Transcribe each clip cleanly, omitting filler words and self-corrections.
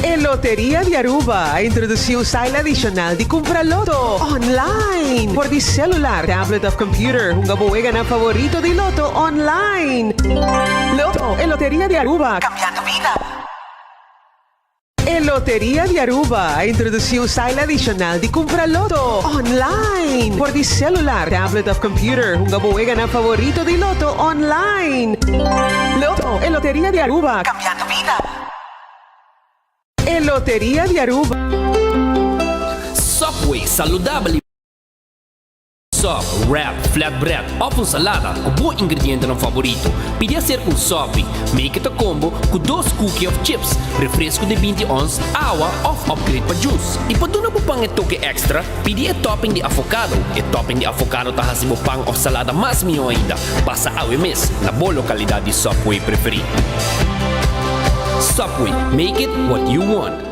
E Loteria di Aruba a introduci un style adicional di cumpra loto online for di celular, tablet of computer. Hunga bo weganan favorito di loto online. Loto, e Loteria di Aruba, cambiando bida. E Loteria di Aruba a introduci un style adicional di cumpra loto online for di celular, tablet of computer. Hunga bo weganan favorito di loto online. Loto, e Loteria di Aruba, cambiando bida. E Loteria di Aruba. Subway, saludabel y Sub, wrap, flatbread of un salada cu bo ingredientenan favorito. Pidi aser un Subway. Make it a combo cu dos cookie of chips, refresco di 20 ons, awa of upgrade pa juice. Y pa duna bo pan e toke extra, pidi e topping di avocado. E topping di avocado ta haci bo pan of salada mas miho ainda. Pasa awe mes na bo localidad di Subway preferi. Subway, make it what you want.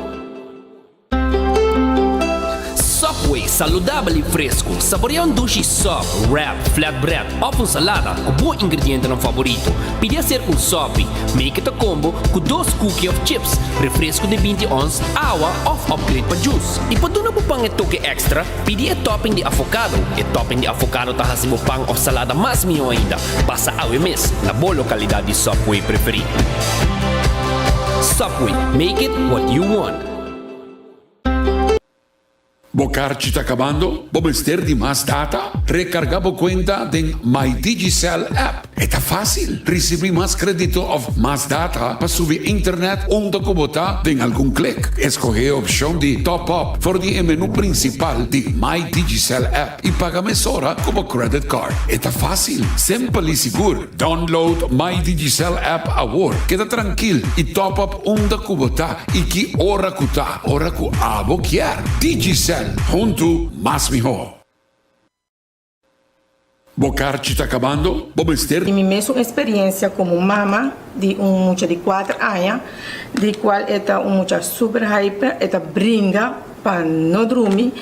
Subway, saludabel y fresco. Saborea un dushi sub, wrap, flatbread of un salada cu bo ingredientenan favorito. Pidi aser un Subway. Make it a combo cu dos cookie of chips, refresco di 20 ons, awa of upgrade pa juice. Y pa duna bo pan e toke extra, pidi e topping di avocado. E topping di avocado ta haci bo pan of salada mas miho ainda. Pasa awe mes na bo localidad di Subway preferi. Subway, make it what you want. Bo karchi ta kabando? Bo mester di mas data? Rekargá bo kuenta den My Digicel app. E ta fásil! Risibí mas krédito òf mas data pa subi internet unda ku bo ta den algun klik. Eskohé e opshon di Top Up for di e menú prinsipal di My Digicel app i paga mesora ku bo credit card. E ta fásil, simpel i sigur. Download My Digicel app awor. Keda trankil i top up unda ku bo ta i ki ora ku ta, ora ku abo kier. Digicel, huntu mas mihó. Bo karchi ta kabando? Bo mester. Di mi mesun experiencia como mama di un mucha di cuater aña, di cual e ta un mucha super hyper, e ta bringa pa no drumi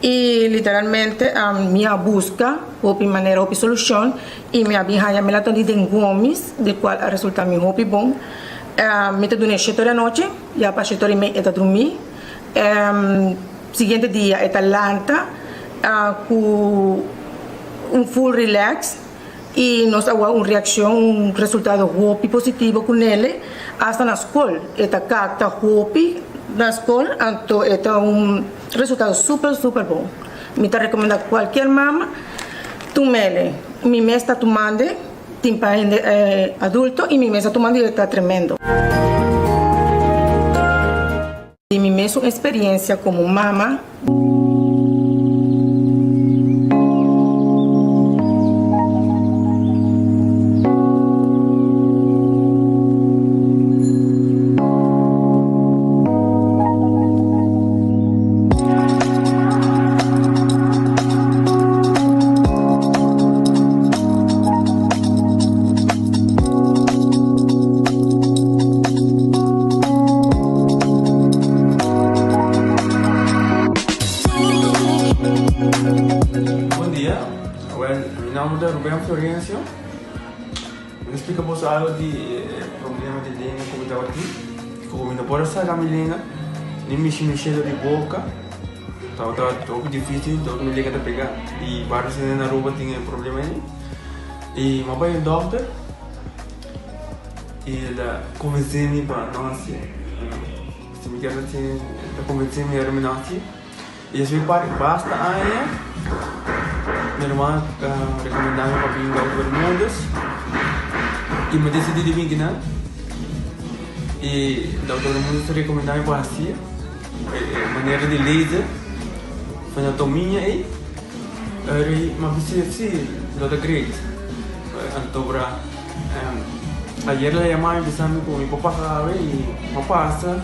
y literalmente mi a busca hopi manera, hopi solucion y mi a bin haya melatonin den gomis, di cual a resulta mi hopi bon. Mi ta duna e shete ora di anochi, ya pa shete ora y mei e ta drumi. Siguiente dia e ta lanta cu un full relax y nos a wak un reaccion, un resultado hopi positivo cu nele, hasta na scol e ta capta hopi na scol, anto e ta un resultado super super bon. Mi ta recomenda cualkier mama tumele, mi mes ta tumande, tin pa hende adulto y mi mes ta tumande y e ta tremendo. Di mi mesun experiencia como mama. Bon dia, well mi nomber ta Ruben Florencio, mi ta splika boso algo di e problema di lenga ku mi tabatin, ku mi no por a saka mi lenga ni mishi mi shelo di boka, tabata hopi dificil, tabata mi lenga ta pega i varios hende na Aruba tin e problema ei. I mi a bai un dòkter i el a konvensé mi pa no hasié. Si mi kier hasié, el a konvensé mi ora mi no hasié. I despues pa basta aña mi ruman a rekomendá mi pa bin dòkter Bermúdez i mi a disidí di bin kinan. I dòkter Bermúdez a rekomendá mi pa hasié e manera di laser, fenotomia ei. Eri m'a bisa si lo ta great. Antobra ayer la yama mi bisa mi ku mi por pasa awe i m'a pasa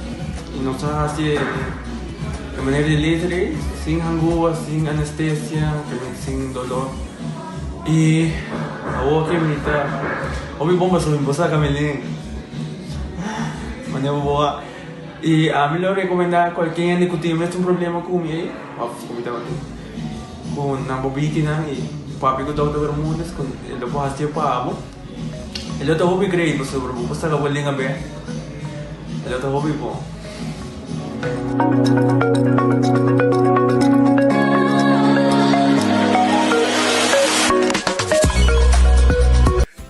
i nos a hasi e manera di laser ei sin hangua, sin anestesia, sin dolor i awor ke mi ta hopi bon pasobra mi por saka mi lenga manera bo a i ami lo rekomenda kualke hende ku tin e mesun problema ku mi ei òf ku mi tabatin. Ku nan bo bikinan i papia ku Dòkter Bermudez ku e lo por hasié pa bo. E lo ta hopi great pasobra bo por saka bo lenga bek. E lo ta hopi bon.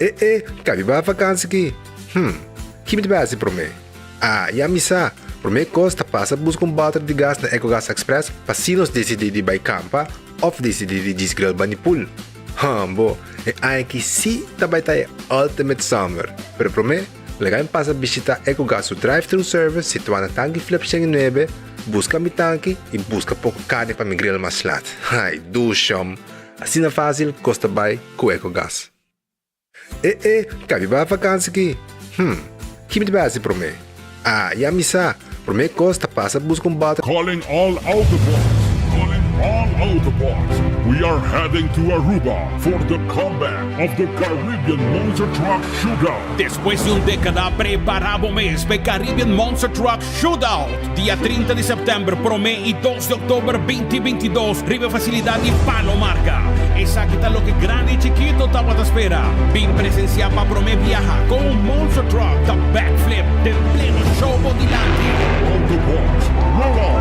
E e, kabi ba vakansi ki? Hm, ki mi ta bai hasi promé? Ah, ya mi sa! Promé kos ta pasa buska un bòter di gas na Ecogas Express pa si nos disidí di bai kampa òf disidí di djis grill bani pool. Hambo, e aña aki sí ta bai ta e ultimate summer! Pero promé, laga mi pasa bishitá Ecogas su drive-thru service situá na Tanki Flip 109, buska mi tanki i buska poko karni pa mi grill mas lat. Ai, dushom! Asina fásil kos ta bai ku Ecogas. E e, kabi ba vakansi ki? Hm, ki mi ta bai hasi promé? Ah, ya mi sa, promé kos ta pasa buska un bòter. Calling all Autobots, calling all Autobots, we are heading to Aruba for the comeback of the Caribbean Monster Truck Shootout. Despues di un dékada prepará bo mes pa e Caribbean Monster Truck Shootout, dia 30 di sèptèmber promé i dos di òktober 2022 riba e fasilidat di Palo Marga. Esaki ta loke grandi i chikito tabata spera. Bin presensiá pa promé biaha kon un monster truck ta backflip den pleno show bo dilanti. Autobots, roll out!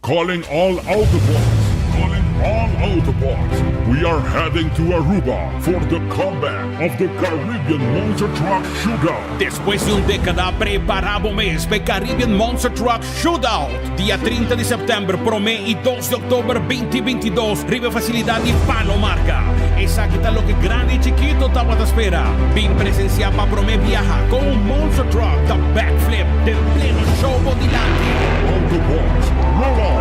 Calling all Autobots, calling all Autobots, we are heading to Aruba for the comeback of the Caribbean Monster Truck Shootout. Despues di un dékada prepará bo mes pa e Caribbean Monster Truck Shootout, dia 30 di sèptèmber promé i dos di òktober 2022 riba e fasilidat di Palo Marga. Esaki ta loke grandi i chikito tabata spera. Bin presensiá pa promé biaha kon un monster truck ta backflip den pleno show bo dilanti. Autobots, roll out!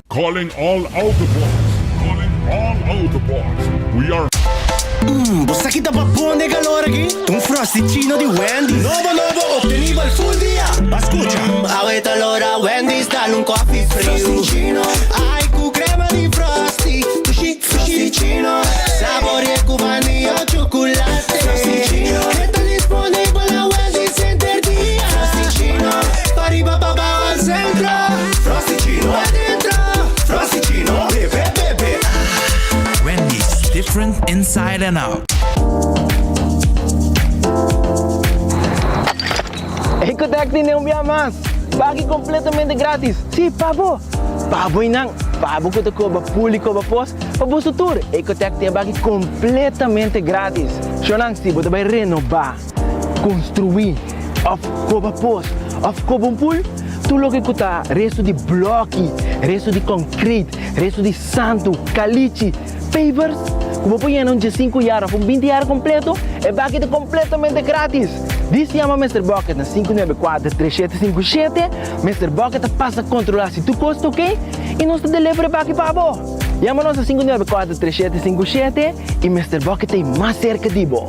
Calling all Autobots, calling all Autobots, we are. Mmm, bo sa ki ta babon den calor aki? Ta un Frosty-chino di Wendy's. Nobo nobo, obtenibel full dia. Ba scucha. Mmm, awe ta lora Wendy's dal un coffee friu. Frosty-chino. Ai cu crema di Frosty. Dushi, Frosty-chino. Saborie cu vanilla o chocolate. Frosty-chino. E ta disponibel na Wendy's henter dia. Frosty-chino. Pariba, pabao al centro. Frosty-chino. Adentro. Frosty-chino. Bebe, bebe. Wendy's, different inside and out. Ecotec tene un bia mas! Baki completamente gratis! Si, pa bo! Pa bo y nan! Pa bo cu ta coba pool y coba pos, pa boso tur! Ecotec tin e baki completamente gratis! Shownan, si bo ta bay renoba, construi, of coba pos, of coba un pool, tur loke cu ta resto di bloki, resto di concrete, resto di santu, calichi, pavers, cu bo por yena un diesinku yard of un binti yard completo, e baki ta completamente gratis! Dis yama Mister Bucket na 594 3757, Mister Bucket ta pasa controla si tur cos ta ok y nos ta deliver e baki pa bo! Yama nos na 594 3757 y Mister Bucket ta ey mas cerca di bo!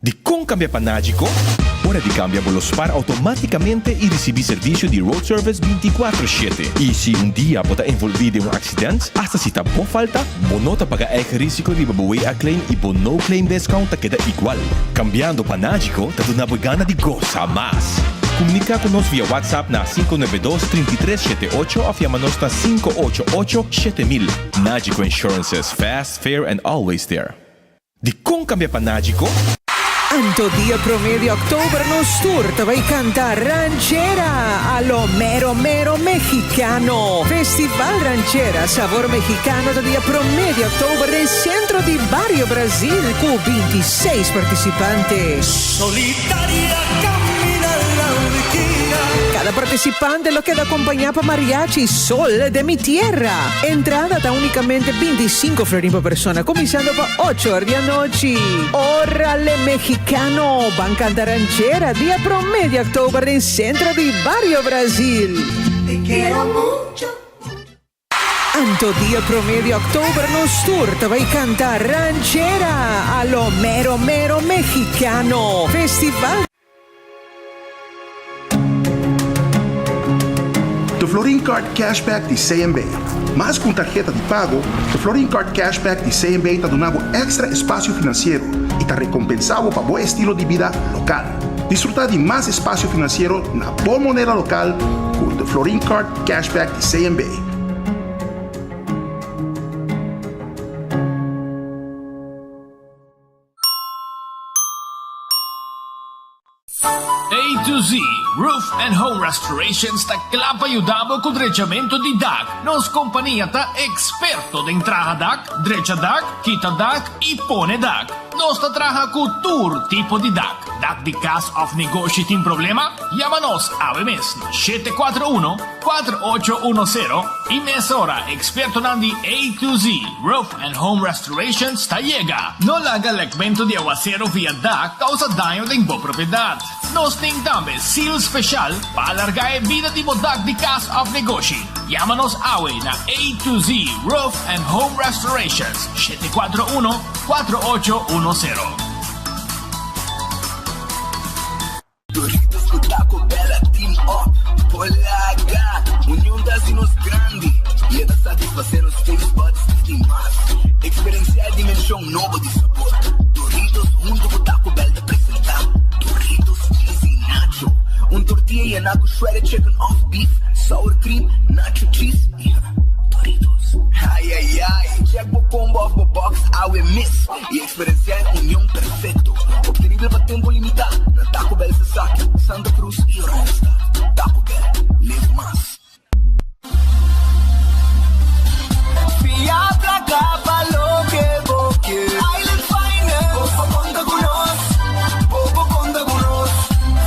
Dikon kambia pa Nagico? Ora di kambia bo lo spar outomátikamente i risibí servisio di road service 24 shete. I si un dia bo ta envolví den un aksident, asta si ta bo falta, bo no ta paga eigen risiko riba bo WA claim i bo no claim discount ta keda igual. Kambiando pa Nagico ta duna bo e gana di gosa mas! Komuniká ku nos via WhatsApp na 592 33 78 òf yama nos na 588 7000. Nagico Insurances, fast, fair and always there. Dikon kambia pa Nagico? Anto dia promé di òktober nos tur ta bai kanta Ranchera a lo mero mero mexicano. Festival Ranchera Sabor Mexicano ta dia promé di òktober den Sentro di Bario Brasil ku 26 partisipante. Solitaria camina la esquina. Kada partisipante lo keda akompañá pa Mariachi Sol de mi Tierra. Entrada ta únikamente 25 florin pa persona, kuminsando pa ocho or di anochi. Órale Mexicano! Ban kanta ranchera dia promé di òktober den Sentro di Bario Brasil. Te quiero mucho. Anto dia promé di òktober nos tur ta bai kanta ranchera a lo mero mero mexicano. Festival. De Florin Card Cashback di CMB. Mas ku un tarheta di pago, de Florin Card Cashback di CMB ta duna bo èkstra espasio finansiero i. ta rekompensá bo pa bo estilo di bida lokal. Disfrutá di mas espasio finansiero na bo moneda lokal ku The Florin Card Cashback di CMB. A to Z Roof and Home Restorations ta kla pa yuda bo ku drechamentu di dak. Nos kompania ta eksperto den traha dak, drecha dak, kita dak i pone dak. Nos ta traha ku tur tipo di dak. Dak di kas òf negoshi tin problema? Yama nos awe mes na 741 4810 i mesora ekspertonan di A to Z Roof and Home Restorations ta yega. No laga lekmentu di awasero via dak kousa daño den bo propiedat. Nos tin tambe seal speshal pa alargá e bida di bo dak di kas òf negoshi. Yama nos awe na A to Z Roof and Home Restorations, 741 4810. Doritos ku Taco Bell a team up por laga Union ta hasi nos grandi y e ta satisface nos taste buds di mas. Experiencia e dimension nobo di sabor. Doritos hunto ku Taco Bell ta presenta Doritos Cheesy Nacho, un tortilla yena ku shredded chicken of beef, sour cream, nacho cheese y Doritos. Ay ay ay, check bo combo of bo box awe mis y Experenciá e union perfecto, obtenibel pa tempo limitá na Taco Bell Sasaki, Santa Cruz y Oranjestad. Taco Bell, live mas. Fia placa pa loke bo kier. Island Finance. Bo por conta cu nos. Bo por conta cu nos.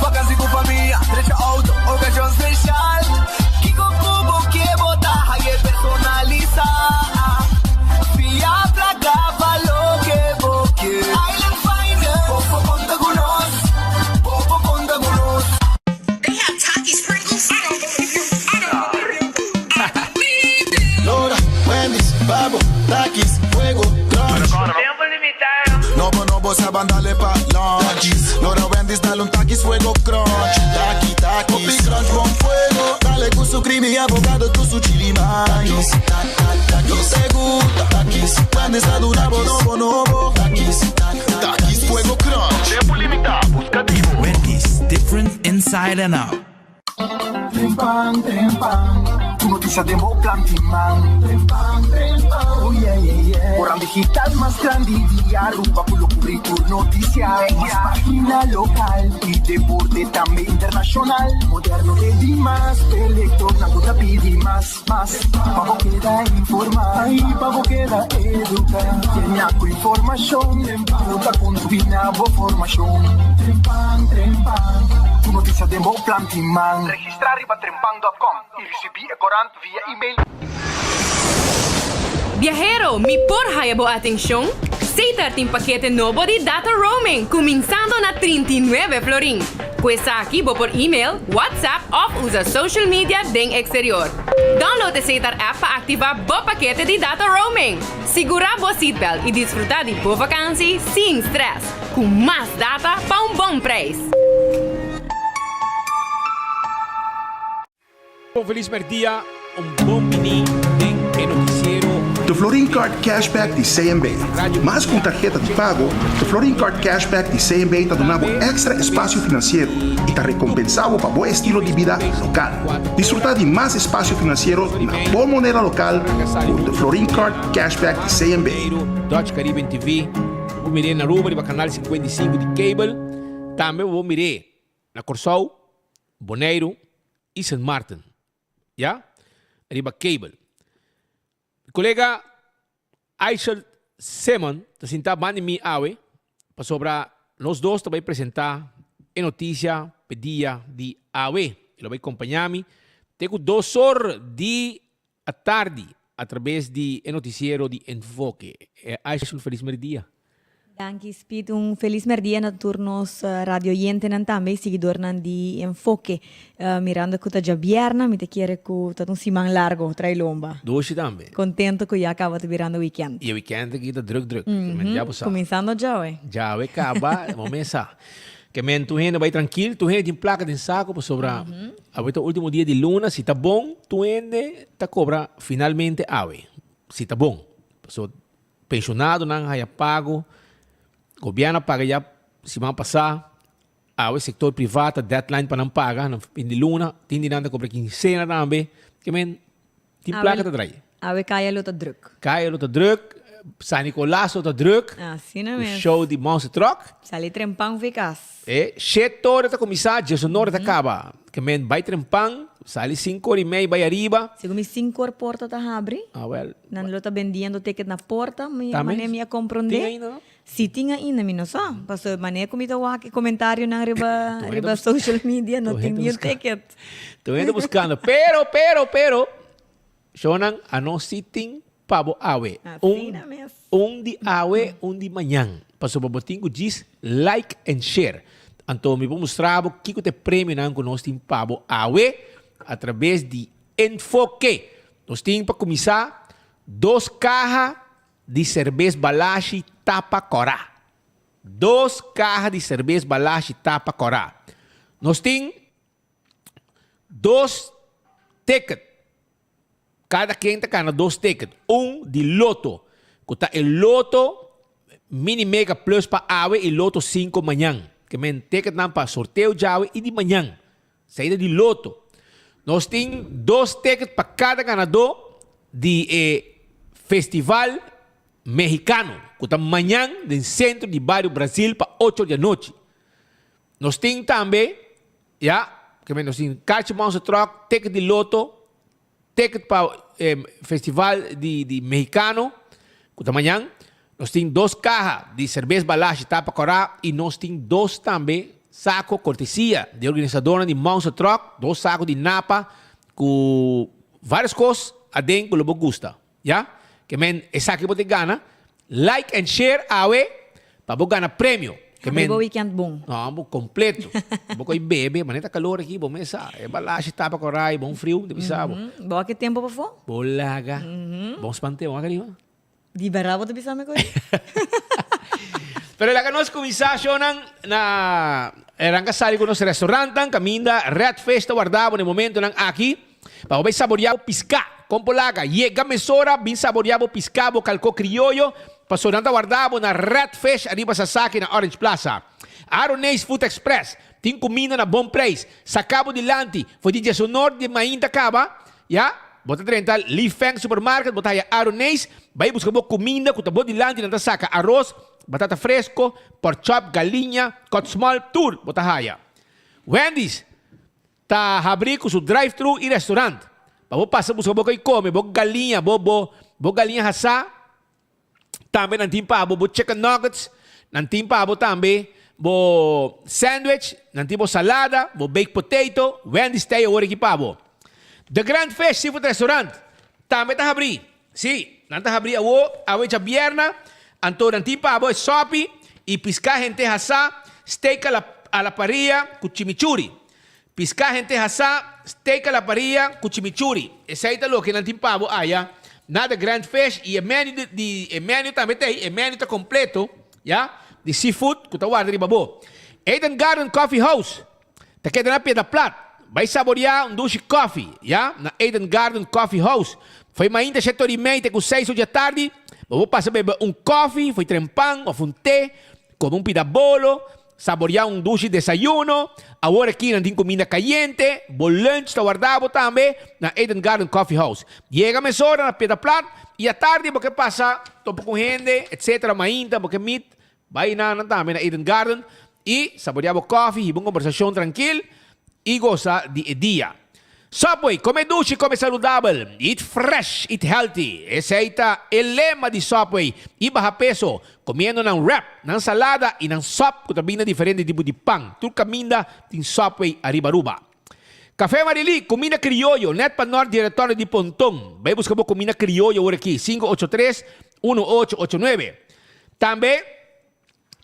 Vakantie cu famia, drecha auto, ocasion special. Kico cu bo kier bo ta haye personalisa. Fia placa pa loke bo kier. Island Finance. Bo por conta cu nos. Bo por conta cu nos. They have Takis Pringles? I don't believe you. I don't believe you. I believe you. Lora, Wendy's, Babo, Takis, Fuego, Crunch. Tempo limitá. Nobo, nobo, sa ban dale pa lunch. Lora, Wendy's, dale un Takis, Fuego, Crunch. Taki, Takis. Hopi Crunch, bon fuego. Dale cu su creamy avocado, cu su chili mais. Yo te gusta. Takis, Wendy's ta duna bo nobo, nobo. Takis, Takis, Fuego, Crunch. Tempo limitá, busca di bo. Wendy's, different inside and out. Trempan, trempan, tur noticia den bo plan tin man. Trempan, trempan, oh yeah, yeah, yeah. Oran digital mas grandi di Aruba cu lo cubri tur noticia. Mas pagina local y deporte tambe internacional. Moderno te di mas, p'e lectornan cu ta pidi mas, mas. Pa bo keda informa y pa bo keda educa. Llena cu informacion cu ta contribui na bo formacion. Trempan, trempan, tur noticia den bo plan tin man. Registra riba trempan dot com y ricibi e corant via email. Biahero, mi por haya bo atencion? Setar tin pakete nobo di data roaming cuminsando na 39 florin. Cu esaki bo por email, WhatsApp of usa social media den exterior. Download e Setar app pa activa bo pakete di data roaming. Sigura bo seatbelt y disfruta di bo vakantie sin stress, cu mas data pa un bon prijs. Un felis merdia, un bon bini den e noticiero. De Florin Card Cashback di CMB. Mas ku un tarheta di pago, de Florin Card Cashback di CMB ta duna bo èkstra espasio finansiero i ta rekompensá bo pa bo estilo di bida lokal. Disfrutá di mas espasio finansiero na bo moneda lokal ku de Florin Card Cashback di CMB. Dutch Caribbean TV, bo por mir'é na Aruba riba kanal 55 di cable. Tambe bo por mir'é na Kòrsou, Boneiru i Sint Maarten, ya, riba cable. Mi kolega Aishel Simon ta sintá banda di mi awe pasobra nos dos ta bai presentá e notisia p'e dia di awe. E lo bai kompañá mi te ku dos or di atardi atrabes di e notisiero di Enfoke. Aishel, felis merdia. Danki Speed, un felis merdia na tur nos radio oyentenan tambe y siguidornan di Enfoke. Mirando cu ta djabièrna mi ta kere cu ta un siman largo trae lomba. Doshi tambe. Contento cu ya caba ta birando weekend. Y e weekend aki ta druk druk. Men ya bo sa. Cuminsando djawe. Djawe caba, bo mes sa. Ke men tur hende bai trankil, tur hende tin placa den saco pasobra awe ta ultimo dia di luna, si ta bon tur hende ta cobra finalmente awe, si ta bon. Pasobra Pensionadonan haya pago. Gobierno a paga ya siman pasa, awe sector priva ta deadline pa nan paga na fin di luna, tin di nan ta cobra quincena tambe, ke men tin placa ta draai. Awe caya lo ta druk. Caya lo ta druk, San Nicolas lo ta druk, Asina cu mes. show di Monster Truck. Sali trempan fi cas. E shete ora ta cuminsa, diesunora ta caba. Ke men bai trempan, sali cinco ora y mei bai ariba. Segun mi cinco or porta ta habri. Ah wel. Nan lo ta bendiendo ticket na porta, mi Tambe? mane mi a comprende. Tin ainda no? Si tin ainda, mi no sa. Pasobra mane cu mi ta wak e comentarionan riba Tur hende riba bus- social media no tur tin hende ni un busca- ticket. Tur hende buscando. Pero, pero, pero, shownan a no si tin pa bo awe. Un, Asina mes. un di awe, un di mañan. Pasobra bo tin cu djis like and share. Anto mi por mustra bo kico ta e premionan cu nos tin pa bo awe a traves di Enfoke. Nos tin pa kuminsá dos kaha di serbes Balashi tapa kòrá. Dos kaha di serbes Balashi tapa kòrá. Nos tin dos ticket. Kada ken ta gana dos ticket. Un di loto, ku ta e loto mini mega plus pa awe i loto sinku mañan. Ke men ticketnan pa sorteo djawe i di mañan. Saida di loto. Nos tin dos ticket pa kada ganadó di e festival mexicano ku ta mañan den sentro di bario Brasil pa ocho di anochi. Nos tin tambe, ya, nos tin kachi Monster Truck, ticket di loto, Ticket pa e festival di di mexicano cu ta mañan. Nos tin dos caha di cerbes Balashi tapa cora y nos tin dos tambe saco cortesia di organisadornan di Monster Truck, dos saco di napa cu varios cos aden cu lo bo gusta. Ya? Ke men esaki bo te gana. Like and share awe pa bo gana premio. Ke Habri men bo weekend bon. No, bo completo. Bo koi bebe, manera ta calor aki, bo mes sa. E balashi tapa korai, bon friu, te bisa bo. Bo a ke tempo pafó? Bo laga. Bon spante, bo a kariba. Di berdad bo ta bisa mi koi? Pero laga nos kuminsá shownan na Ranka sali ku nos restaurantnan kaminda Red Fish ta warda bo na e momentonan aki. Pa bo bai saboreá bo piská. Kon por laga? Yega mesora, bin saboreá bo piská, bo kalkó krioyo, pasobra nan ta warda bo na Red Fish ariba Sasaki na Orange Plaza. Aroneis Food Express tin kuminda na bon preis. Saka bo dilanti, for di diesonor di mainta kaba, ya, bo ta drenta Li Feng Supermarket, bo ta haya Aroneis, bai buska bo kuminda ku ta bo dilanti, nan ta saka aros, batata fresko, pork chop, galiña, kòt small, tur bo ta haya. Wendy's Ta habri cu su drive thru y restaurant. Pa bo pasa busca bo coy come, bo galiña, bo bo bo galiña hasa. Tambe nan tin pa bo bo chicken nuggets, nan tin pa bo tambe bo sandwich, nan tin bo salada, bo baked potato, Wendy's ta awor aki pa bo. The Grand Fish Seafood Restaurant tambe ta habri. Si, nan ta habri awo, awe djabierna, anto nan tin pa bo e sopi y pisca hente hasa, steak a la a la parrilla cu chimichurri. Pisca hente hasa, steak a la parrilla cu chimichurri. Esey ta loke nan tin pa bo aya na The Grand Fish y e menu di di e menu tambe ta ey, e menu ta completo, ya, di seafood cu ta warda riba bo. Eden Garden Coffee House Ta keda na Piedra Plat. Bai saboreá un dushi kòfi, ya, na Eden Garden Coffee House. Fo'i mainta shete ora i mei te ku seis or dja tardi, bo por pasa bebe un kòfi, fo'i tren pan òf un te, kome un pida bolo, saboreá un dushi desayuno. Awor aki nan tin kuminda kayente, bo lunch ta warda bo tambe na Eden Garden Coffee House. Yega mesora na Piedra Plat i atardi bo ke pasa topa ku hende, etcetera, mainta bo ke meet Bai na nan tambe na Eden Garden y saborea bo koffie, hiba un conversacion trankil y gosa di e dia. Subway, come dushi, come saludabel, eat fresh, eat healthy. Esey ta e lema di Subway y baha peso comiendo nan wrap, nan salada y nan sop cu ta bin na diferente tipo di pan. Tur caminda tin Subway ariba Aruba. Café Marilí, cuminda crioyo, net pa nort di e retorno di Ponton. Bai busca bo cuminda crioyo awor aki, 583 1889. Tambe,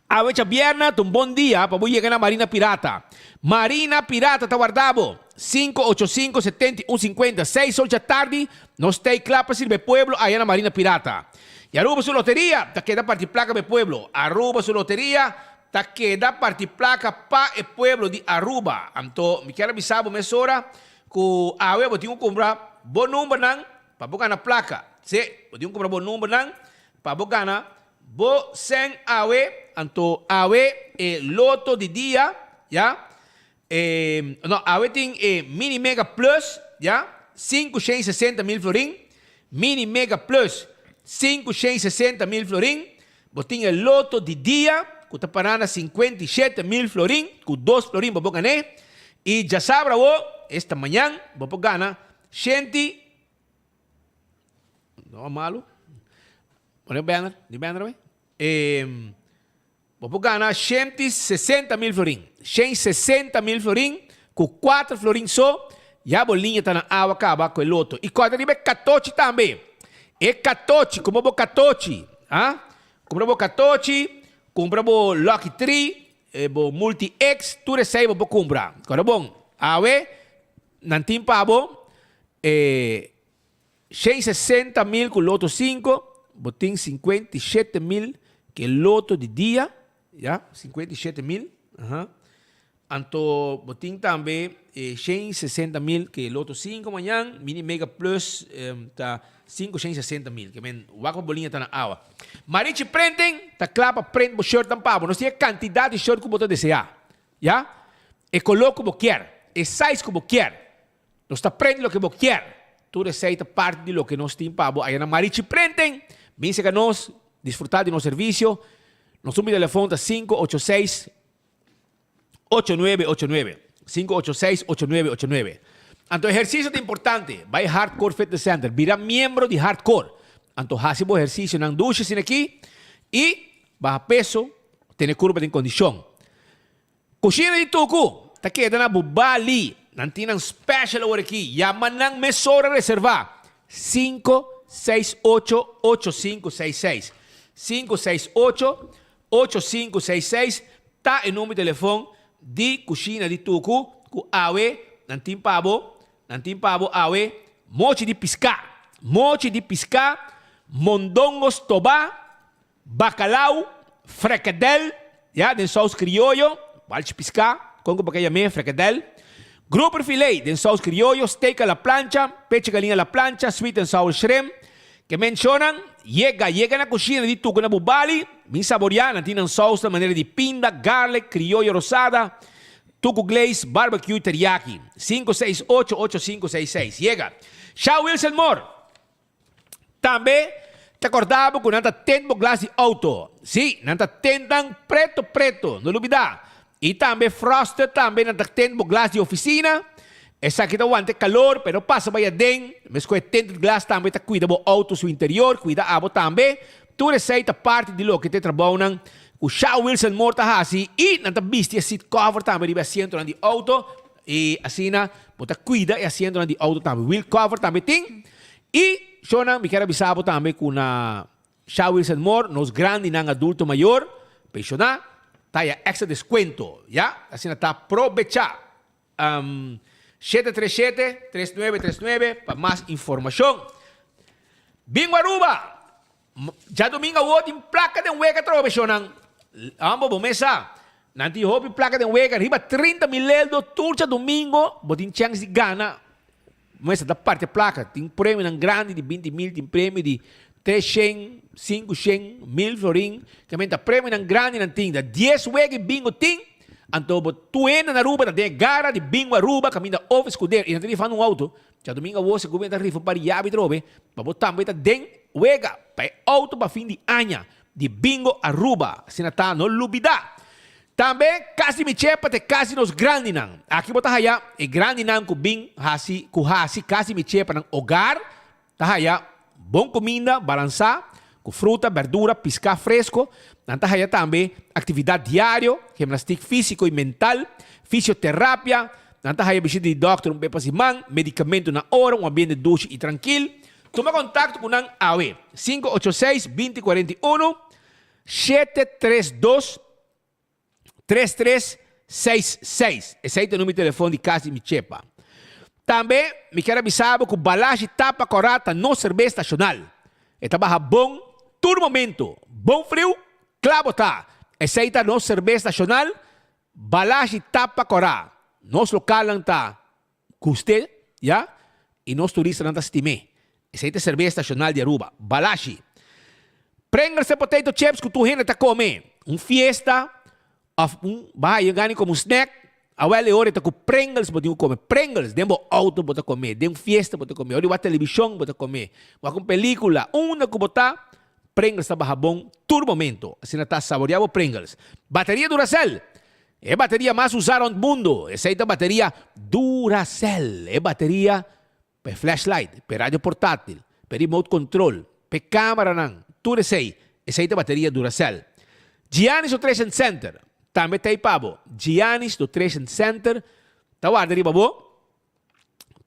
awe djabièrnè ta un bon dia pa bo yega na Marina Pirata. Marina Pirata ta warda bo! 585 71 50, seis or djatardi, nos ta ei kla pa sirbi e pueblo aya na Marina Pirata. I Aruba su loteria ta keda parti plaka pa e pueblo. Aruba su loteria ta keda parti plaka pa e pueblo di Aruba. Anto, mi kier a bisa bo mesora ku awe bo tin ku kumpra bo numbernan pa bo gana plaka. Sí, bo tin ku kumpra bo numbernan Pa bo gana Bo sèn awe, anto awe e loto di dia, ya, e, no, awe tin e Mini Mega Plus, ya, 560 mil florin, Mini Mega Plus, 560 mil florin, bo tin e loto di dia, ku ta pará na 57 mil florin, ku dos florin bo por gané, i djasabra awo, esta mañan, bo por gana shenti No malu. Pone banner, di banner awe. Eh, bo por gana 160 mil florin. 160 mil florin, ku 4 florin so, ya bo liña ta na awa kaba ku e loto. I kòrda riba e katochi tambe. E katochi, kumpra bo katochi. Ha? Kumpra bo katochi, kumpra bo Lucky Tree, eh, bo Multi X, tur esei bo por kumpra. Kòrda bon, awe, nan tin pa bo, eh, 160 mil ku loto 5, bo tin 57 mil ku e loto di dia, ya, 57 mil, aha. Anto bo tin tambe e 160 mil ku e loto 5 mañan, mini mega plus ta 560 mil, ke men wak pa bo liña ta na awa. Marichi Printing ta kla pa print bo shirtnan pa bo, nos tin e kantidat di shirt ku bo ta deseá, ya, e koló ku bo kier, e size ku bo kier. Nos ta prende loke bo kier. Tur esei ta parti di loke nos tin pa bo aya na Marichi Printing. Bin sega nos, disfruta di nos servisio. Nos number di telefon ta 586 8989. 586 8989. Anto ehersisio ta importante. Bai Hardcore Fitness Center. Bira miembro di Hardcore. Anto hasi bo ehersisionan dushi asina aki i baha peso, tene kurpa den kondishon. Kushina di Tuku ta keda na Bubali. Nan tin nan special awor aki. Yama nan mesora reserva. 568 8566. 568 8566 ta e number di telefon di Kushina di Tuku ku awe nan tin pa bo. Nan tin pa bo awe mochi di piská. Mochi di piská, mondongo stobá. Bacalao, frekadel, ya, den saus krioyo, balchi piská, kon ku bo ke yam'é, frekadel, grouper filet den saus krioyo, steak a la plancha, pechi galiña a la plancha, sweet and sour shrimp. Ke menshonan, yega, yega na kushina di Tuku na Bubali, bin saboriá, nan tin nan sausnan manera di pinda, garlic, krioyo rosada, Tuku glaze, barbecue, teriyaki. 568 8566. Yega. Sha Wilson Moore. Tambe ta corda bo cu nan ta tent bo glas di auto. Si, nan ta tent nan preto preto, no lubida. Y tambe frosted tambe nan ta tent bo glas di oficina. Esaki ta wanta e calor pero no pasa bay aden. Mesco e tinted glas tambe ta cuida bo auto su interior, cuida abo tambe. Tur esey ta parti di loke ta e trabounan cu Sha Wilson Moore ta haci y nan ta bisti e seat cover tambe riba e asientonan di auto. Y asina bo ta cuida e asientonan di auto tambe. Wheel cover tambe tin. Y shownan mi kier a bisa bo tambe cu na Sha Wilson Moore nos grandinan adulto mayor, pensiona, ta haya extra descuento. Ya, asina ta probecha. 737 3939 pa mas informacion. Bingo Aruba! Djadumingu awor tin plaka den wega atrobe shownan. Ambo bo mes sa. Nan tin hopi plaka den wega riba 30 mil eldo tur djadumingu bo tin chèns di gana. Mester ta parti plaka. Tin premionan grandi di 20 mil, tin premio di 300, 500, mil florin. También ta premionan grandi nan tin. Ta 10 wega di bingo tin. Anto bo tur hende na Aruba ta den e gara di bingo Aruba kaminda Ovis Scuder i nan ta rifando un auto. Djadumingu awor segun mi ta rifa un par di yabi trobe pa bo tambe ta den wega pa e auto pa fin di aña di Bingo Aruba. Asina ta no lubida. Tambe kas di mi chepa ta e kas di nos grandinan. Aki bo ta haya e grandinan ku bin hasi ku hasi kas di mi chepa nan hogar Ta haya bon kuminda balansá ku fruta, berdura, piská fresko. Nan ta haya tambe aktividat diario, gimnastik físiko i mental, fisioterapia. Nan ta haya bishita di dòkter un be pa siman, medikamentu na ora, un ambiente dushi i trankil. Tuma kontakto ku nan awe, 586 2041 732. 3366. Esei ta numero di telefon di kas di mi chepa. Tambe mi kier a bisa bo ku Balashi Tapa Kòrá ta nos serbes nashonal. E ta baha bon tur momento. Bon friu, kla bo ta. Esei ta nos serbes nashonal, Balashi Tapa Kòrá. Nos lokalnan ta gust'é, ya, i nos turistanan ta stim'é. Esei ta e serbes nashonal di Aruba, Balashi. Pringles e potato chips ku tur hende ta kome. Un fiesta òf un baha yega ni komo un snack, awel e ora ta ku Pringles bo tin ku kome. Pringles den bo outo bo ta kome, den un fiesta bo ta kome, ora di wak televishon bo ta kome, wak un pelikula, unda ku bo ta, Pringles ta baha bon tur momento. Asina ta saborea bo Pringles. Bateria Duracell, e bateria mas usá rònt mundu. Esei ta bateria Duracell, e bateria Pa e flashlight, pa e radio portátil, pa e remote control, pa e cameranan, tur esei, esei ta bateria Duracell. Giannis Nutrition Center tambe ta ei pa bo. Giannis Nutrition Center ta warda riba bo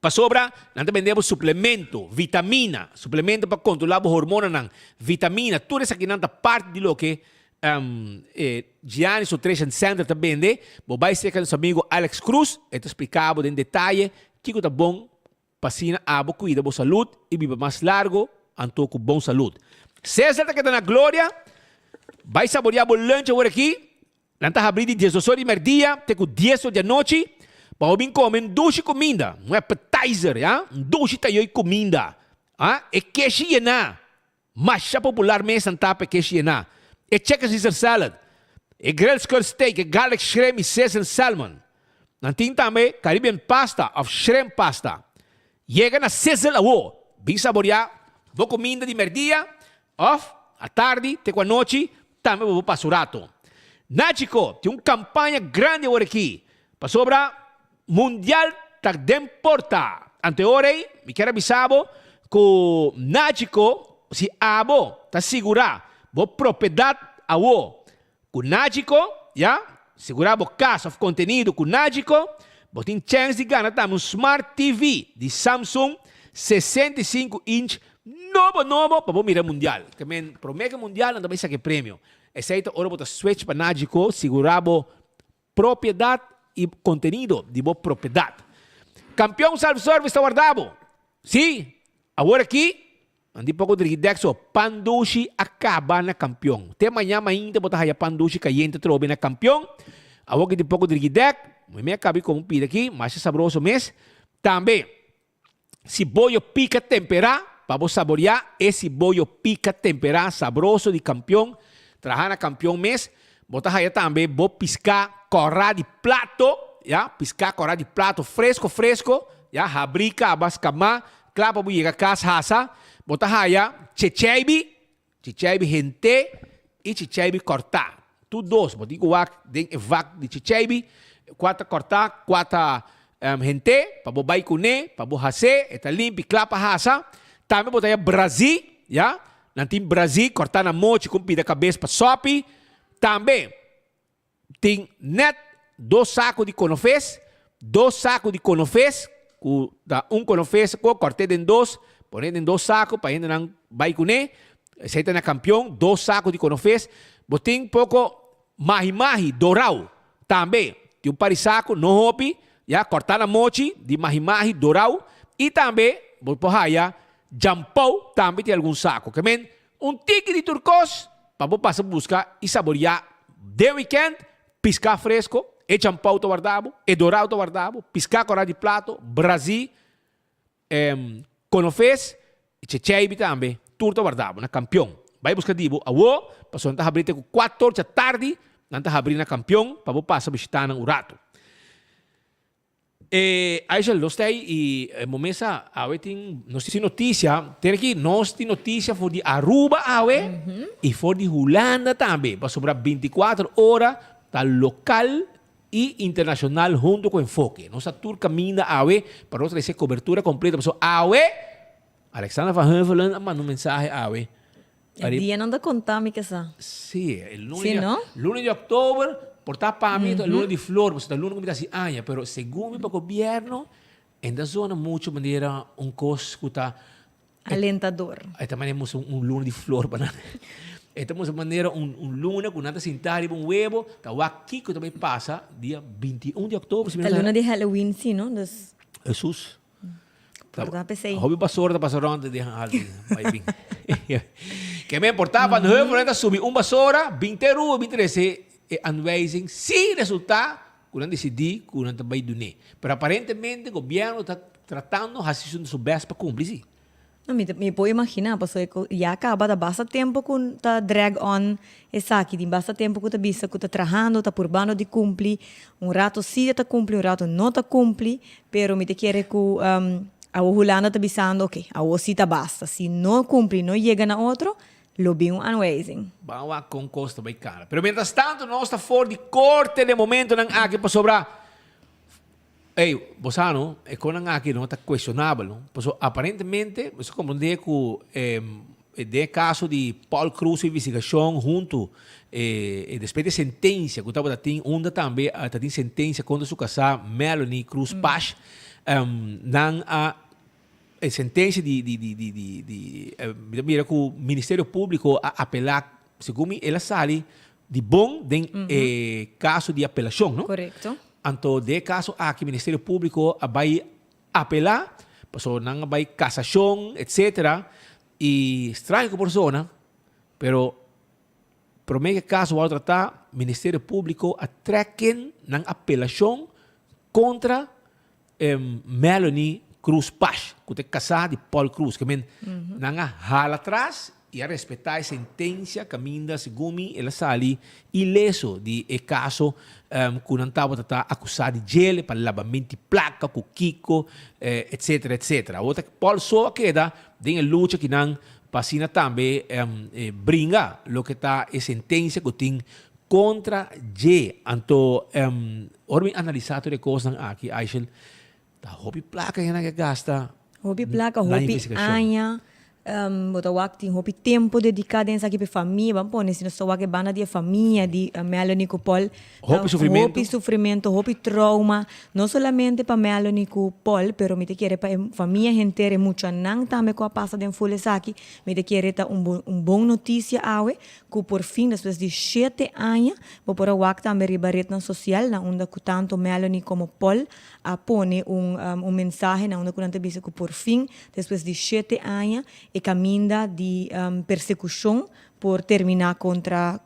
pasobra nan ta bende bo suplemento, vitamina, suplemento pa controla bo hormonanan, vitamina, tur esakinan ta parti di loke e Giannis Nutrition Center ta bende. Bo bai serka nos amigo Alex Cruz, e ta splica bo den detaye Kiko ta bon pa asina abo kuida bo salud i biba mas largo anto ku bon salud? Cesar ta keda na gloria, bai saborea bo lunch awor aki, nan ta habri di diesdos or di merdia te ku dies or di anochi, pa bo bin kome un dushi kuminda, un appetizer, ya, un dushi tayoy kuminda, ah, e keshi yená. Masha popular mes nan ta pa e keshi yená, e chicken Caesar salad, e grilled skirt steak, e garlic shrimp i sizzled salmon. Nan tin tambe Caribbean pasta òf shrimp pasta. Yega na Sizzle awo, bin saboriá bo kuminda di mèrdia òf atardi te ku anochi, tambe bo por pasa un rato. Nachico tin un kampaña grandi awor aki pasobra Mundial ta den porta. Ante ora ei, mi kier a bisa bo ku Nagico, si abo ta sigurá bo propiedat awo ku Nagico, ya, sigurá bo kas òf kontenido ku Nagico, bo tin chèns di gana tambe un Smart TV di Samsung 65 inch nobo nobo pa bo mira Mundial. Ke men promé ku Mundial nan ta bai saka e premio. Esei ta ora bo ta switch pa Nagico, sigurá bo Propiedat i kontenido di bo propiedat. Kampion Self Service ta warda bo! Sí, awor aki, nan di poko dirigi Dexo, pan dushi a kaba na Kampion. Te maña mainta bo ta haya pan dushi kayente trobe na Kampion. Awor ki di poko dirigi Dek, mi a kaba di komo pida aki, masha sabroso mes. Tambe. Siboyo pica temperá pa bo saboreá e siboyo pica temperá sabroso di Kampion. Traha na Kampion mes. Bo ta haya tambe bo piská kòrá di plato, ya, piská kòrá di plato fresco fresco, ya, habrí kaba skamá, kla pa bo yega kas hasa. Bo ta haya checheibi, Chichaibi hente i chichaibi kòrtá. Tur dos, bo tin ku wak den e vak di chichaibi, kua ta kòrtá, kua ta hente, pa bo bai kuné, pa bo has'é, e ta limpi, kla pa hasa. Tambe bo ta haña brazí, ya, nan tin brazí kòrtá na mochi ku un pida kabes pa sòpi. Tambe. Tin net dos saku di konofes, dos saku di konofes, ku ta un konofes ku a kòrt'é den dos, pon'é den dos saku pa hendenan bai kuné. Esei ta na kampion, dos saku di konofes. Bo tin poko mahi-mahi dorau tambe. Tin un par di saku, no hopi, ya, kòrtá na mochi di mahi-mahi dorau. I tambe bo por haya djampou, tambe tin algun saku. Ke men Un tiki di tur kos pa bo pasa buska i saboriá den wikènt, piská fresko, e champou ta warda bo, e dorau ta warda bo, piská kòrá di plato, brazí, konofes i checheibi tambe, tur ta warda bo na Kampion. Bai buska di bo awo, pasobra nan ta habrí te ku kuator djatardi, nan ta habrí na Kampion pa bo pasa bishitá nan un ratu. E Aisha los ta ei y e momesa awe tin nos tin noticia ten aki nos tin noticia for di Aruba awe y for di Hulanda tambe pasobra 24 ora ta local y internacional hunto cu Enfoke nos ta tur caminda awe pa nos trece cobertura completo pasobra awe Alexander van Heuvelen a manda un mensahe awe E dia nan ta konta mi ke sa. Sí, e luna di, no? Luna di oktober por ta pa mi ta luna di flor, pasobra ta luna ku mi ta hasi aña, pero segun mi pa gobierno e ta zona mucho manera un kos ku ta Alentador. E ta manera mustra un luna di flor pa nan. E ta mustra manera un un luna ku nan ta sinta riba un webo, ta wak kiko ta bai pasa dia 21 di oktober. Ta luna di Halloween si, no? Dus. Hesus. Porta pesey. Hopi basura ta pasa rond den haldi. Bai bin. Ke men porta van Heuvel ta subi un basura, bin te rua, bin trece e aanwijzing si resulta ku nan decidi ku nan ta bai dune. Pero aparentemente gobierno ta tratando hasi su best pa cumpli si. No, mi mi por imaginá, pasobra ku ya kaba ta basta tempu ku ta drag on esaki, tin basta tempu ku ta bisa ku ta trahando, ta purbando di kumpli, un rato sí e ta kumpli, un rato no ta kumpli, pero mi ta kere ku awor Hulanda ta bisando oke, awor sí ta basta, si no kumpli, no yega na otro, lo bin un aanwijzing. Ban wak kon kos ta bai kara. Pero mientras tanto nos ta for di korte den momentonan aki pasobra Ey, bo sa no, e konan aki no ta cuestionabel no. Pasobra aparentemente bo sa comprende cu den e caso di Paul Croes su investigacion hunto e despues di e sentencia cu tabata tin unda tambe ta tin sentencia contra su casá Melanie Croes Pash, nan a e sentencia di di di di di di mi ta mira cu Ministerio Publico a apela segun mi el a sali Di bon den e kaso di apelashon, no? Korekto. Anto den e kaso aki Ministerio Públiko a bai apelá, pasobra nan a bai kasashon, etcétera, i straño ku por sona, pero promé ku e kaso wòrdu tratá, Ministerio Públiko a trèk in nan apelashon kontra Melanie Croes Pash, ku ta e kasá di Paul Croes. Ke men, nan a hala atras i a respetá e sentensia kaminda segun mi el a sali ileso di e kaso ku nan tabata ta akusá di djele pa labamento di plaka ku kiko, etsetera, etsetera. Awor ta Paul so a keda den e lucha ki nan pa asina tambe bringa loke ta e sentensia ku tin Kontra dje. Anto, ora mi analisá tur e kosnan aki, Aishel, ta hopi plaka hende a gasta Hopi plaka, na hopi investigashon. aña, bo ta wak tin hopi tempu dediká den esaki pa e famia. Ban pone si nos ta wak e banda di e famia di Melanie ku Paul, ta Hopi sufrimentu. hopi sufrimentu, hopi trauma, no solamente pa Melanie ku Paul, pero mi ta kere pa e famia henter, e muchanan tambe ku a pasa den ful esaki. Mi ta kere ta un bon un bon notisia awe Ku por fin despues di shete aña bo por a wak tambe riba retnan sosial na unda ku tanto Melanie komo Paul a pone un un mensahe na unda ku nan ta bisa ku por fin despues di shete aña e kaminda di persekushon por terminá kontra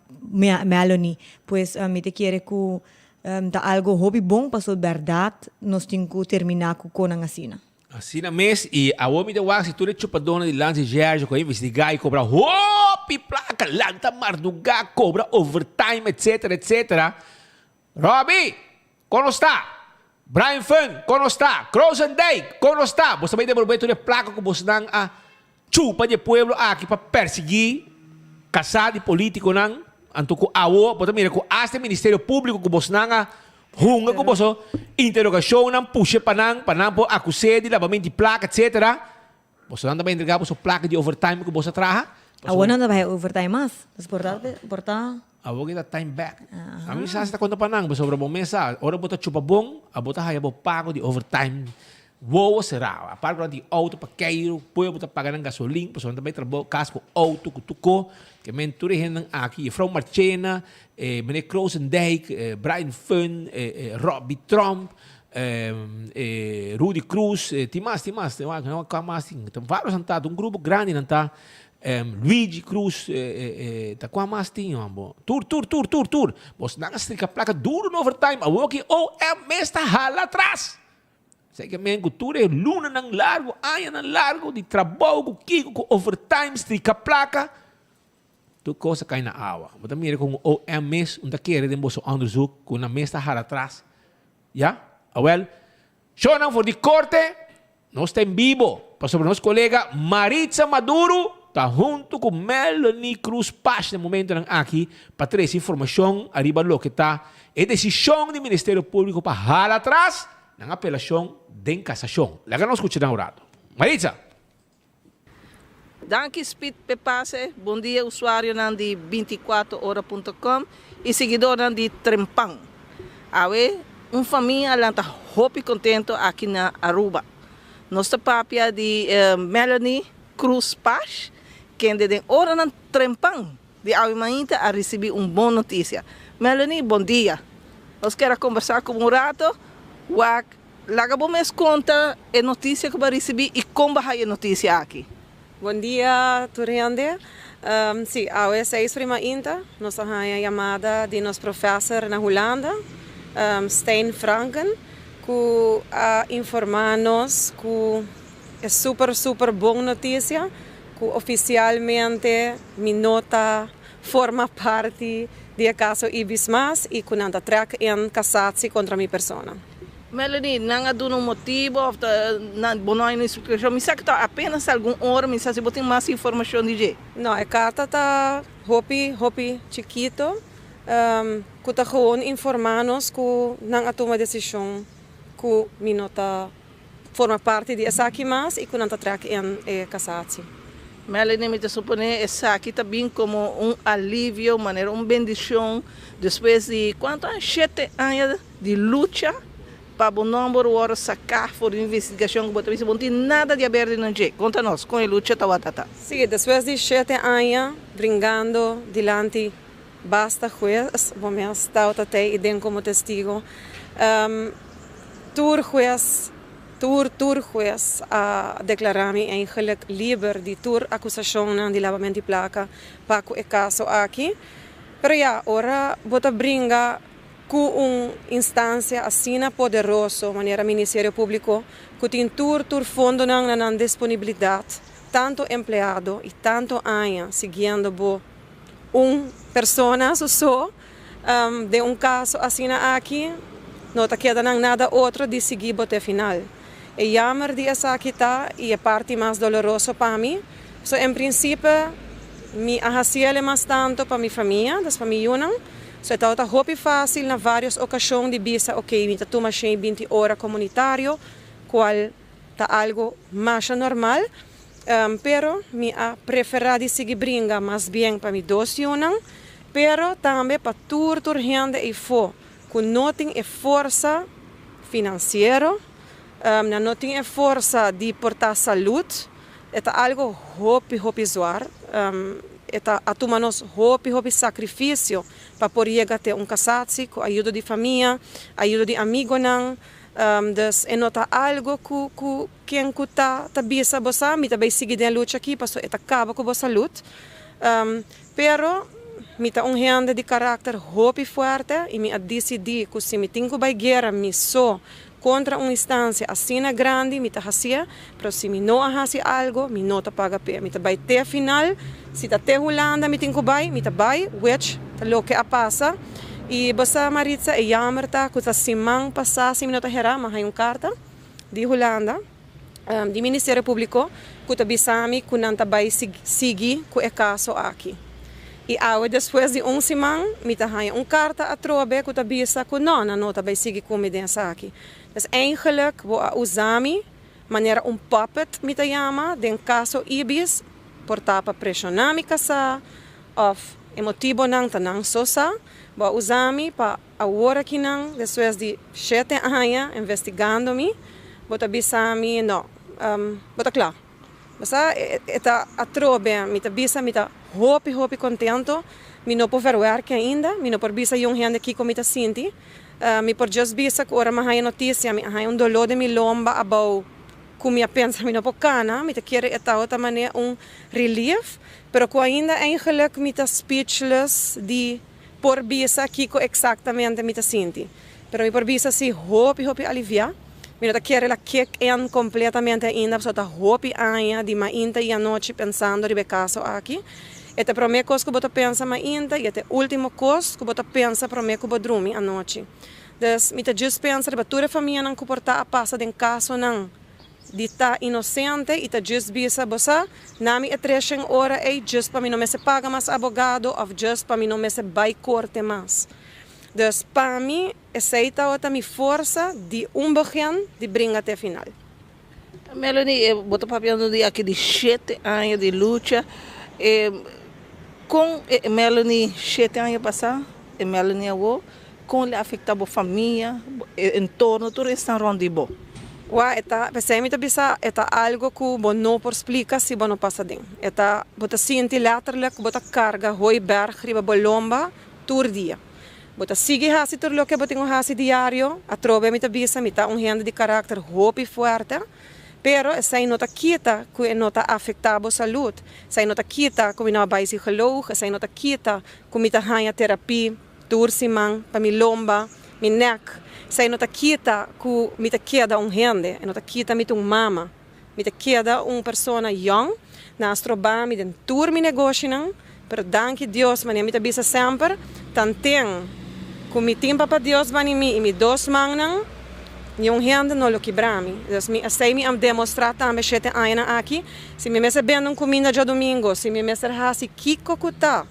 Melanie. Pues mi ta kere ku ta algo hopi bon pasobra bèrdat nos tin ku terminá ku konan asina. Asina mes, y awor mi ta wak si tur e chupadónan di Lance Gerge cu a investiga y cobra hopi placa, lanta marduga, cobra overtime, etcetera, etcetera. Robbie, con nos ta? Brian Fung, con nos ta? Krozendijk, con nos ta? Bo ta bay debolbe tur e placa cu bosnan a chupa di e pueblo aki pa persigui casá di politiconan, anto cu awo bo ta mira cu hasta e Ministerio Publico cu bosnan a hunga cu boso interogacionnan pushe pa nan, pa nan por acus'é di labamento di placa etcetera, bosonan ta bay entrega boso placa di overtime cu boso a traha? Awo nan ta bay overtime mas, dus por ta, por ta. Awo ke ta time back. Ami sa si ta konta pa nan, pasobra bo mes sa, ora bo ta chupa bon, abo ta haya bo pago di overtime wowo será. Aparte ku nan tin outo pa keiru, pueblo ta paga nan gasolin, pasobra nan ta bai trabou kas ku outo, ku tur ko. Ke men tur e hendenan aki, Jefrouw Marchena, meneer Krozendijk, Brian Fun, Robbie Tromp, Rudy Cruz, tin mas, tin mas, kua mas tin? Varios nan ta, ta un grupo grandi nan ta. Luigi Cruz, ta kua mas tin hombo? Tur, tur, tur, tur, tur. Bosnan a strika plaka duro na overtime, awor ki OM mes ta hala atras. Esei ke men ku tur e lunanan largu, añanan largu di trabou ku kiko ku overtime, strika plaka, tur kos a kai na awa. Bo ta mira kon OM mes un ta kere den boso onderzoek ku nan mes ta hala atras. Ya? Awel, shownan for di korte. Nos ta en bibo pasobra nos kolega Maritza Maduro ta hunto ku Melanie Cruz Pash na momentonan aki pa trese informashon ariba loke ta e desishon di Ministerio Públiko pa hala atras nan apelashon den kasashon. Laga nos skucha nan un rato. Maritza! Danki Speed p'e pase. Bon dia usuarionan di binticuatro ora punto com y siguidornan di Trempan. Awe un famia a lanta hopi contento aki na Aruba. Nos ta papia di Melanie Cruz Pash kende den oranan trempan di awe mainta a ricibi un bon noticia. Melanie bon dia. Nos kier a combersa cu bo un rato. Wak Laga bo mes konta e notisia ku bo a risibí i kon bo a haña e notisia aki. Bon dia tur hende. Sí, awe seis prima inta nos a haña yamada di nos profèser na Hulanda, Stijn Franken, ku a informá nos ku E super super bon noticia cu oficialmente mi no ta forma parti di e caso Ibis mas y cu nan ta trek in cassatie contra mi persona. Melanie, nan a duna un motibo of ta nan bo no hay un explicacion? Mi sa cu ta apenas algun ora, mi sa si bo tin mas informacion di dje. No, e carta ta hopi hopi chikito cu ta gewoon informa nos cu nan a tuma decision cu mi no ta forma parti di esaki mas y cu nan ta trek in e cassatie. Melanie, mi ta supone esaki ta bin como un alivio, manera un bendicion despues di cuanto aña? Shete aña di lucha pa bo nomber worde saca for di investigacion cu bo ta bisa bo no tin nada di haber di nan dje. Conta nos con e lucha tawata ta. Si, despues di shete aña bringando dilanti basta hues, bo mes tawata tey y den como testigo, tur hues, tur tur hues a declara mi eigenlijk liber di tur acusacionnan di labamento di placa pa cu e caso aki. Pero ya, ora bo ta bringa cu un instancia asina poderoso manera Ministerio Publico cu tin tur tur fondonan na nan disponibilidad, tanto empleado y tanto aña siguiendo bo un persona su so den un caso asina aki, no ta keda nan nada otro di sigui bo te final. E jammer di esaki ta y e parti mas doloroso pa mi, so en principe mi a haciele mas tanto pa mi famia, dus pa mi yunan, so e tabata hopi facil na varios ocasion di bisa ok mi ta tuma 120 ora comunitario, cual ta algo masha normal, pero mi a prefera di sigui bringa mas bien pa mi dos yunan, pero tambe pa tur tur hende eyfo cu no tin e forsa financiero, nan no tin e forsa di porta salud, e ta algo hopi hopi zwaar, e ta a tuma nos hopi hopi sacrificio pa por yega te un cassatie cu ayudo di famia, ayudo di amigonan, dus e no ta algo cu cu ken cu ta ta bisa bo sa mi ta bay sigui den lucha aki pasobra e ta caba cu bo salud, pero mi ta un hende di karakter hopi fuerte y mi a dicidi cu si mi tin cu bay guera mi so contra un instancia asina grandi mi ta hacié, pero si mi no a haci algo mi no ta paga p'e. Mi ta bay te final, si ta te Hulanda mi tin cu bay, mi ta bay, which ta loke a pasa. Y bo sa Maritza, e jammer ta cu ta siman pasa si mi no ta hera, mi a haya un carta di Hulanda, di Ministerio Publico cu ta bisa mi cu nan ta bay sigui cu e caso aki. Y awe despues di un siman mi ta haya un carta atrobe cu ta bisa cu no, nan no ta bay sigui cu mi den esaki. Dus eigenlijk bo a usa mi manera un puppet mi ta yama den caso Ibis por ta pa presiona mi casa of e motibonan ta nan so sa. Bo a usa mi pa awor akinan despues di shete aña investigando mi bo ta bisa mi no, bo ta cla. Bo sa e ta atrobe mi ta bisa mi ta hopi hopi contento mi no por verwerke ainda mi no por bisa yong hende kico mi ta sinti mi por just bisa cu ora mi a haya noticia mi a haya un dolor den mi lomba abao cu mi a pensa mi no por cana mi ta kere e tawata mane un relief pero cu ainda eigenlijk mi ta speechless di por bisa kico exactamente mi ta sinti pero mi por bisa si hopi hopi alivia. Mi no ta kere la kick in completamente ainda pasobra ta hopi aña di mainta y anochi pensando riba e caso aki. E ta e prome cos cu bo ta pensa mainta y e ta e ultimo cos cu bo ta pensa prome cu bo drumi anochi. Dus mi ta just pensa riba tur e famianan cu por ta a pasa den casonan di ta inocente y ta just bisa bo sa na mi e treshen ora ey just pa mi no mester paga mas abogado of just pa mi no mester bay corte mas. Dus pa mi Esey tawata mi forsa di un begin di bringa te final. Melanie, bo ta papiando di aki di shete aña di lucha. E con e Melanie shete aña pasa, e Melanie awo, con le afecta bo famia, e entorno, tur esnan rond di bo? Wak, e ta, p'esey mi ta bisa, e ta algo cu bo no por splica si bo no pasa den. E ta, bo ta sinti letterlijk cu bo ta carga hooiberg riba bo lomba tur dia. Bo ta sigui hasi tur loke bo tin ku hasi diario. Atrobe mi ta bisa, mi ta un hende di karakter hopi fuerte, pero esei no ta kita ku e no ta afektá bo salud. Esei no ta kita ku mi no a bai psikoloog, esei no ta kita ku mi ta haña terapi tur siman pa mi lomba, mi nek. Esei no ta kita ku mi ta keda un hende, e no ta kita mi ta un mama. Mi ta keda un persona yong, nan a stroba mi den tur mi negoshinan, pero danki Dios, manera mi ta bisa semper, tanten ku mi tin Papa Dios bani mi i mi dos mannan, niun hende no lo kibra mi. Dus mi esei mi a demostrá tambe shete añanan aki, si mi mester bende un kuminda djadumingu, si mi mester hasi kiko ku ta,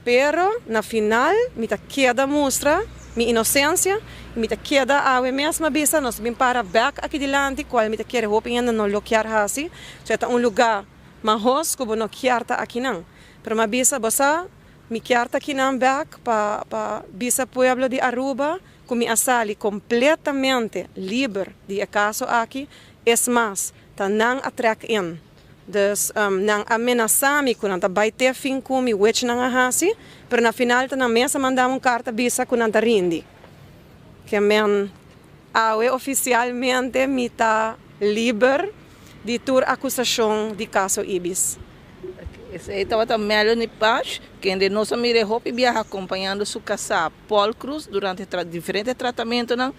Pero na final mi ta keda mustra mi inocencia y mi ta keda awe mes m'a bisa nos bin para bek aki dilanti cual mi ta kere hopi hende no lo kier haci, so e ta un lugar mahos cu bo no kier ta akinan. Pero m'a bisa bo sa mi kier ta akinan bek pa pa bisa pueblo di Aruba cu mi a sali completamente liber di e caso aki, es mas ta nan a trek in. Dus nan a menasá mi ku nan ta bai te fin ku mi wech nan a hasi, pero na final ta nan mes a manda mi un karta bisa ku nan ta rindi. Ke men awe ofisialmente mi ta liber di tur akusashon di kaso Ibis. Esei tabata Melanie Pash, kende nos a mira e hopi biaha akompañando su kasá Paul Cruz durante diferente tratamentonan.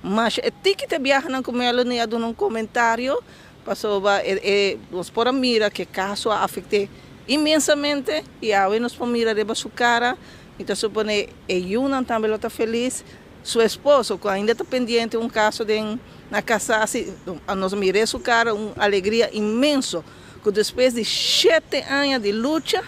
Masha e tiki ta biahanan ku Melanie a duna un komentario Pasobra e e nos por a mira ke kaso a afekt'é inmensamente i awe nos por mira riba su kara, mi ta suponé e yunan tambe lo ta felis, su esposo ku ainda ta pendiente un kaso den na kasá si nos mir'é su kara un alegria inmenso ku despues di shete aña di lucha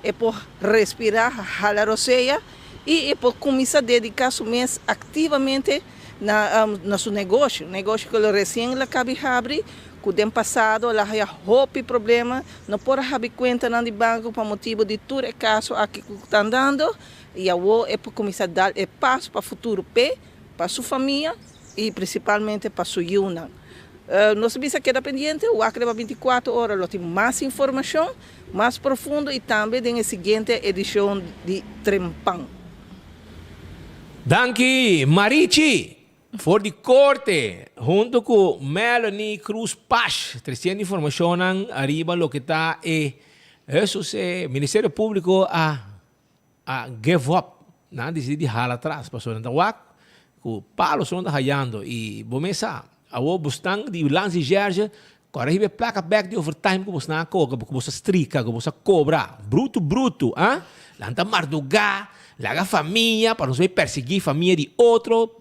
e por respirá, hala rosea i e por kuminsá dediká su mes aktivamente na na su negoshi, un negoshi ku lo resien la kabi habri, ku den pasado la haya hopi problema, no por a habi kuentanan di banko pa motibu di tur e kaso aki ku ta andando, i awor e por kuminsá dal e paso pa futuro p'e, pa su famia i prinsipalmente pa su yunan. Nos a bisa keda pendiente, wak riba bintikuater ora lo tin mas informashon mas profundo i tambe den e siguiente edishon di Trempan. Danki Marichi for di Corte hunto cu Melanie Cruz Pash treciendo informacionnan ariba loke ta e Jesus e Ministerio Publico a a give up nan a dicidi di hala atras pasobra nan ta wak cu palo so nan ta hayando y bo mes sa awor bo stan di Lancy Gerge Kòrda hiba e plaka bèk di overtime ku bosnan a koga, ku bos a strika, ku bos a kobra. Brutu brutu, ah? Lanta mardugá, laga famia pa nos bai persiguí famia di otro,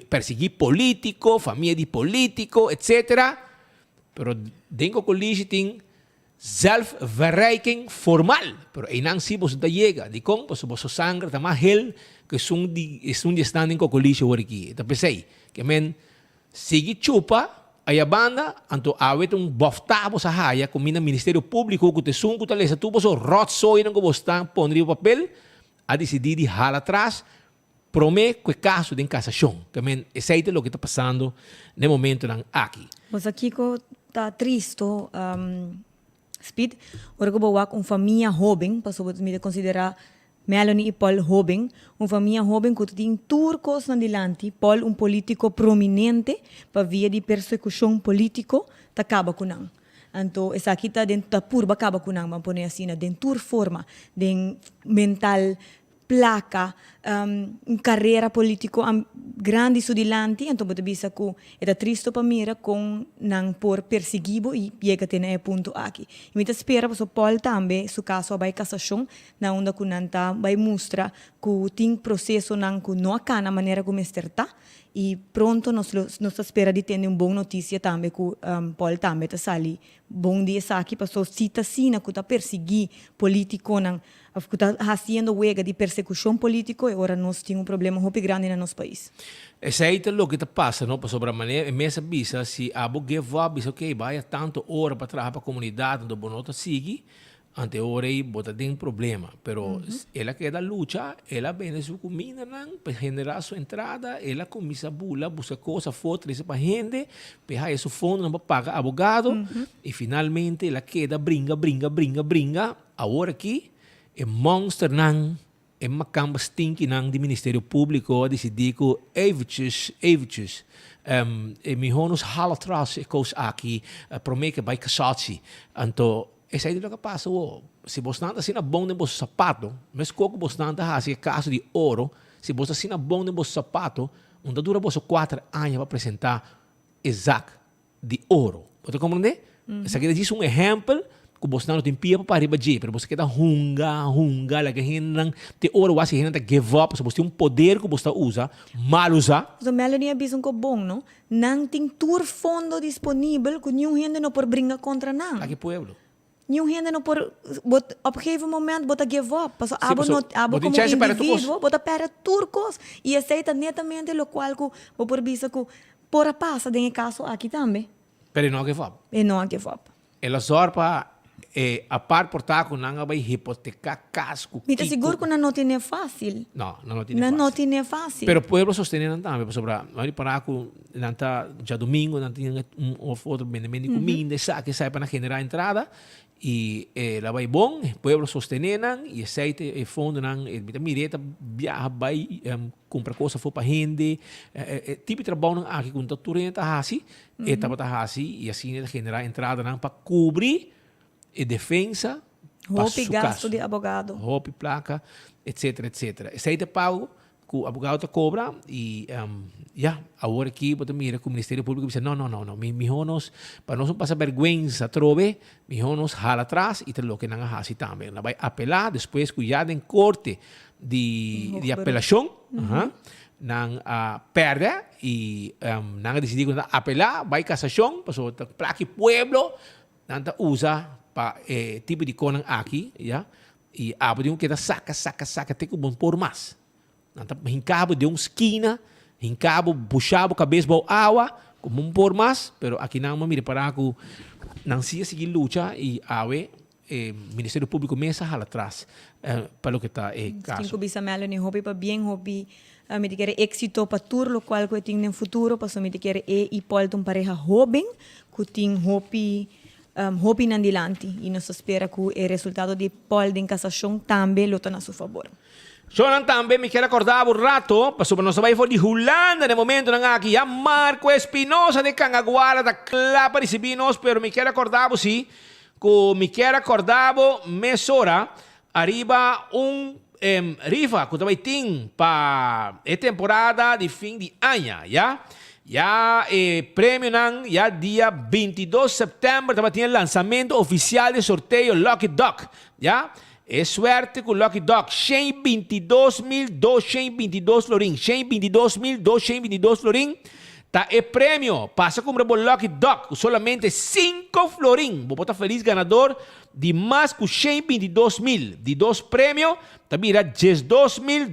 persiguí polítiko, famia di polítiko, etsetera. Pero den Kokolishi tin zelfverrijking formal, pero einan sí boso ta yega. Dikon? Pasobra boso sanger ta mas hel ku esun di esun di esnan den Kokolishi awor aki. Ta p'esei ke men Sigui chupa aya banda, anto awe ta un bòftá bo sa haya ku mi na Ministerio Públiko ku ta esun ku ta lesa tur boso ròtsoinan ku bo sta pone riba papel, a disidí di hala atras promé ku e kaso den kasashon. Ke men esei ta loke ta pasando na e momentonan aki. Bo sa kiko ta tristo, Speed, ora ku bo wak un famia hóben, pasobra mi ta konsiderá Melanie i Paul hóben, un famia hóben ku ta tin tur kos nan dilanti, Paul un polítiko prominente pa via di persekushon polítiko ta kaba ku nan. Anto esaki ta den ta purba kaba ku nan, ban pone asina, den tur forma, den mental, plaka, un karera politico grandi su dilanti, anto bo ta bisa ku e ta tristo pa mira kon nan por persiguí bo i yega te na e punto aki. I mi ta spera pasobra Paul tambe su kaso a bai kasashon na unda ku nan ta bai mustra ku tin prosesonan ku no a kana manera ku mester ta i pronto nos lo nos ta spera di tende un bon notisia tambe ku Paul tambe ta sali bon di esaki pasobra si ta asina ku ta persiguí politiconan Of cu ta haciendo wega di persecucion politico e ora nos tin un problema hopi grandi na nos pais. Esey ta loke ta pasa no, pasobra manera e mes a bisa si abo give up bisa ok baya tanto ora pa traha pa comunidad anto bo no ta sigui ante e ora ey bo ta den problema pero el a keda lucha el a bende su cumindanan pa genera su entrada el a cuminsa bula busca cos afo trece pa hende pa e haya su fondonan pa paga abogado y finalmente el a keda bringa bringa bringa bringa. Awor aki e monsternan, e makamba stinkinan di Ministerio Publico a dicidi cu eventjes, eventjes, e miho nos hala atras e cos aki prome ke bay cassatie. Anto esey ta loke a pasa awor. Si bosnan ta asina bon den boso sapato, mesco cu bosnan ta haci e caso di oro, si bos ta asina bon den boso sapato, un ta dura boso cuater aña pa presenta e zak di oro. Bo ta komprendé? Esaki ta djis un ehèmpel ku bosnan no tin pia pa para riba dje, pero boso keda hunga, hunga, laga hendenan te ora wak si hendenan ta give up, pasobra bos tin un poder ku bos ta usa, mal usa. Pasobra Melanie a bisa un kos bon, no? Nan tin tur fondo disponibel ku niun hende no por bringa kontra nan. Aki pueblo. Niun hende no por, bo op gegeven moment bo ta give up, pasobra Sí, abo pasobra no, abo bo tin komo chance pèrdè tur kos. individuo bo ta pèrdè tur kos. I esei ta netamente lokual ku bo por bisa ku por a pasa den e kaso aki tambe. Pero e no a give up. E no a give up. El a zòrg pa e apart por ta ku nan a bai hipoteká kas ku Mi ta kiko. sigur ku nan no tine fásil. No, nan no tine Nan no fásil. tine fásil. Pero pueblo sostené nan tambe pasobra nan a ripará ku nan ta djadumingu nan tin un of otro bendemento di kuminda esaki esaki pa nan generá entrada i e la bai bon e pueblo sostené nan i esei ta e fondonan mi ta mir'é ta biaha bai kumpra kos afó pa hende e tipo di trabounan aki ku no ta tur hende ta hasi e tabata hasi i asina e ta generá entradanan pa kubri e defensa pa Hopi su gasto kaso. di abogado. Hopi plaka etcetera etcetera esei ta pago ku abogado ta kobra i ya awor aki bo ta mira ku Ministerio Públiko bisa no no no no mihó nos pa nos no pasa bèrgwensa atrobe mihó nos hala atras i ta loke nan a hasi tambe nan a bai apelá despues ku ya den korte di di apelashon nan a pèrdè i nan a disidí ku nan ta apelá bai kasashon pasobra ta plaki pueblo nan ta usa pa e tipo di konan aki ya I abo tin ku keda saka, saka, saka te ku bo no por mas. Nan ta hinka bo den un skina, hinka bo, busha bo kabes bou awa, ku bo no por mas, pero aki nan bo mira para ku nan si a sigui lucha i awe e Ministerio Públiko mes a hala tras pa loke ta e Tin kaso. ku bisa Melanie hopi pabien, hopi mi ta kere éksito pa tur lokual ku e tin den futuro, pasobra mi ta kere e i Paul ta un pareha hóben ku tin hopi Hopi nan dilanti y nos ta spera cu e resultado di poll den casacion tambe lo ta na su fabor. Shonan tambe mi kier a corda bo rato pasobra nos ta bay for di Hulanda na e momentonan aki ya Marco Espinosa de Cangaguara ta cla pa ricibi nos pero mi kier a corda bo si cu mi kier a corda bo mesora ariba un rifa cu ta bay tin pa e temporada di fin di aña ya. Ya e premionan ya dia 22 september tabatin e lansamento oficial di e sorteo Lucky Duck ya. E suerte cu Lucky Duck 122.222 florin, 122.222 florin, ta e premio. Pasa cumpra bo Lucky Duck cu solamente 5 florin. Bo por ta feliz ganador Di mas ku 122 mil. Di dos premio ta bira 12.222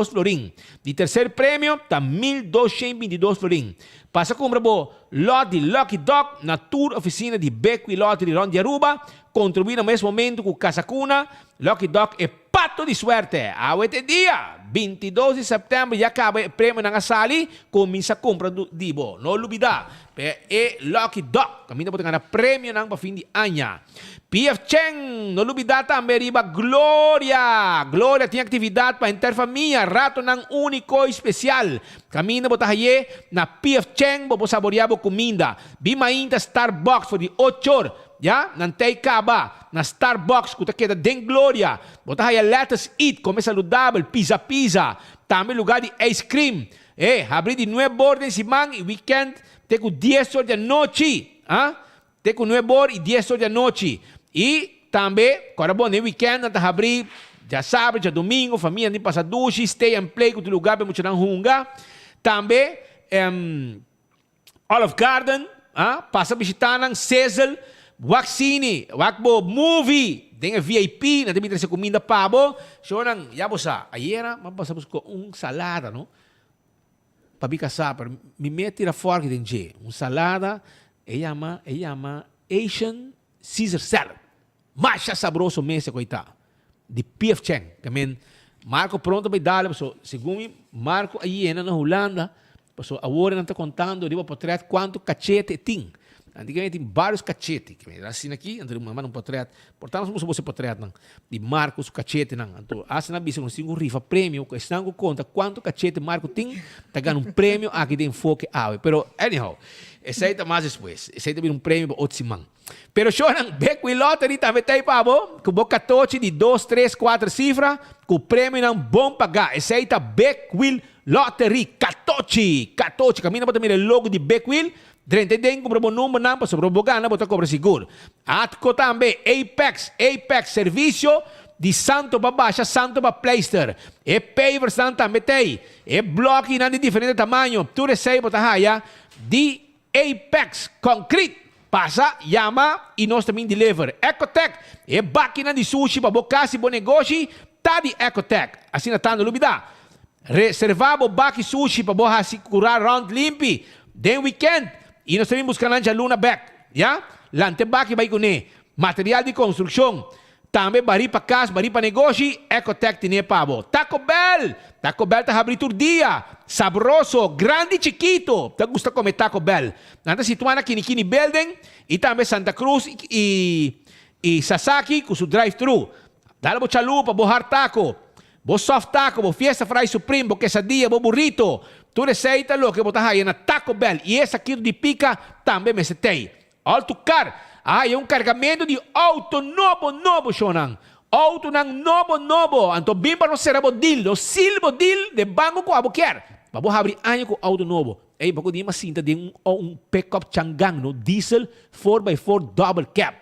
florin. Di terser premio ta 1.222 florin. Pasa kumpra bo lot di Lucky Dog na tur ofisina di Bequi Lottery rond di Aruba. Kontribuí na mes momento ku Casa Cuna, Lucky Dog e pato di suerte. Awe t'e dia, 22 di sèptèmber ya kaba e premionan a sali, kuminsá kumpra di bo. No lubidá, Pe e Lucky Dog, kaminda bo ta gana premionan pa fin di aña. PF Cheng, no lubida tambe riba Gloria! Gloria tin aktividat pa henter famia, ratonan úniko i spesial. Kaminda bo ta haye na PF Cheng bo por saboreá bo kuminda. Bin mainta Starbucks for di ochor, ya, nan tei kaba na Starbucks ku ta keda den Gloria. Bo ta haya Lettuce Eat, kome saludabel, pizza pizza, tambe lugar di ice cream. E habri di nuebor den siman i wikènt te ku dies or di anochi. A Te ku nuebor i dies or di anochi. I tambe, kòrda bon, den wikènt nan ta habri djasabra, djadumingu, famianan tin pasa dushi, stay and play ku tur lugá pa e muchanan hunga. Tambe, Olive Garden, a Pasa bishitá nan, Sizzle, wak sine, wak bo movie den e VIP, nan ta bin trese kuminda pa bo. Shownan, ya bo sa, ayera mi a pasa buska un salada, no, pa mi kasá, pero mi mei a tira fòrki den dje. Un salada, e yama, e yama Asian Caesar Salad. Masha sabroso mes e ku ei ta, di PF Chang. Ke men, Marco pronto bai dale, paso segun mi Marco a yena na Hulanda, paso awor nan ta kontando riba potret kuantu kachete e tin. Antigamente tin varios kachete, ke men asina aki, anto nan manda un potret, por tanto nos muestra boso e potretnan di Marco su kachetenan. Anto hasta nan a bisa ku nos tin ku rifa premio, ku esnan ku konta kuantu kachete Marco tin, ta gana un premio aki den Enfoke awe. Pero anyhow, esei ta mas despues, esei ta bira un premio pa otro siman. Pero shownan, Bekwin Lottery tambe ta ei pa bo, ku bo katochi di dos, tres, kuater sifra, ku premionan bon pagá. Esei ta Bekwil Lottery, katochi! Katochi! Kaminda bo ta mira e logo di Bekwil? Drenta den kumpra bo numbernan pasobra bo gana bo ta kobra sigur. Atco tambe, Apex, Apex servisio di santo pa basha santo pa pleister. E paversnan tambe t'ei. E blòkinan di diferente tamaño, tur esei bo ta haya di Apex Concrete. Pasa, yama y nos ta bin deliver. Ecotec, e bakinan di sushi pa bo cas y bo negoshi ta di Ecotec. Asina ta, no lubida. Reserva bo baki sushi pa bo haci cura rond limpi den weekend y nos ta bin busca nan djaluna bek. Ya? Lanta e baki bay cune. Material di construccion. Tambe barí pa kas, barí pa negoshi, Ecotec tine pa bo. Taco Bell! Taco Bell ta habrí tur dia. Sabroso, grandi i chikito ta gusta kome Taco Bell. Nan ta situá na Kinikini Building i tambe Santa Cruz i i Sasaki ku su drive-thru. Dal bo chalu pa bo hard taco, bo soft taco, bo fiesta fry supreme, bo quesadilla, bo burrito. Tur esei ta loke bo ta haya na Taco Bell i e sakito di pika tambe mester tei. Alto car a haya un cargamento di auto nobo nobo shownan. Autonan nobo nobo. Anto bin pa nos cera bo deal. Nos seal bo deal den banco cu abo kier. Pa bo habri aña cu auto nobo. Ey bo cu di sinta den un un pickup changan no diesel four by four double cab.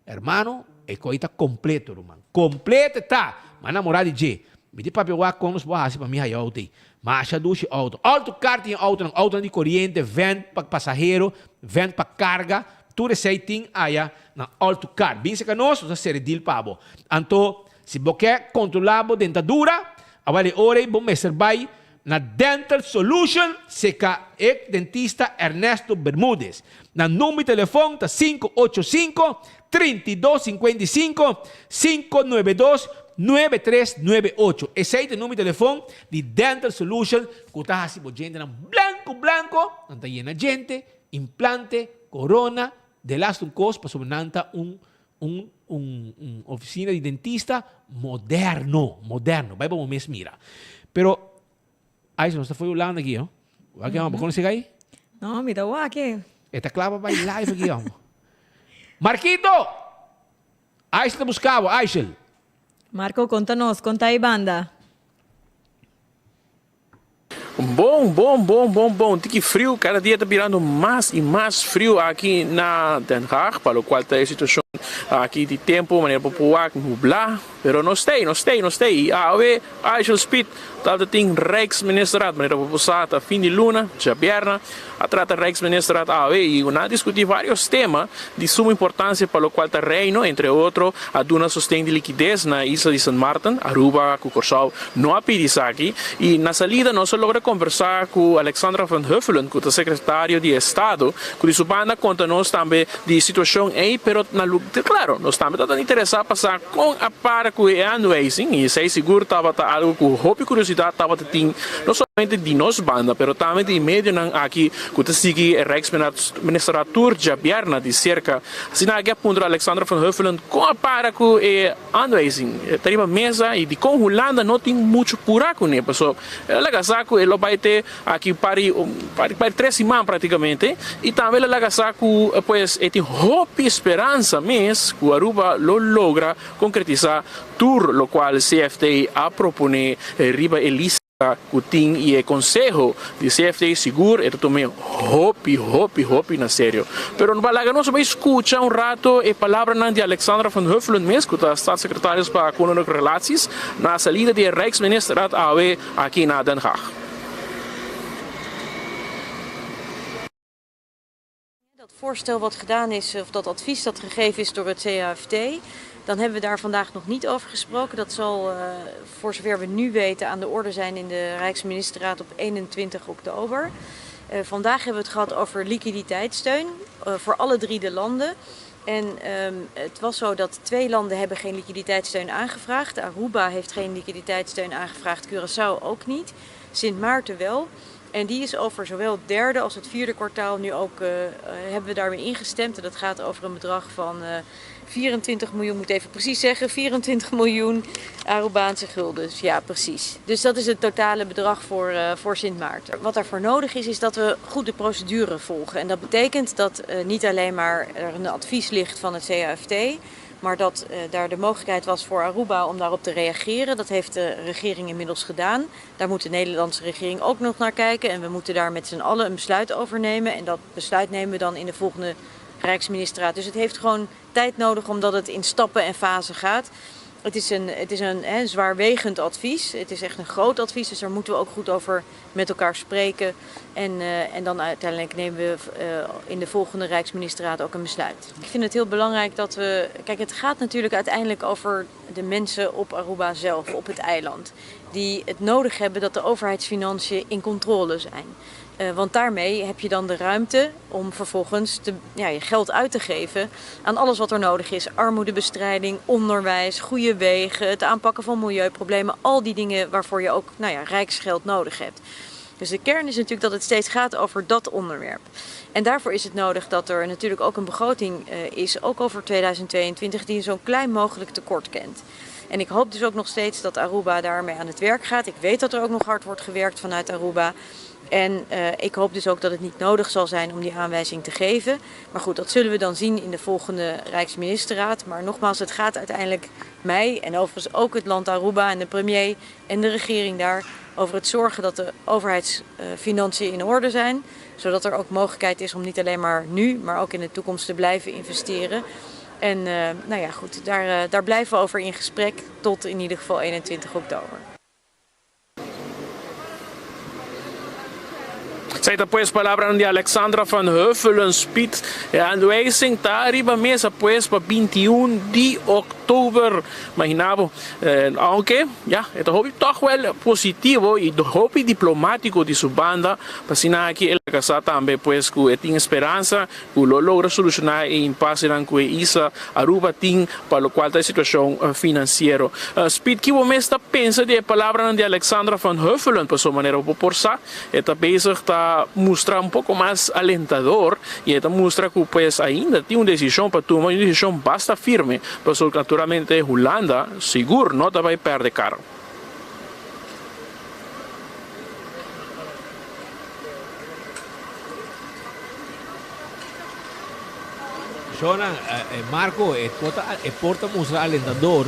Hermano e coy ta completo ruman. Completo e ta. Mi a namora di dje. Mi di papia wak con nos por haci pa mi haya auto ey. Masha dushi auto. Alto car tin autonan, autonan di coriente, van pa pasahero, van pa carga, tur esey tin aya na Alto Car. Bin cerca nos, nos ta cera e deal pa bo. Anto, si bo ke controla bo dentadura, awel e ora ey bo mester bay na Dental Solution cerca e dentista Ernesto Bermudez. Nan number di telefon ta 585 32 55 592 9398. Esei ta e number di telefon di Dental Solution ku ta hasi bo djentenan blanko blanko, nan ta yena djente, implante, korona, delaste un kos pasobra nan ta un un un un ofisina di dentista moderno, moderno. Bai pa bo mes mira. Pero Aisha nos ta fo'i Hulanda aki ho. Wak e homber, konosi kai? No, mi ta wak e. E ta kla pa bai live aki homber. Marquito! Aisha ta buska bo, Aishel. Marco, konta nos, kon ta e banda? Bon, bon, bon, bon, bon. Tiki friu, kada dia ta birando mas i mas friu aki na Den Haag, pa lokual ta e situashon aki di tempu, manera bo por wak nublá. Pero nos ta ei, nos ta ei, nos ta ei. I awe Aishel Speed tabata tin Rijksministerraad, manera bo por sa ta fin di luna, djabièrna, a trata Rijksministerraad awe i nan a diskutí vários tema di suma importansia pa lokual ta Reino, entre otro a duna sosten di likides na isla di Sint Maarten, Aruba ku Kòrsou no a pidi esaki. I na salida nos a logra kombersá ku Alexandra van Huffelen ku ta sekretario di Estado ku di su banda konta nos tambe di situashon ei, pero na klaro nos tambe tabata interesá pa sa Kon a para ku e aanwijzing i esei sigur tabata algu ku hopi kuriosidat tabata tin no solamente di nos banda pero tambe di medionan aki ku ta sigui e Rijksministerraad tur djabièrna di serka. Asina aki a puntra Alexandra van Huffelen kon a para ku e aanwijzing ta riba mesa i dikon Hulanda no tin muchu purá kuné paso el a laga sa ku e lo bai te Aki pari pari tres siman praktikamente i tambe el a laga sa ku pues e tin hopi speransa mes ku Aruba lo logra konkretisá tur lokual CFT a proponé riba e lista ku tin i e konseho di CFT sigur e ta tum'é hopi hopi hopi na serio. Pero no laga nos bai skucha un rato e palabranan di Alexandra van Huffelen mes ku ta Staatssecretaris pa Koninklijke Relaties na salida di e Rijksministerraad awe aki na Den Haag. Dat voorstel wat gedaan is, of dat advies dat gegeven is door het CAFT, dan hebben we daar vandaag nog niet over gesproken. Dat zal, eh, voor zover we nu weten, aan de orde zijn in de Rijksministerraad op 21 oktober. Eh, vandaag hebben we het gehad over liquiditeitssteun eh, voor alle drie de landen. En ehm, het was zo dat twee landen hebben geen liquiditeitssteun aangevraagd. Aruba heeft geen liquiditeitssteun aangevraagd, Curaçao ook niet. Sint Maarten wel. En die is over zowel het derde als het vierde kwartaal nu ook, uh, hebben we daarmee ingestemd. En dat gaat over een bedrag van uh, 24 miljoen, moet even precies zeggen, 24 miljoen Arubaanse guldens. Ja, precies. Dus dat is het totale bedrag voor, uh, voor Sint Maarten. Wat daarvoor nodig is, is dat we goed de procedure volgen. En dat betekent dat uh, niet alleen maar er een advies ligt van het CAFT, Maar dat daar de mogelijkheid was voor Aruba om daarop te reageren. Dat heeft de regering inmiddels gedaan. Daar moet de Nederlandse regering ook nog naar kijken. En we moeten daar met z'n allen een besluit over nemen. En dat besluit nemen we dan in de volgende Rijksministerraad. Dus het heeft gewoon tijd nodig omdat het in stappen en fasen gaat. Het is een, het is een hè, zwaarwegend advies. Het is echt een groot advies, dus daar moeten we ook goed over met elkaar spreken. En, uh, en dan uiteindelijk nemen we uh, in de volgende Rijksministerraad ook een besluit. Ik vind het heel belangrijk dat we. Kijk, het gaat natuurlijk uiteindelijk over de mensen op Aruba zelf, op het eiland. Die het nodig hebben dat de overheidsfinanciën in controle zijn. Uh, want daarmee heb je dan de ruimte om vervolgens te, ja, je geld uit te geven aan alles wat er nodig is. Armoedebestrijding, onderwijs, goede wegen, het aanpakken van milieuproblemen. Al die dingen waarvoor je ook nou ja, rijksgeld nodig hebt. Dus de kern is natuurlijk dat het steeds gaat over dat onderwerp. En daarvoor is het nodig dat er natuurlijk ook een begroting uh, is, ook over 2022, die een zo'n klein mogelijk tekort kent. En ik hoop dus ook nog steeds dat Aruba daarmee aan het werk gaat. Ik weet dat er ook nog hard wordt gewerkt vanuit Aruba. En uh, ik hoop dus ook dat het niet nodig zal zijn om die aanwijzing te geven. Maar goed, dat zullen we dan zien in de volgende Rijksministerraad. Maar nogmaals, het gaat uiteindelijk mij en overigens ook het land Aruba en de premier en de regering daar over het zorgen dat de overheidsfinanciën in orde zijn. Zodat er ook mogelijkheid is om niet alleen maar nu, maar ook in de toekomst te blijven investeren. En uh, nou ja, goed, daar, uh, daar blijven we over in gesprek tot in ieder geval 21 oktober. Esei ta pues palabranan di Alexandra van Huffelen Spiet. E aanwijzing ta riba mesa pues pa 21 di oktober. Imagina bo. Aunke, ya, e ta hopi toch wel positivo y hopi diplomatico di su banda pa asina aki el a casa tambe pues cu e tin speransa cu lo logra soluciona e impasenan cu e isla Aruba tin pa locual ta e situacion financiero. Speed ki bo mes ta pensa di e palabranan di Alexandra van Huffelen? Pasobra manera bo por sa e ta bezig ta mustra un poco mas alentador y e ta mustra cu pues ainda tin un decision pa tuma y un decision basta firme pasobra naturalmente Hulanda sigur no ta bay perde cara. Shona, Marco, e por ta e por ta mustra alentador,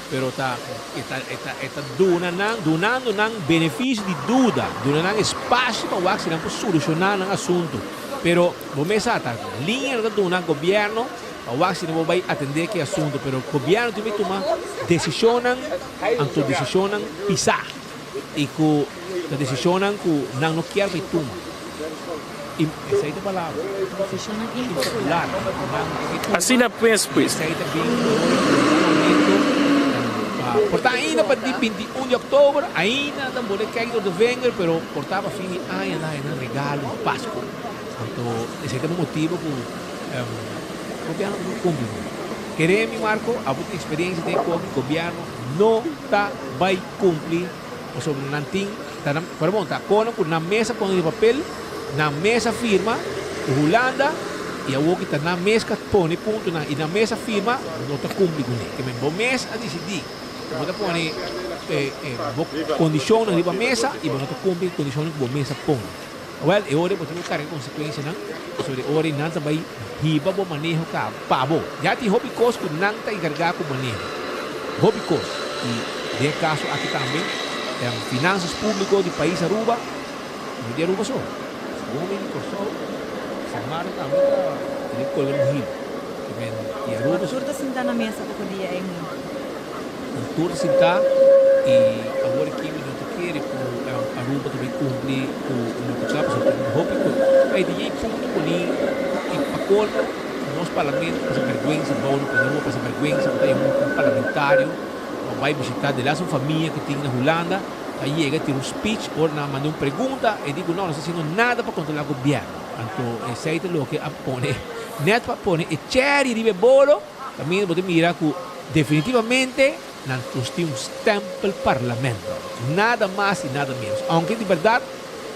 pero ta e ta e ta e ta duna nan dunando nan beneficio di duda, duna nan espacio pa wak si nan por soluciona nan asunto. Pero bo mes sa ta liña nan ta duna gobierno pa wak si nan por bay atende ki asunto, pero gobierno tin bay tuma decisionnan anto decisionnan pisa y cu ta decisionnan cu nan no kier bay tuma. Esey ta palabra. Decisionnan impopular. Asina pues pues. Esey ta bin ora cu ta momento pa por ta ainda pa di 21 di october ainda ta bole kijk door de vinger pero por ta pa fin di aña nan haya nan regalo di Pasco. Anto esey ta motibo cu gobierno no cumpli cu. Kere mi Marco abo tin experiencia den koki gobierno no ta bay cumpli pasobra nan tin Ta nan, pero bon, ta kono ku nan mes a pone di papel, nan mes a firma ku Hulanda i awor ki ta nan mes ka pone puntonan i nan mes a firma, no ta kumpli kuné. Ke men bo mes a disidí ku bo ta pone bo kondishonnan riba mesa i bo no ta kumpli ku kondishonnan ku bo mes a pone. Awèl, e ora ei bo tin ku karga e konsekuensianan, pasobra e ora ei nan ta bai hiba bo maneho ka pa bo. Ya tin hopi kos ku nan ta enkargá ku maneho. Hopi kos. I den e kaso aki tambe, finansas públiko di pais Aruba, no di Aruba so, segun mi di Kòrsou, San Martin tambe ta tene kolga un hilo. I Aruba so. Tur ta sintá na mesa poko dia ei huntu. Nan tur ta sintá i awor aki mi no ta kere ku Aruba ta bai kumpli ku loke ta pasobra tin hopi ku ei di yei punto poni i pa kolmo nos parlamento pasa bergwensa bou no pasa Aruba pasa bergwensa ku ta un parlamentario ku a bai bishita de las un famia ku tin na Hulanda ta yega tira un speech ora nan a manda un pregunta e di ku no no sta haciendo nada pa controla gobierno anto esei ta loke a pone net pa pone e cherry riba e bolo. Kaminda bo ta mira ku definitivamente nan nos tin un stempel parlamento. Nada mas i nada menos. Ounke di bèrdat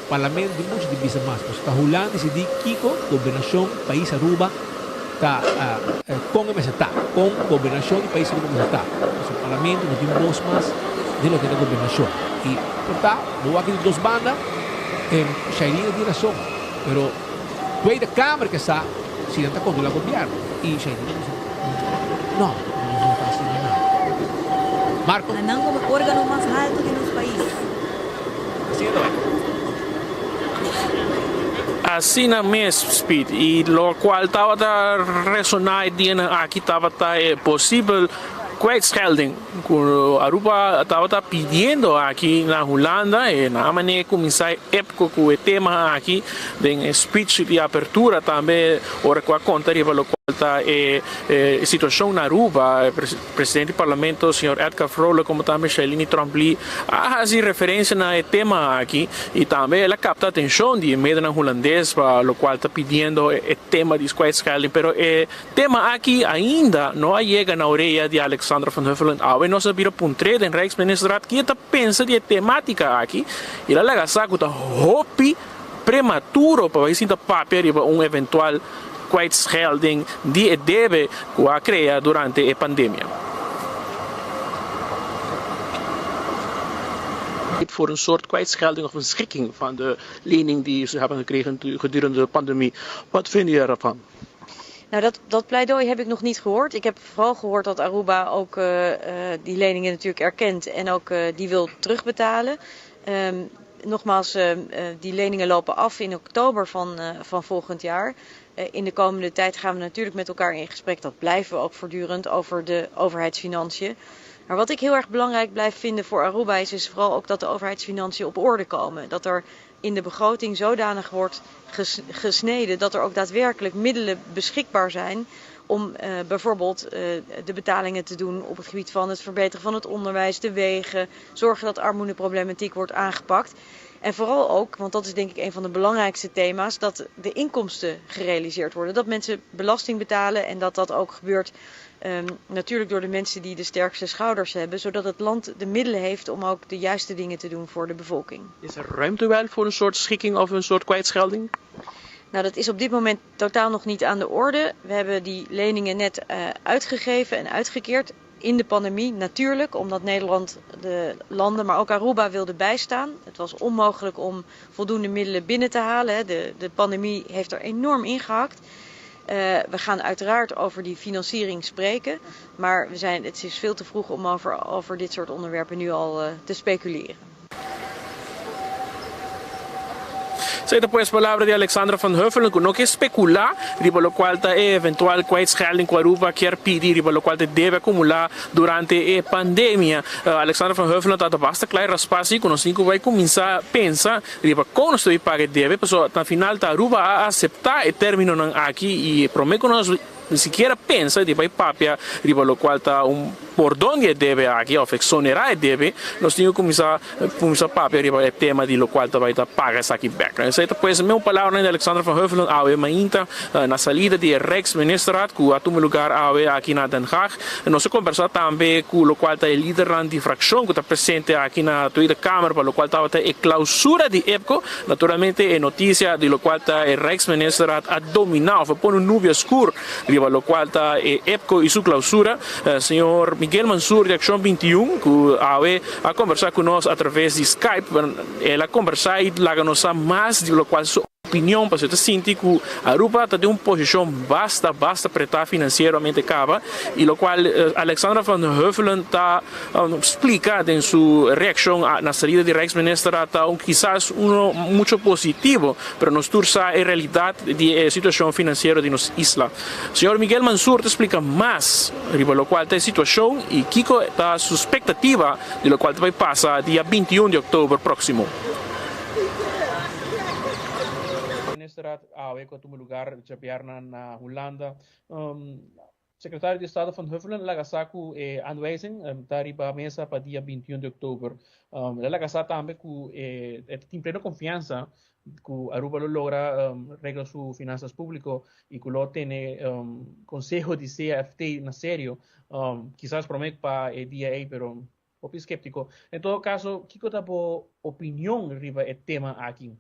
parlamento tin muchu di bisa mas, pasobra ta Hulanda disidí kiko gobernashon pais Aruba ta kon e mester ta, kon gobernashon di pais Aruba mester ta. Pasobra parlamento no tin bos mas den loke ta gobernashon. I por ta bo wak di dos banda, Shailina tin rason, pero Tweede Kamer ke sa si nan ta kontrola gobièrnu i Shailina bisa no, no. Marco. Na nan como organo mas halto di nos pais. Asina mes, Speed, y locual tabata resona e dianan aki tabata e posibel kwijtschelding cu Aruba tabata pidiendo aki na Hulanda e na manera cuminsa e epco cu e tema aki den e speech di apertura tambe ora cu a conta riba locual ta e situacion na Aruba. Presidente di Parlamento, señor Edgar Vrolijk, como tambe Shailiny Tromp-Lee a haci referencia na e tema aki y tambe el a capta atencion di e medionan Hulandes pa locual ta pidiendo e tema di kwijtschelding. Pero e tema aki ainda no a yega na orea di Alexandra van Huffelen. Awe nos a bira puntr'é den Rijksministerraad kie ta pensa di e tematica aki y el a laga sa cu ta hopi prematuro pa bai sinta papia riba un eventual kwijtschelding di e debe ku a krea durante e pandemia. Voor een soort kwijtschelding of een schikking van de lening die ze hebben gekregen gedurende de pandemie. Wat vind je ervan? Nou, dat, dat pleidooi heb ik nog niet gehoord. Ik heb vooral gehoord dat Aruba ook uh, uh, die leningen natuurlijk erkent en ook uh, die wil terugbetalen. Um, nogmaals, uh, die leningen lopen af in oktober van, uh, van volgend jaar. Uh, in de komende tijd gaan we natuurlijk met elkaar in gesprek. Dat blijven we ook voortdurend over de overheidsfinanciën. Maar wat ik heel erg belangrijk blijf vinden voor Aruba is, is vooral ook dat de overheidsfinanciën op orde komen. Dat er in de begroting zodanig wordt ges gesneden dat er ook daadwerkelijk middelen beschikbaar zijn om uh, bijvoorbeeld uh, de betalingen te doen op het gebied van het verbeteren van het onderwijs, de wegen, zorgen dat armoedeproblematiek wordt aangepakt. En vooral ook, want dat is denk ik een van de belangrijkste thema's, dat de inkomsten gerealiseerd worden. Dat mensen belasting betalen en dat dat ook gebeurt um, natuurlijk door de mensen die de sterkste schouders hebben, zodat het land de middelen heeft om ook de juiste dingen te doen voor de bevolking. Is er ruimte wel voor een soort schikking of een soort kwijtschelding? Nou, dat is op dit moment totaal nog niet aan de orde. We hebben die leningen net uh, uitgegeven en uitgekeerd in de pandemie natuurlijk, omdat Nederland de landen, maar ook Aruba wilde bijstaan. Het was onmogelijk om voldoende middelen binnen te halen. De, de pandemie heeft er enorm ingehakt. Uh, we gaan uiteraard over die financiering spreken. Maar we zijn, het is veel te vroeg om over, over dit soort onderwerpen nu al uh, te speculeren. Esei ta pues palabra di Alexandra van Huffelen ku no ke spekulá riba lokual ta e eventual kwijtschelding ku Aruba kier pidi riba lokual ta debe akumulá durante e pandemia. Alexandra van Huffelen ta ta basta kla i raspá si ku nos tin ku bai kuminsá pensa riba kon nos ta bai paga e debe pasobra na final ta Aruba a aseptá e términonan aki i promé ku nos Ni sikiera pensa di bai papia riba lokual ta un pordon di e debe aki òf eksonerá e debe, nos tin ku kuminsá kuminsá papia riba e tema di lokual ta bai ta paga esaki bèk. Esei ta pues meun palabranan di Alexander van Huffelen awe mainta na salida di e Rijksministerraad ku a tuma lugar awe aki na Den Haag. Nos a kombersá tambe ku lokual ta e lidernan di frakshon ku ta presente aki na Tweede Kamer pa lokual tabata e klausura di EPCO. Naturalmente e noticia di locual ta e Rijksministerraad a domina of a pone un nubia scur riba locual ta e EPCO y su clausura. Señor Miguel Mansur di Accion 21 cu awe a conversa cu nos a traves di Skype, el a conversa y laga nos sa mas di locual su opinion pasobra e ta sinti cu Aruba ta den un posicion basta basta preta financieramente caba y locual Alexandra van Huffelen ta Splica den su reaccion na salida di Rijksminister ta un kisas uno mucho positivo, pero nos tur sa e realidad di e situacion financiero di nos isla. Señor Miguel Mansur ta splica mas riba locual ta e situacion y kico ta su spectativa di locual ta bay pasa dia 21 di october proximo. Ministerraad awe cu a tuma lugar djabièrnè na Hulanda. Secretario di Estado Van Huffelen laga sa cu e aanwijzing ta riba mesa pa dia 21 di october. El a laga sa tambe cu e tin pleno confiansa cu Aruba lo logra regla su finanzas publico y cu lo tene conseho di CFT na serio, kisas prome pa e dia ey, pero hopi skeptico. En todo caso, kico ta bo opinion riba e tema aki?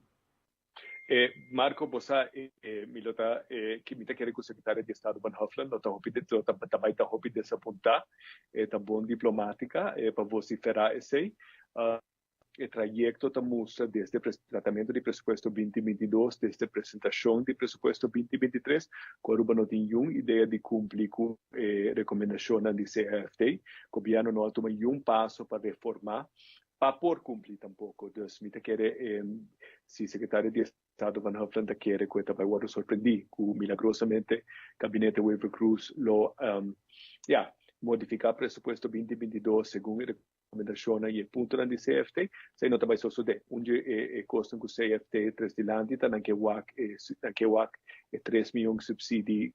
E, Marco, bo sa, e, e, mi lo ta, e, ki mi ta kere ku Sekretario di Estado Van Huffelen lo ta hopi, lo ta, ta bai ta hopi desapuntá. E ta bon diplomátika, e, pa vosiferá esei. E trayekto ta mustra desde tratamentu di presupuesto 2022, desde presentashon di presupuesto 2023, ku Aruba no tin yun idea di kumpli ku e rekomendashonnan di CAFT. Gobièrnu no a tuma yun paso pa reformá pa por kumpli tampoko. Dus mi ta kere si sekretario di Estado Van Huffelen ta kere ku e ta bai wòrdu sorprendí ku milagrosamente gabinete Wever-Croes lo ya modifiká presupuesto 2022 segun e Rekomendashonnan i e puntonan di CFT, esei no ta bai sosodé. Un dje e kosnan ku CFT tres dilanti ta nan ke wak e nan ke wak e tres mion supsidi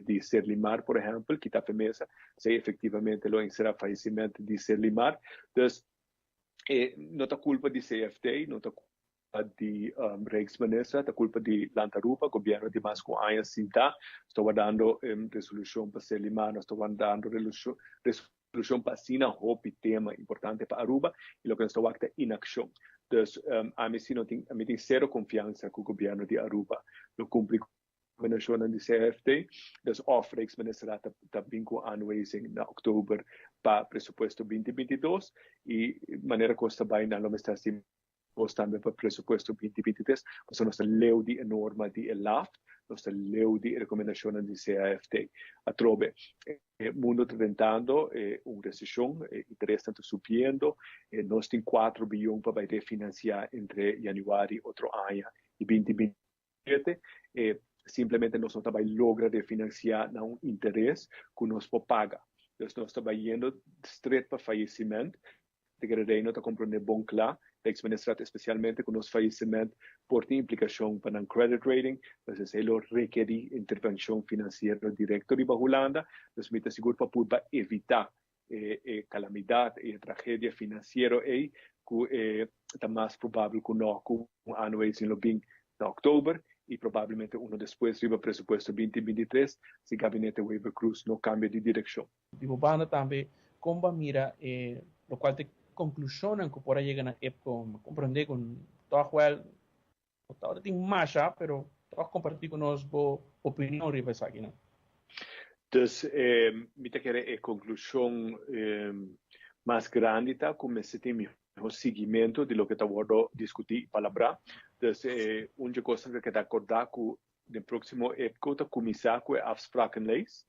di Serlimar por ehèmpel kita afe mesa, esei efektivamente lo enserá fayesiment di Serlimar. Dus e no ta kulpa di CFT, no ta di Rijksminister, ta culpa di Land Aruba, gobierno di mas cu aña sinta, nos ta wardando resolucion pa Serlimar, nos ta wardando resolucion pa asina hopi tema importante pa Aruba y loke nos ta wak ta inaccion. Dus ami si no tin, ami tin cero confiansa cu gobierno di Aruba lo cumpli cu recomendacionnan di CFT, dus of Rijksminister ta bin cu aanwijzing na oktober pa presupuesto 2022 y manera cos ta bay nan lo mester haci Nos tambe pa presupuesto 2023, pasobra nos ta leu di e norma di e LAFT, nos ta leu di e rekomendashonnan di CAFT. Atrobe, e mundo ta tentando un reseshon, e interesnan ta subiendo, nos tin kuatro biyon pa bai refinansiá entre yanüari otro aña i 2027, e simplemente nos no ta bai logra refinansiá na un interes ku nos por paga. Dus nos ta bai yendo stret pa fayesiment De kere Reino ta komprondé bon kla, Rijksministerraad espesialmente, ku nos fayesiment por tin implikashon pa nan credit rating, pues esei lo rekerí intervenshon finansiero direkto riba Hulanda. Dus mi ta sigur pa purba evitá e e kalamidat i e tragedia finansiero ei ku e ta mas probabel ku no ku un aanwijzing lo bin na òktober i probablemente uno despues riba presupuesto 2023 si gabinete Wever-Croes no kambia di direkshon. Di bo banda tambe kon bo a mira e lokual ta e konklushonnan ku por a yega na EPCO? Mi a komprondé ku tòg wèl no tabata tin masha, pero tòg kompartí ku nos bo opinion riba esakinan. Dus mi ta kere e konklushon mas grandi ta ku mester tin mihó siguimentu di loke ta wòrdu diskutí i palabrá. Dus un dje kosnan ku a keda akordá ku den próksimo EPCO ta kuminsá ku e afsprakenlijst.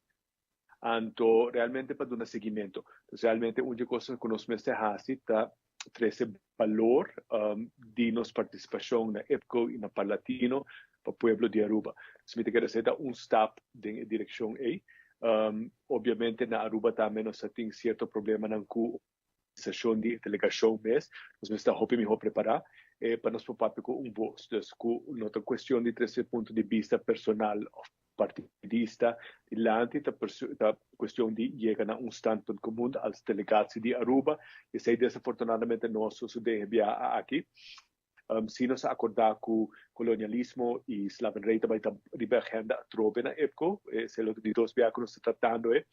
Anto realmente pa duna seguimento. Entonces realmente un dje cosnan cu nos mester haci ta trece balor di nos participacion na IPCO y na Parlatino pa pueblo di Aruba. Entonces mi ta kere esey ta un stap den e direccion ey. Obviamente na Aruba tambe nos ta tin cierto problemanan cu organisacion di e delegacion mes. Nos mester ta hopi miho prepara pa nos por papia cu un voz. Dus cu no ta cuestion di trece punto di bista personal of partidista dilanti, ta ta cuestion di yega na un standpunt comun als delegatie di Aruba. Esey desafortunadamente no a sosode e biaha aki. Si nos a acorda cu colonialismo y slavenrij ta bay ta riba agenda atrobe na IPCO, esey lo ta di dos biaha cu nos ta tratando e.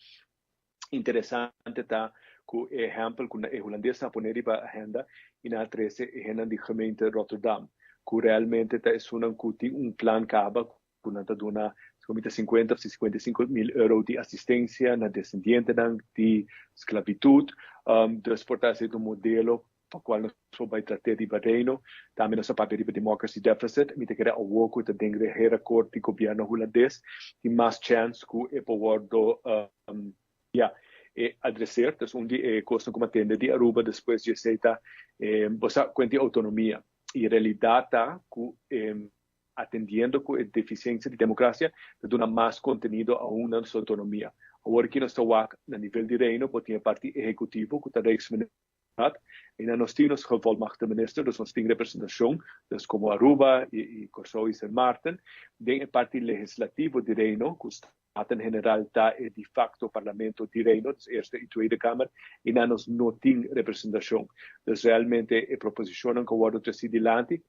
Interesante ta cu e ehempel cu e Hulandesnan a pone riba agenda y nan a trece e hendenan di gemeente Rotterdam, cu realmente ta esunnan cu tin un plan caba cu nan ta duna segun mi ta 50 of 55 mil euro di asistencia na descendientenan di sclavitud. Dus por ta esey ta un modelo pa cual nos por bay trate riba Reino. Tambe nos a papia riba democracy deficit. Mi ta kere awor cu ta den regeerakkoord di gobierno Hulandes tin mas chance cu e por wordo ya e adreseer. Dus un di e cosnan cu mi a tende di Aruba despues di esey ta bo sa cuenta di autonomia y realidad ta cu atendiendo cu e deficiencia di democracia ta duna mas contenido aun na nos autonomia. Awor aki nos ta wak na nivel di Reino bo tin e parti ehecutivo cu ta Rijksminister I na nos tin nos gevolmachtigde minister, dus nos tin representacion, dus como Aruba i Corsou i Sint Maarten, den e parti legislativo di Reino, cu Staten-Generaal ta e di facto parlamento di Reino, dus Eerste i Tweede Kamer, i na nos no tin representacion. Dus realmente e proposicionnan cu a wordo treci dilanti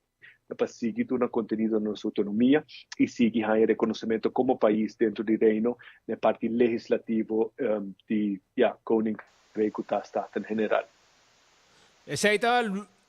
ta pa sigui duna contenido na nos autonomia i sigui haña reconocimento como pais dentro di Reino na e parti legislativo di, ya, Koninkrijk cu ta Staten-Generaal. Esei ta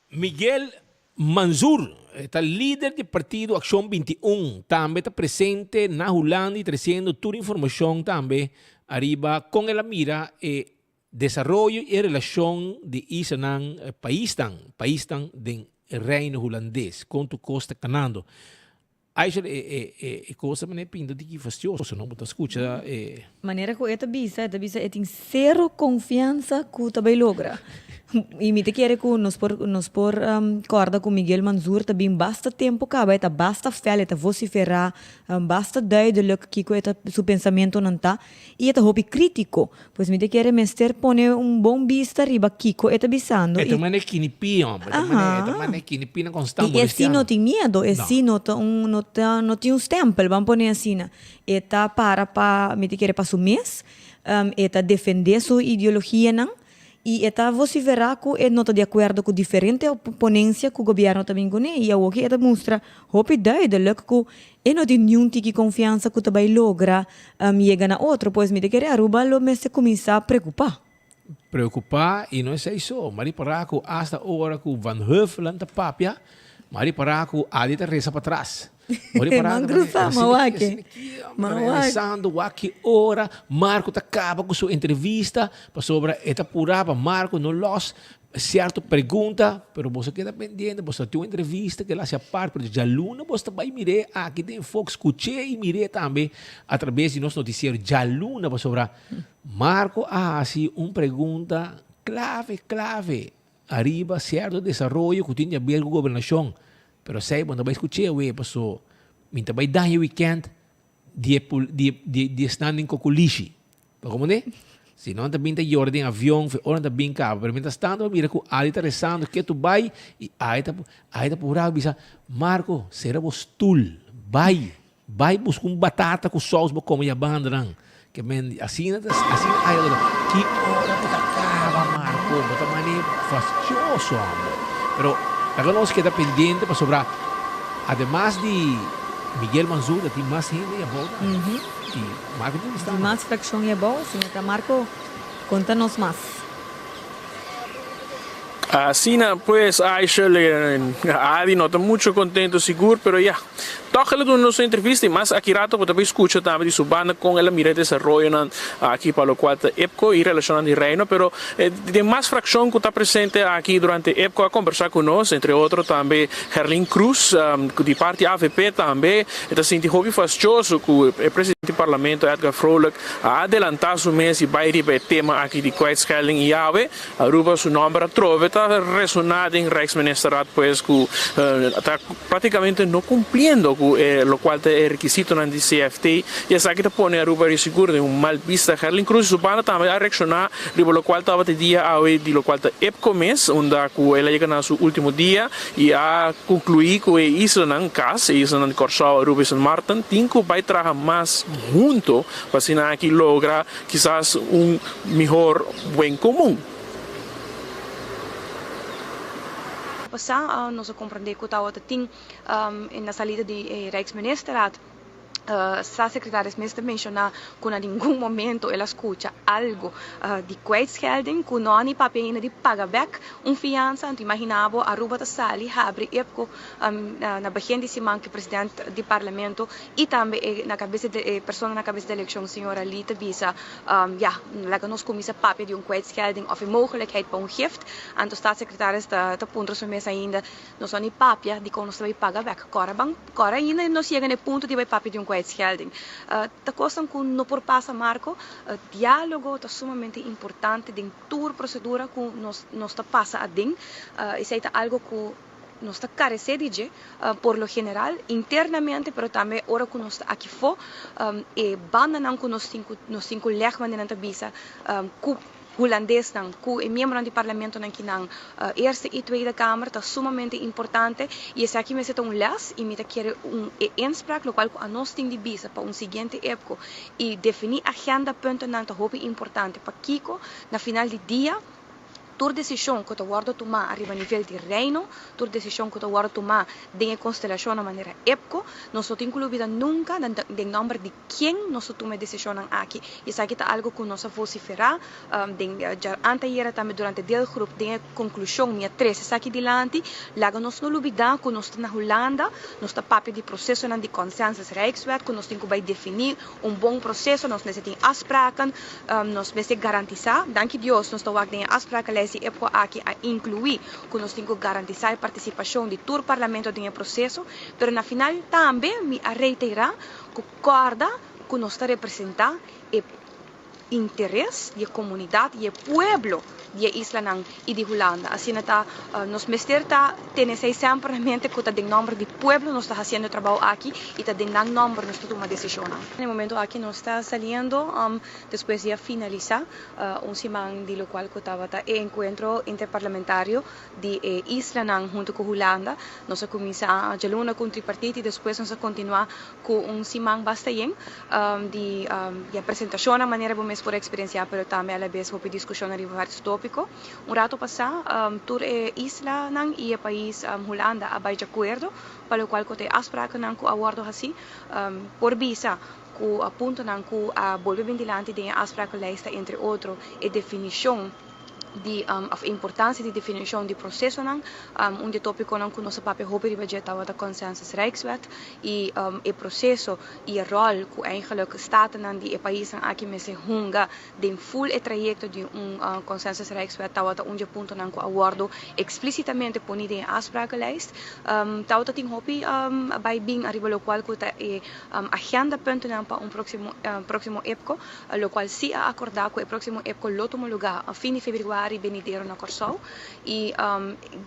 Miguel Manzur, e ta lider di partido Accion 21, tambe ta presente na Hulanda y treciendo tur informacion tambe ariba con el a mira e. Desaroyo i e relashon di islanan, paisnan, paisnan den Reino Hulandes, kon tur kos ta kanando. Aishel e e e e kos ta manera pinta diki fastioso no, bo ta skucha e. Manera ku e ta bisa, e ta bisa e tin sero konfiansa ku ta bai logra. I mi ta kere ku nos por nos por kòrda ku Miguel Mansur ta bin basta tempu kaba, e ta basta fèl, e ta vosiferá basta duidelijk kiko e ta su pensamentonan ta i e ta hopi krítiko. Pues mi ta kere mester pone un bon bista riba kiko e ta bisando E ta i. manera kinipí, homber. E ta manera, e ta manera kinipí na konstant I e si molestiando. no tin miedo, e No. si no ta un, no ta, no tin un stempel, ban pone asina. E ta para pa, mi ta kere pa su mes, e ta defende su ideologianan i e ta vociferá ku e no ta di akuerdo ku diferente ponencia ku gobierno ta bin kuné. I awoki e ta mustra hopi duidelijk ku E no tin niun tiki konfiansa ku ta bai logra yega na otro, pues mi ta kere Aruba lo mester kuminsá preokupá. Preokupá i no esei so, ma ripará ku asta ora ku Van Huffelen ta papia, ma ripará ku Adi ta resa patras. Bo ripará Man krusa, ma wak e. Ma wak. Rezando wak ki ora Marco ta kaba ku su entrevista, pasobra e ta purá pa Marco no lòs Cierto pregunta, pero boso keda pendiente, boso tin un entrevista ke el haci apart, pero djaluna boso ta bay mir'é aki den Fox, scuch'é y mir'é tambe a traves di nos noticiero djaluna, pasobra Marco a haci un pregunta clave, clave ariba cierto desaroyo cu tin di haber cu gobernacion, pero esey bo no ta bay scuch'é awe, paso mi ta bay daña weekend di e di di di esnan den Cocolishi. Bo comprende? Si nan ta bin ta yora den avion, fe ora nan ta bin caba. Pero mientras tanto bo mira cu Ali ta rezando ketu bay y Ali ta Ali ta pura bisa, Marco, cera bo stoel, bay, bay busca un batata cu saus bo come yabanda nan. Ke men asina ta asina Ali ta Ki ora bo ta caba Marco? Bo ta mane fastioso homber. Pero laga nos keda pendiente pasobra ademas di Miguel Manzur ta tin mas hende yabou tambe. Y Marco tin Tin mas fraccion yabou, asina ta Marco, conta nos mas. Asina pues Aishel Adi no ta mucho contento sigur pero ya toch el a duna nos un entrevista y mas aki rato bo ta bay scucha tambe di su banda con el a mira e desaroyonan aki pa locual ta EPCO y relacionnan di Reino pero den mas fraccion cu ta presente aki durante EPCO a conversa cu nos entre otro tambe Gerlin Cruz di parti avp tambe e ta sinti hopi fastioso cu e presidente di parlamento Edgar Vrolijk a adelanta su mes y bay riba e tema aki di kwijtschelding y awe Aruba su nomber atrobe ta resona den Rijksministerraad pues cu ta practicamente no cumpliendo cu e locual ta e requisitonan di CFT y esaki ta pone Aruba riba sigur den un mal bista. Gerlin Cruz y su banda tambe a reacciona riba locual tabata e dia awe di locual ta EPCO mes unda cu el a yega na su ultimo dia y a conclui cu e islanan cas, e islanan di Corsou, Aruba y Sint Maarten tin cu bay traha mas hunto pa asina aki logra kisas un mihor buen komun. Pasá nos a komprendé ku tabata tin na salida di e Rijksministerraad Staatssecretaris mes ta menshoná ku na ningun momento el a skucha algu di kwijtschelding, ku no a ni papia ainda di paga bèk un fiansa. Anto imaginá bo Aruba ta sali habri EPCO na begin di siman ku e president di parlamento i tambe e na kabes di e persona na kabes di elekshon señora Lee ta bisa ya laga nos kuminsá papia di un kwijtschelding òf e mogelijkheid pa un gift. Anto staatssecretaris ta ta puntra su mes ainda nos no ni papia dikon nos ta bai paga bèk kòrda ban kòrda ainda nos yega na e punto di bai papia di un kwijtschelding. Ta kosnan ku no por pasa Marco, diálogo ta sumamente importante den tur prosedura ku nos nos ta pasa aden esei ta algo ku Nos ta carecé di dje, por lo general, internamente, pero tambe ora cu nos ta aki fo, e bandanan cu nos tin cu nos tin cu leg wanneer nan ta bisa cu Hulandesnan, cu e miembronan di parlamentonan kinan Eerste y Tweede Kamer ta sumamente importante y esaki mester ta un les y mi ta kere un e inspraak locual cu anos tin di bisa pa un siguiente epco y defini agenda puntonan ta hopi importante. Pakico na final di dia? Tur desishon ku ta wòrdu tumá ariba nivel di Reino, tur desishon ku ta wòrdu tumá den e konstelashonnan manera EPCO, nos no tin ku lubida nunka den nòmber di ken nos ta tuma e desishonnan aki. I esaki ta algu ku nos a vosiferá den dja anteayera tambe durante deelgroep den e konklushon mi a trese esaki dilanti. Laga nos no lubida ku nos ta na Hulanda, nos ta papia di prosesonan di Consensus Rijkswet ku nos tin ku bai definí un bon proseso, nos mester tin afspraken, nos mester garantisá, danki Dios nos ta wak den e afsprakenlijst di EPCO aki a inkluí ku nos tin ku garantisá e partisipashon di tur parlamento den e proseso, pero na final tambe mi a reiterá ku kòrda ku nos ta representá e interes di e komunidat i e pueblo di e islanan i di Hulanda. Asina ta nos mester ta tene esei semper na mente ku ta den nòmber di pueblo nos ta hasiendo e trabou aki i ta den nan nòmber nos ta tuma desishonnan. Na e momento aki nos ta saliendo despues di a finalisá un siman di lokual ku tabata e enkuentro interparlamentario di e islanan huntu ku Hulanda. Nos a kuminsá djaluna ku un tripartit i despues nos a kontinuá ku un siman basta yen di ya presentashonnan manera bo mes por a eksperensiá pero tambe alabes hopi diskushonnan riba varios tópiko. Un rato pasá tur e islanan i e pais Hulanda a bai djakuerdo pa lokual ku ta e afsprakennan ku a wòrdu hasí. Por bisa ku puntonan ku a bolbe bin dilanti den e afsprakenlijst ta entre otro e definishon di of importancia di definicion di procesonan. Un di e topiconan cu nos a papia hopi riba dje tabata Consensus Rijkswet y e proceso y e rol cu eigenlijk statennan di e paisnan aki mester hunga den full e trayecto di un Consensus Rijkswet tabata un di e puntonan cu a wordo explicitamente poni den e afsprakenlijst. Tabata tin hopi bay bin ariba locual cu ta e agendapuntonan pa un proximo proximo EPCO. Lokual si a akordá ku e próksimo EPCO lo tuma lugá fin di febrüari benidero na Kòrsou i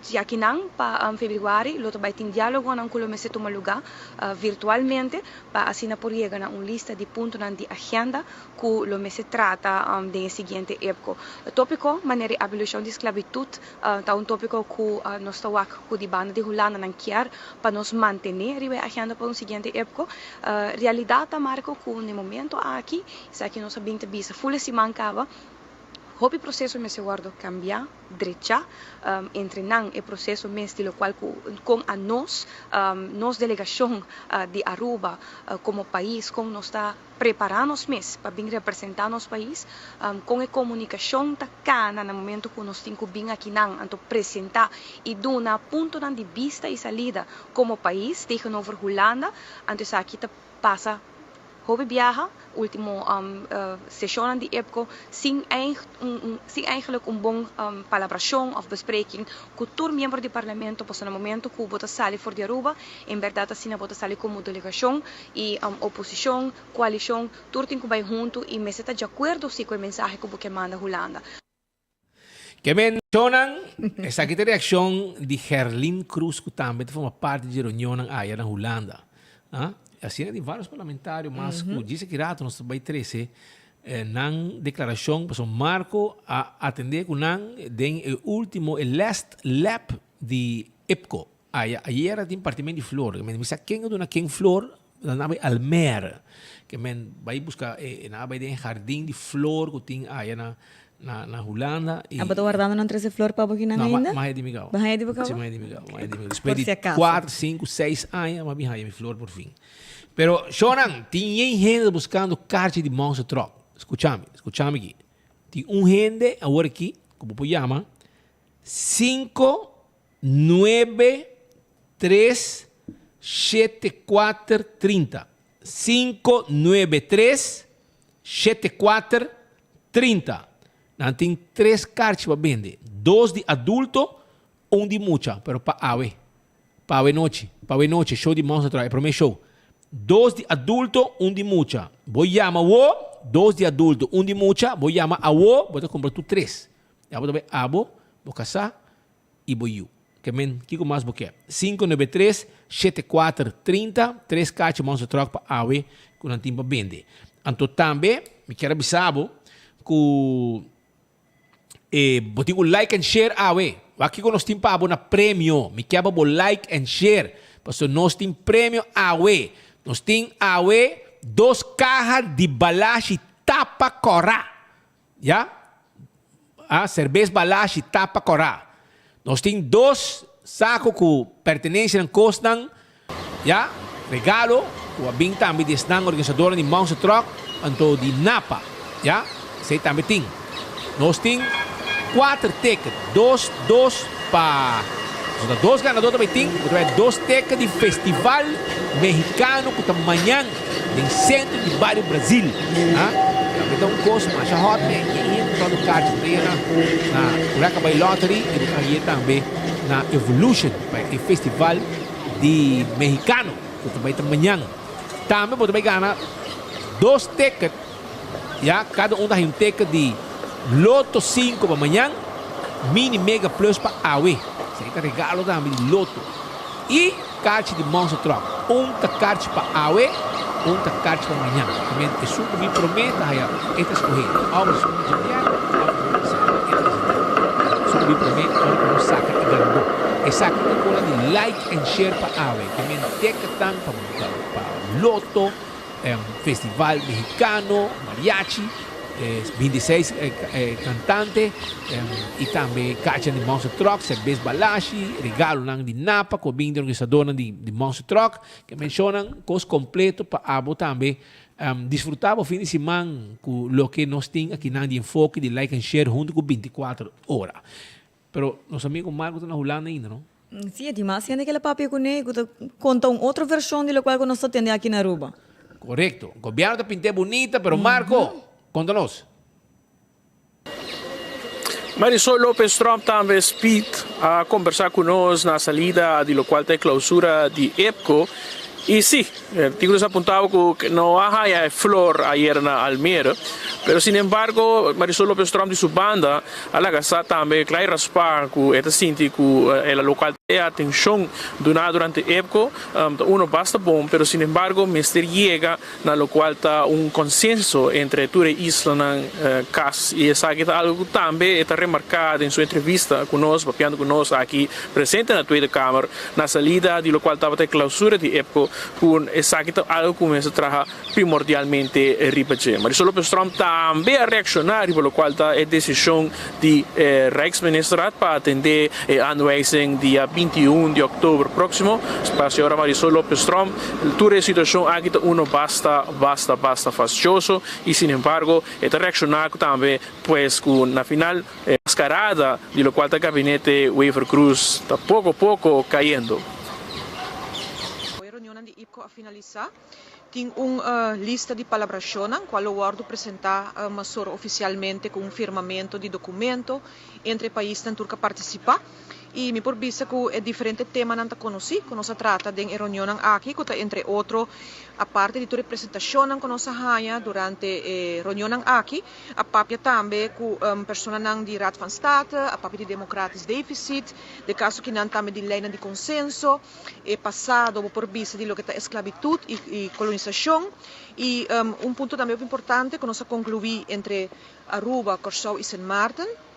djakinan pa febrüari lo ta bai tin diálogonan ku lo mester tuma lugá virtualmente pa asina por yega na un lista di puntonan di agenda ku lo mester trata den e siguiente EPCO. Tópiko manera e abolushon di sklabitut ta un tópiko ku nos ta wak ku di banda di Hulanda nan kier pa nos mantené riba e agenda pa un siguiente EPCO. Realidat ta Marco ku na e momento aki, esaki nos a bin ta bisa ful e siman kaba, hopi proseso mester wòrdu kambiá, drechá, entre nan e proseso mes di lokual ku kon a nos, nos delegashon di Aruba komo pais kon nos ta prepará nos mes pa bin representá nos pais, kon e komunikashon ta kana na momento ku nos tin ku bin akinan anto presentá i duna puntonan di bista i salida komo pais tegenover Hulanda, anto esaki ta pasa hopi biaha, ultimo seshonnan di EPCO sin sin eigenlijk un bon palabrashon òf bespreking ku tur miembro di parlamento pasobra na momento ku bo ta sali for di Aruba en bèrdat asina bo ta sali komo delegashon i oposishon, koalishon tur tin ku bai huntu i mester ta djakuerdo si ku e mensahe ku bo ke manda Hulanda. Ke menshonnan, esaki ta e reakshon di Gerlin Cruz ku tambe ta forma parti dje reunionnan aya na Hulanda. Asina tin varios parlamentario mas ku djis aki rato nos ta bai trese nan deklarashon pasobra Marco a atende ku nan den e ultimo e last lap di IPCO. Aya ayera tin partimen di flor. Ke men mi sa ken a duna ken flor, nan a bai Almere. Ke men bai buska e nan a bai den e hardin di flor ku tin aya na na na Hulanda i. Abo ta wardando nan trese flor pa bo kinan No, ainda? ma haya di mi gau. Bo haya di bo kaba? Si, ma haya di mi gau, ma haya di mi gau. Por Despues di si acaso. kuater, sinku, seis aña mi a bin haya mi flor por fin. Pero shownan, tin yen hende ta buskando karchi di Monster Truck. Skucha mi, skucha mi aki. Tin un hende awor aki ku bo por yama sinku Nuebe, tres, shete, kuater, 30. Sinku, nuebe, tres, shete, kuater, 30. Nan tin tres karchi pa bende. Dos di adulto, un di mucha. Pero pa awe. Pa awe nochi. Pa awe nochi, show di Monster Truck, e prome show. Dos di adulto, un di mucha. Bo yama awo, dos di adulto, un di mucha. Bo yama awo, bo ta kumpra tur tres. Ya bo ta bai abo, bo kasá i bo yu. Ke men, kiko mas bo ke? 593 74 30, tres kachi Monster Truck pa awe ku nan tin pa bende. Anto tambe mi kier a bisa bo ku e bo tin ku like and share awe. Wak kiko nos tin pa bo na premio. Mi kier pa bo like and share pasobra nos tin premio awe. Nos tin awe dos kaha di balashi tapa kòrá. Ya. ah, serbes Balashi tapa kòrá. Nos tin dos sako ku pertenensianan, kosnan, ya, regalo, ku a bin tambe di esnan organisadornan di Monster Truck, anto di Napa, ya, esei tambe tin. Nos tin kuater ticket, dos, dos pa, nos ta dos ganador ta bai tin, ku ta bai dos ticket di Festival Mexicano ku ta mañan den sentro di bario Brazil, ah, tambe ta un kos masha hot me, i hende ta dor karchi ku ta yena na Curaca Bay Lottery i bo ta haye tambe na Evolution pa e festival di Mexicano ku ta bai ta mañan. Tambe bo ta bai gana dos ticket, ya, kada un ta haña un ticket di Lotto sinku pa mañan, Mini Mega Plus pa awe. Esaki ta regalo tambe di Lotto. I karchi di Monster Truck. Un ta karchi pa awe, un ta karchi pa mañan. También esun ku bin promé ta haya, e ta skohé. Òf esun di djabièrnè òf esun di djasábado, e ta disidí. Esun ku bin promé ora ku nos saka e ganadó. Esaki ta kola di like and share pa awe. También tèketnan pa pa loto. Festival Mexicano, Mariachi, 26 cantante y tambe cacha di Monster Truck, cervez Balashi, regalonan di Napa cu a bin di organisadornan di Monster Truck, ke mencionan cos completo pa abo tambe disfruta bo fin di siman cu loke nos tin akinan di enfoke di Like and Share hunto cu 24 Ora. Pero nos amigo Marco ta na Hulanda ainda, no? Sí, e tin mas hende ke la papia kuné i ku ta konta un otro vershon di lokual ku nos ta tende aki na Aruba. Korekto. Gobièrnu ta pint'é bunita, pero Marco, konta nos. Marisol Lopez Tromp tambe Speed a kombersá ku nos na salida di lokual ta e klousura di EPCO. I sí, tin ku nos a puntabo ku no a haña e flor ayer na Almere, pero sinembargo Marisol Lopez Tromp di su banda A laga sa tambe Clay Raspar cu e ta sinti cu el a locual e atencion duna durante EPCO ta uno basta bon, pero sinembargo mester yega na locual ta un consenso entre tur e islanan cas y esaki ta algo cu tambe e ta remarca den su entrevista cu nos, papiando cu nos aki presente na Tweede Kamer na salida di locual tabata e clausura di EPCO cu esaki ta algo cu mester traha primordialmente riba dje. Marisol Lopez Tromp tambe a reakshoná riba lokual ta e desishon di e Rijksministerraad pa atendé e aanwijzing dia 21 di òktober próksimo. Pa señora Marisol Lopez Tromp tur e situashon aki ta uno basta, basta, basta fastioso i sinembargo e ta reakshoná tambe pues ku na final e maskarada di lokual ta gabinete Wever-Croes ta poko poko kayendo. E reunionnan di IPCO a finalisá. Tin un lista di palabrashonnan kual lo wòrdu presentá masora ofisialmente ku un firmamentu di dokumento entre e paisnan tur ku a partisipá. I mi por bisa ku e diferente temanan ta konosí ku nos a trata den e reunionnan aki ku ta entre otro aparte di tur e presentashonnan ku nos a haña durante e reunionnan aki a papia tambe ku personanan di Raad van State, a papia di democratisch deficit, de kaso kinan tambe di leinan di konsenso. E pasado bo por bisa di loke ta esklabitut i kolonisashon. I un punto tambe hopi importante ku nos a konkluí entre Aruba, Kòrsou i Sint Maarten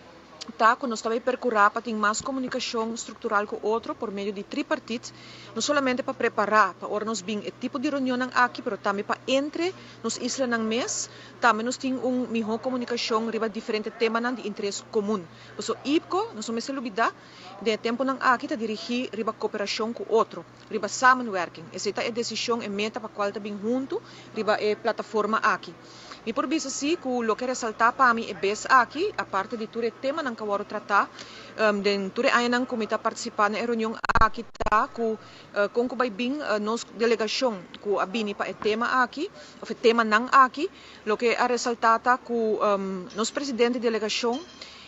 ta ku nos ta bai perkurá pa tin mas komunikashon struktural ku otro por medio di tripartit, no solamente pa prepará pa ora nos bin e tipo di reunionnan aki, pero tambe pa entre nos islanan mes tambe nos tin un mihó komunikashon riba diferente temanan di interes komun. Pasobra IPCO, nos no mester lubidá, Den e tempunan aki ta dirigí riba koperashon ku otro, riba samenwerking. Esei ta e desishon, e meta pa kual ta bin huntu riba e plataforma aki. Mi por bisa sí ku loke resaltá pa mi e bes aki, aparte di tur e temanan ku a wòrdu tratá den tur e añanan ku mi ta partisipá na e reunion aki ta ku kon ku bai bin nos delegashon ku a bini pa e tema aki òf e temanan aki, loke a resaltá ta ku nos presidente di delegashon,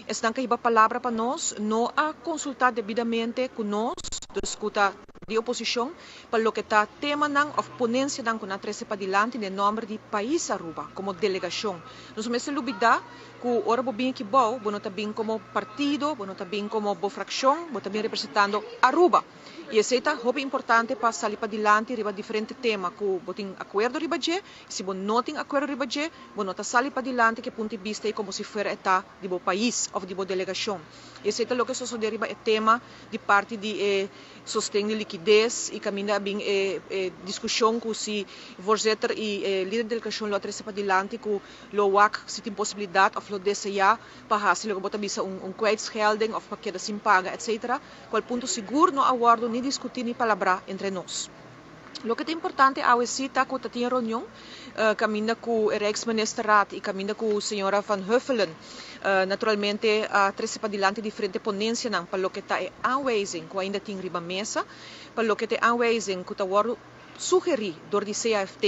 Esnan ku a hiba palabra pa nos no a konsultá debidamente ku nos, dus ku ta di oposishon, pa loke ta temanan òf ponensianan ku nan a trese padilanti den nòmber di pais Aruba komo delegashon. Nos no mester lubidá ku ora bo bin aki bou, bo no ta bin komo partido, bo no ta bin komo bo frakshon, bo ta bin representando Aruba. I esei ta hopi importante pa sali padilanti riba diferente tema ku bo tin akuerdo riba dje, i si bo no tin akuerdo riba dje, bo no ta sali padilanti ku e punto di bista ei komo si fuera e ta di bo pais òf di bo delegashon. I esei ta loke sosodé riba e tema di parti di e sosten di likidacion. likides i kaminda a bin e e diskushon ku si voorzitter i e lider di delegashon lo a trese padilanti ku lo wak si tin posibilidat òf lo deseá pa hasi loke bo ta bisa un un kwijtschelding òf pa keda sin paga etcetera, kual punto sigur no a wòrdu ni diskutí ni palabrá entre nos. Loke ta importante awe sí ta ku ta tin e reunion kaminda ku e Rijksministerraad i kaminda ku señora Van Huffelen naturalmente a trese padilanti diferente ponensianan pa loke ta e aanwijzing ku ainda tin riba mesa, pa loke ta e aanwijzing ku ta wòrdu sugerí dor di CAFT.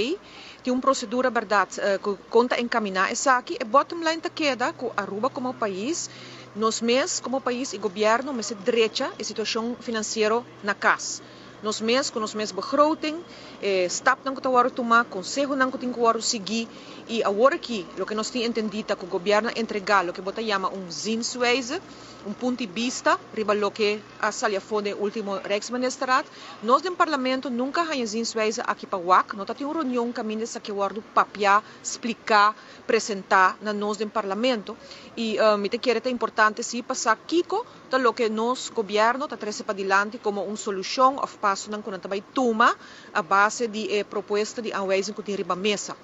Tin un prosedura bèrdat ku kon ta enkaminá esaki. E bottom line ta keda ku Aruba komo pais, nos mes komo pais i gobièrnu mester drecha e situashon finansiero na kas. Nos mes ku nos mes begroting, e stapnan ku ta wòrdu tumá, konsehonan ku tin ku wòrdu sigui i awor aki loke nos tin entendí ta ku gobièrnu a entregá loke bo ta yama un zienswijze, un punto di bista riba loke a sali afó den e último Rijksministerraad. Nos den Parlamento nunka a haña zienswijze aki pa wak, no ta tin un reunion kaminda esaki a wòrdu papiá, spliká, presentá na nos den Parlamento i mi ta kere ta importante sí pa sa kiko Ta loke nos gobierno ta trece padilanti como un solucion of pasonan cu nan ta bay tuma a base di e propuesta di aanwijzing cu tin riba mesa.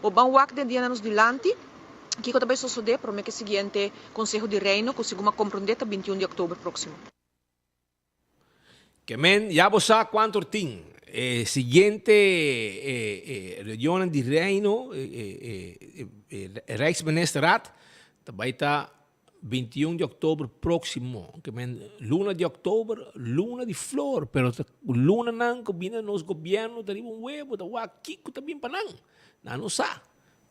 Bo ban wak den dianan nos dilanti kico ta bay sosode prome cu e siguiente Conseho di Reino cu segun a comprende ta 21 di october proximo. Ke men ya bo sa kuantu or tin. E siguiente reunionnan di Reino, e Rijksministerraad, ta bai ta 21 di òktober próksimo. Ke men luna di òktober, luna di flor, pero ta lunanan ku bini nos gobièrnu ta riba un webo, ta wak kiko ta bin pa nan. Nan no sa.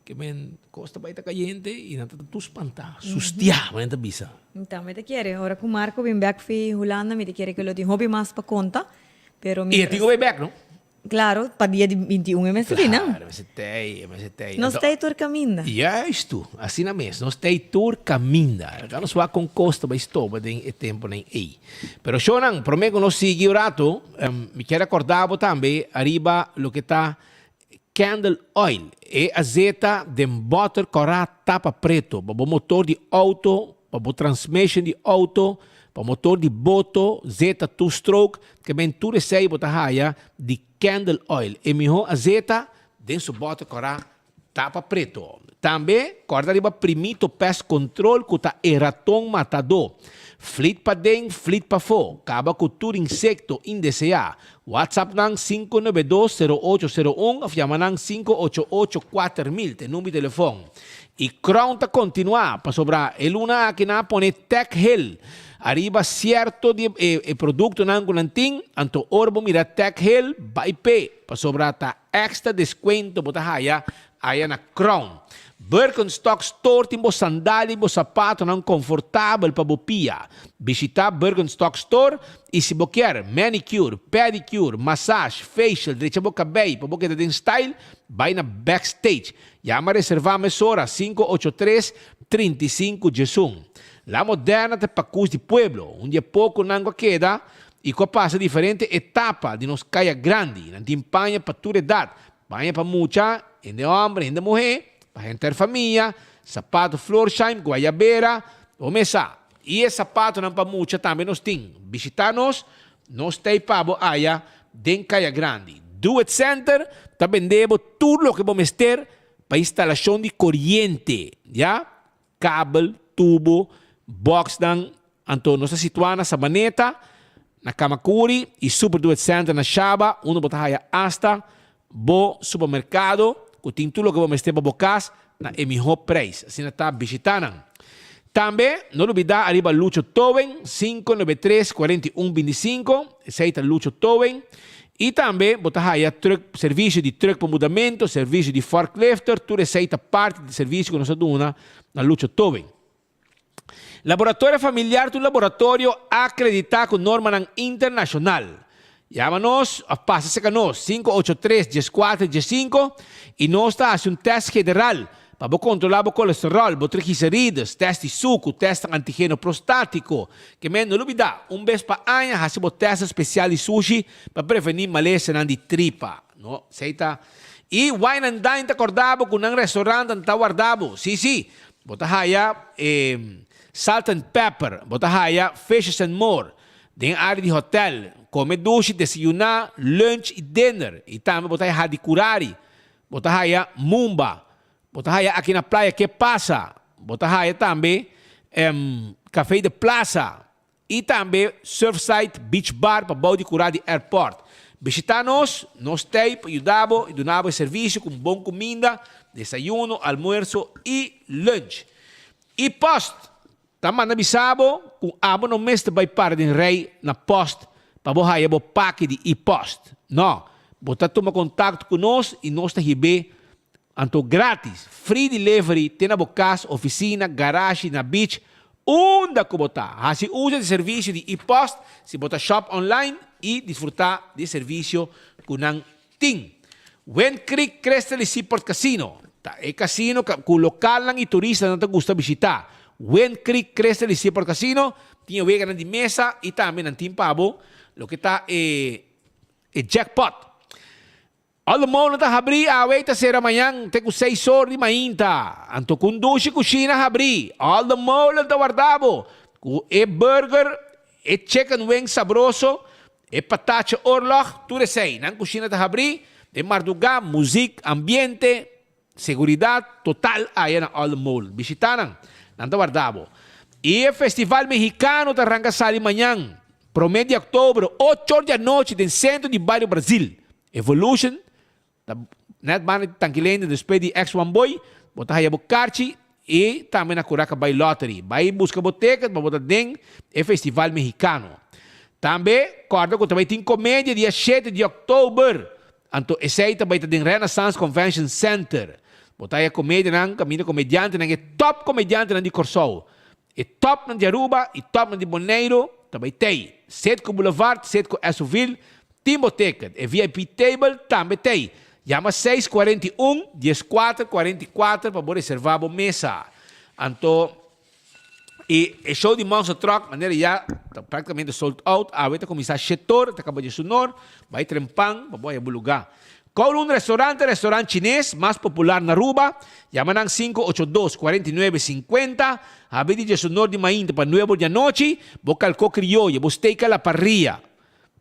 Ke men kos ta bai ta kayente i nan ta tur spantá, sustiá, manera ta bisa. Tambe ta kere, ora ku Marco bin bèk fi Hulanda mi ta kere ku lo tin hopi mas pa konta, pero I e tin ku bai bèk, no? Claro, pa dia di 21 e mester di nan. Claro, e mester tei, e mester tei. Nos tei tur kaminda. Juistu, asina mes, nos tei tur kaminda. Laga nos wak kon kos ta bai stoba den e temponan ei. Pero shownan, promé ku nos sigui un ratu, mi kier rekordá bo tambe ariba loke ta Candle oil, e azeta den bòter kòrá tapa preto pa bo motor di outo, pa bo transmission di outo, pa motor di boto, zeta two stroke, ke men tur esei bo ta haya di Candle oil, e mihó azeta den su bòter kòrá tapa preto. Tambe kòrda riba Primito Pest Control ku ta e raton matadó. Flit paden, flit pafó, kaba ku tur insekto indeseá. WhatsApp nan 592 0801 of yama nan 588 4000 ta e number di telefon. Y Crown ta continua pasobra e luna aki nan a pone Tech Hill ariba cierto di e e productonan cu nan tin, anto ora bo mira Tech Hill bay p'e pasobra ta extra descuento bo ta haya aya na Crown. Birkenstock Store tin bo sandalia y bo zapatonan confortabel pa bo pia. Bishita Birkenstock Store y si bo kier manicure, pedicure, massage, facial, drecha bo cabey pa bo keda den style, bay na Backstage. Yama reserva mesora 583 35 11. La Moderna ta pacus di pueblo, un di e poconan cu a keda y cu a pasa diferente etapa di nos caya grandi. Nan tin paña pa tur edad, Baña pa mucha, hende homber, hende muhé, pa henter famia, sapato Florsheim, guayabera, bo mes sa. I e sapatonan pa mucha tambe nos tin. Bishita nos, nos ta ei pa bo aya den Kaya Grandi. Do It Center ta bende bo tur loke bo mester pa instalashon di koriente, ya, kabel, tubo, boxnan, Anto nos ta situá na Sabaneta, na Kamakuri i Super Do It Center na Shaba, unda bo ta haya asta bo supermerkado ku tin tur loke bo mester pa bo kas na e mihó preis. Asina ta bishitá nan. Tambe no lubidá ariba Lucho Towing, 593 41 25, esei ta Lucho Towing. I tambe bo ta haya truck, servisio di truck pa mudamentu, servisio di forklifter, tur esei ta parti di servisio ku nos ta duna na Lucho Towing. Laboratorio Familiar ta un laboratorio akreditá ku normanan internashonal. Yama nos òf pasa serka nos, 583 14 15, i nos ta hasi un tèst general pa bo kontrolá bo kolesteròl, bo trigliserides, tèst di suku, tèstnan antigeno prostátiko. Ke men no lubidá, un bes pa aña hasi bo tèstnan spesial di sushi pa prevení malesanan di tripa. No, esei ta. I Wine and Dine ta kòrda bo ku nan restaurantnan ta warda bo. Sí, sí. Bo ta haya e Salt and Pepper, bo ta haya Fishes and More. Den área di hotel, kome dushi, desayuná, lunch i dinner. I tambe bo ta haya Hadicurari, bo ta haya Mumba, bo ta haya aki na playa Ke Pasa, bo ta haya tambe Café de Plaza i tambe Surfside Beach Bar pa bou di kurá di airport. Bishitá nos, nos t'ei pa yuda bo i duna bo e servisio ku bon kuminda, desayuno, almuerso i lunch. I post! Ta manda bisa bo ku abo no mester bai para den rei na post pa bo haya bo paki di e-post. No, bo ta tuma kontakto ku nos i nos ta hib'é anto gratis, free delivery te na bo kas, ofisina, garashi, na beach, unda ku bo ta. Hasi uso di servisio di e-post si bo ta shop online i disfrutá di e servisio ku nan tin. Wind Creek Crystal y Seaport Casino ta e casino cu localnan y turistanan ta gusta bishita. Wind Creek Crystal y Seaport Casino tin e weganan di mesa y tambe nan tin pa bo loke ta e e jackpot. Almono ta habri awe y ta cera mañan te cu seis or di mainta. Anto cu un dushi cushina habri, All the Molen ta warda bo cu e burger, e chicken wing sabroso, E patache oorlog, tur esei. Nan kushina ta habrí, den mardugá, muzik, ambiente, seguridat total aya na Olde Molen. Bishitá nan, nan ta warda bo. I e festival mehikano ta ranka sali mañan, promé di òktober, ocho or di anochi den sentro di bario Brazil. Evolution Ta net banda di Tankilende despues di Ex One Boy, bo ta haya bo karchi y tambe na Curaca Bay Lottery. Bay busca bo ticket pa bo ta den e festival mexicano. Tambe corda cu ta bay tin comedia dia shete di october. Anto esey ta bay ta den Renaissance Convention Center. Bo ta haya comedianan, caminda comediantenan, e top comediantenan di Corsou. E topnan di Aruba y topnan di Boneiru ta bay tey. Setco Boulevard, Setco Esoville tin bo ticket. E VIP table tambe tey. Yama seis 41 dieskuater 44 pa bo reserva bo mesa. Anto e e show di Monster Truck manera ya ta practicamente sold out. Awe ta cuminsa shetor, ta caba diesunor. Bay trempan pa bo haya bo luga. Kowloon Restaurant ta restaurant chines mas popular na Aruba. Yama nan 582 49 50. Habri di diesunor di mainta pa nuebe or di anochi. Bo kalko krioyo, bo steak a la parrilla.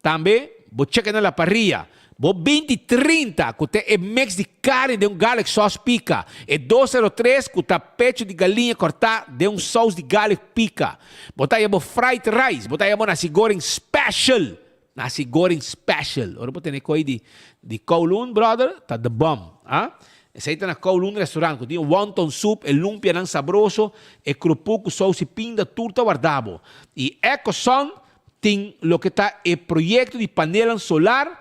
Tambe bo chicken a la parrilla. Bo 20 30 ku ta e mix di karni den un garlic sauce pika. E 203 ku ta pecho di galiña kòrtá den un saus di garlic pika. Bo ta haya bo fried rice. Bo ta haya bo nasi goreng special. Nasi goreng special. Ora bo tene koi di di Kowloon brother ta the bomb ah. Esei ta na Kowloon restaurant ku tin e wonton soup, e lumpianan sabroso, e krupu ku sous i pinda tur ta warda bo. I Ecosun tin loke ta e proyekto di panelnan solar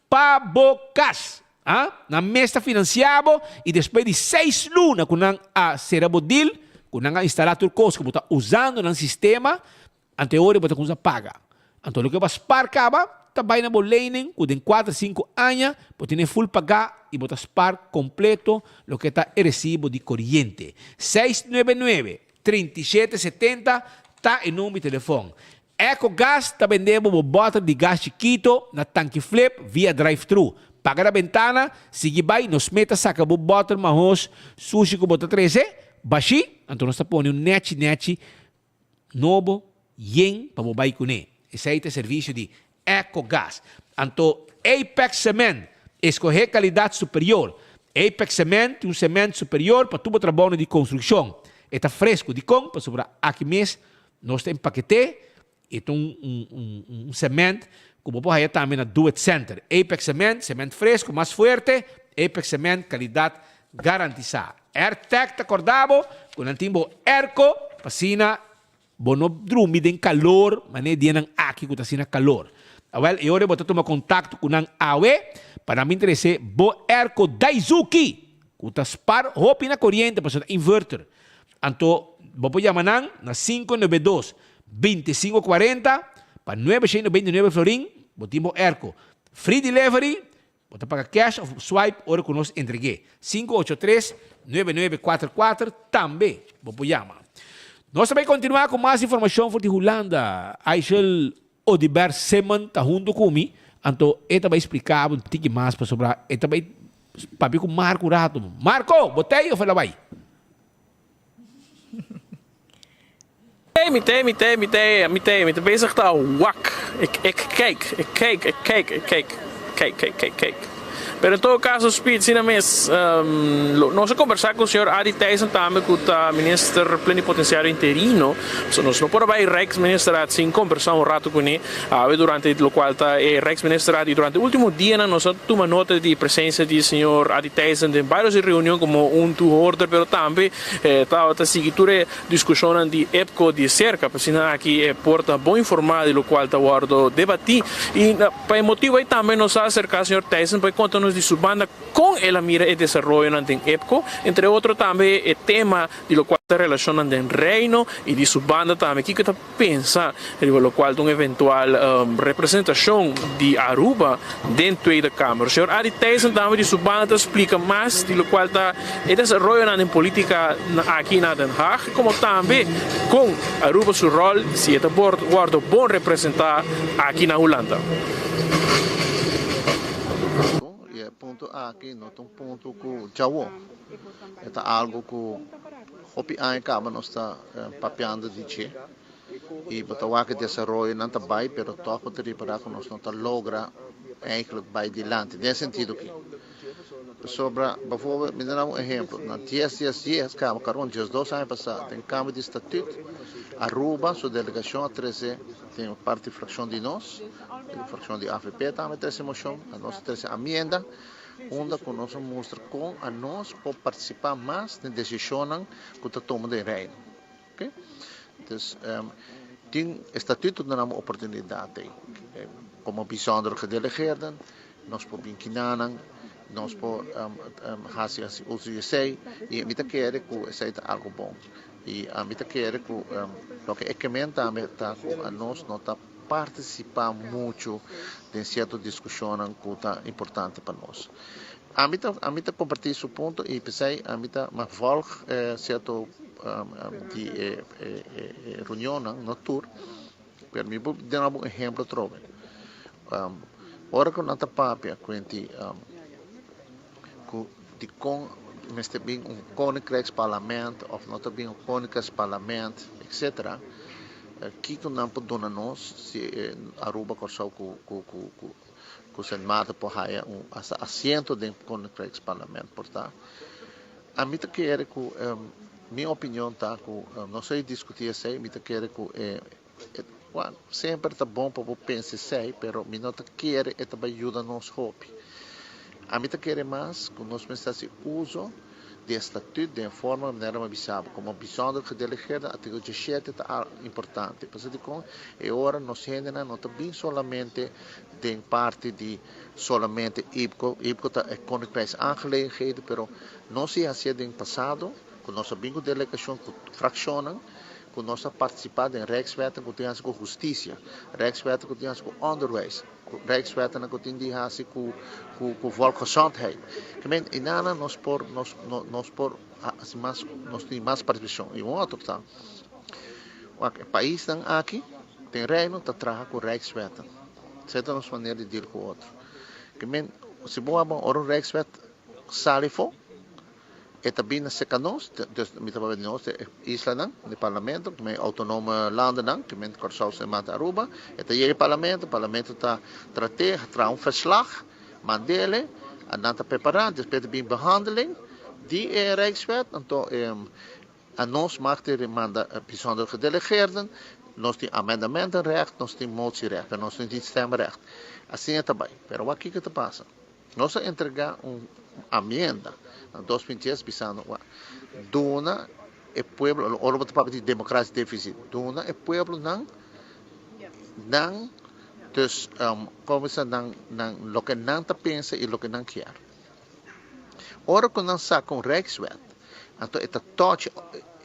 pa bo kas ah. Nan mes ta finansia bo i despues di seis luna ku nan a sera bo deal, ku nan a instala tur kos ku bo ta usando nan sistema, Anto e ora bo ta cuminsa paga. Anto loke bo a spar caba ta bay na bo lening cu den cuater cinco aña bo tene full paga y bo ta spar completo loke ta e recibo di coriente. Seis nuebe nuebe, 37 setenta ta e number di telefon. Ecogas ta bende bo bo boter di gas chikito na tanki flip via drive thru. Paga na bentana, sigui bay, nos meta saca bo boter mahos sushi cu bo ta trece, bashi, anto nos ta pone un nechi nechi nobo yen pa bo bai kuné. Esei ta e servisio di Ecogas. Anto Apex Cement, eskohé kalidat superior. Apex Cement tin un sement superior pa tur bo trabounan di konstrukshon. E ta fresku. Dikon? Pasobra aki mes nos ta empaketé. E ta un un sement ku bo por haya tambe na Do It Center. Apex Cement, sement fresku, mas fuerte. Apex Cement, kalidat garantisá. AirTag ta kòrda bo ku nan tin bo airco pa asina bo no drumi den kalor manera e dianan aki ku ta asina kalor. Awèl e ora bo ta tuma kontakto ku nan awe pa nan bin trese bo airco Daizuki ku ta spar hopi na koriente pasobra ta inverter. Anto bo por yama nan na 592 25 40 pa 999 florin bo tin bo airco. Free delivery Bo ta paga cash of swipe ora cu nos entreg'é. 583 9944 tambe bo por yama. Nos ta bay continua cu mas informacion for di Hulanda. Aishel Odiber Simon ta hunto cu mi, anto e ta bay splica bo un tiki mas pasobra e ta bay papia cu Marco un rato. Marco, bo ta ey of el a bay? Mi te, mi te, mi te, mi te, mi ta bezig ta wak. Ik, ik kijk, ik kijk, ik kijk, ik kijk, kijk, kijk, kijk, kijk. Pero en todo caso, Speed, sina mes, um, lo, nos a conversa cu señor Adi Thijssen tambe cu ta minister plenipotenciario interino. So nos no por a bay Rijksministerraad sin conversa un rato cune. Awe durante locual ta e Rijksministerraad y durante ultimo dianan nos a tuma nota di presencia di señor Adi Thijssen den varios reunion como un toehoorder, pero tambe eh, tabata sigui tur e Diskushonnan di EPCO di serka, pa asina aki e por ta bon informá di lokual ta wòrdu debatí. I pa e motibu ei tambe nos a aserká señor Thijssen pa e konta nos di su banda kon el a mira e desaroyonan den EPCO, entre otro tambe e tema di lokual ta relashonnan den Reino i di su banda tambe kiko e ta pensa riba lokual ta un eventual representashon di Aruba den Tweede Kamer. Señor Arie Thijssen tambe di su banda ta splika mas di lokual ta e desaroyonan den politika aki na Den Haag komo tambe kon Aruba su ròl si e ta wòrdu bon representá aki na Hulanda. I e punto aki no ta un punto ku djawo, e ta algu ku hopi aña kaba nos ta papiando di dje i bo ta wak e desaroyonan ta bai pero tòg bo ta ripará ku nos no ta logra eigentlik bai dilanti den e sentido aki. Pasobra, bijvoorbeeld, mi ta duna un ehempel, na dies dies dies kaba karon diesdos aña pasá den kambio di statuut Aruba su delegashon a trese den parti frakshon di nos, e frakshon di avp tambe a trese moshon, anos a trese amienda unda ku nos a mustra kon anos por partisipá mas den desishonnan ku ta tuma den Reino. Oke. Dus tin e statuto ta duna bo oportunidat ei. Komo bijzondere gedelegeerden nos por bin kinanan, nos por hasi hasi uso di esei i mi ta kere ku esei ta algu bon. I ami ta kere ku loke e kemen tambe ta ku anos no ta partisipá muchu den sierto diskushonnan ku ta importante pa nos. Ami ta ami ta kompartí su punto i p'esei ami ta ma vòlg sierto di e e reunionnan, no tur, pero mi por duna bo un ehemplo atrobe. Ora ku nan ta papia kuenti ku dikon mester bin un Koninkrijksparlement òf no ta bin un Koninkrijksparlement etcetera, kiko nan por duna nos si Aruba, Kòrsou ku ku ku ku Sint Maarten por haya un hasta asiento den Koninkrijksparlement por ta. Ami ta kere ku mi opinion ta ku no sa diskutí esei, mi ta kere ku e Bueno, semper ta bon pa bo pensa esei, pero mi no ta kere e ta bai yuda nos hopi. Ami ta kere mas ku nos mester hasi uso di e statut den e forma manera mi a bisa bo, komo bijzonder gedelegeerde, artíkulo diesshete ta importante. Pasobra dikon e ora nos hendenan no ta bin solamente den parti di solamente IPCO, IPCO ta e Koninkrijksaangelegenheden, pero nos si hasié den pasado ku nos a bin ku delegashon ku frakshonnan, ku nos a partisipá den Rijkswetten ku tin hasi ku hustisia, Rijkswetten ku tin hasi ku onderwijs, Rijkswettennan ku tin di hasi ku ku volksgezondheid. Ke men enanan nos por nos nos por hasi mas nos tin mas partisipashon. I un otro ta wak e paisnan aki den Reino ta traha ku Rijkswetten. Esei ta nos manera di deal ku otro. Ke men si bo wak ora un Rijkswet sali afó E ta bini serka nos, dus mi ta papia di nos, e islanan, di parlamento, ku men autonome landennan, ku men Kòrsou, Sint Maarten, Aruba. E ta yega e parlamento, parlamento ta trat'é, traha un verslag, mand'ele, nan ta prepará, despues ta bini behandeling di e Rijkswet, anto anos mag di manda bijzonder gedelegeerden, nos tin amendamentenrecht, nos tin motierecht, pero nos no tin stemrecht. Asina ta bai. Pero wak kiko ta pasa? Nos a entregá un amienda na 2010 bisando wak, duna e pueblo, ora bo ta papia di democratie deficit, duna e pueblonan nan dus como bisa nan nan loke nan ta pensa y loke nan kier. Ora cu nan saca un rijkswet anto e ta touch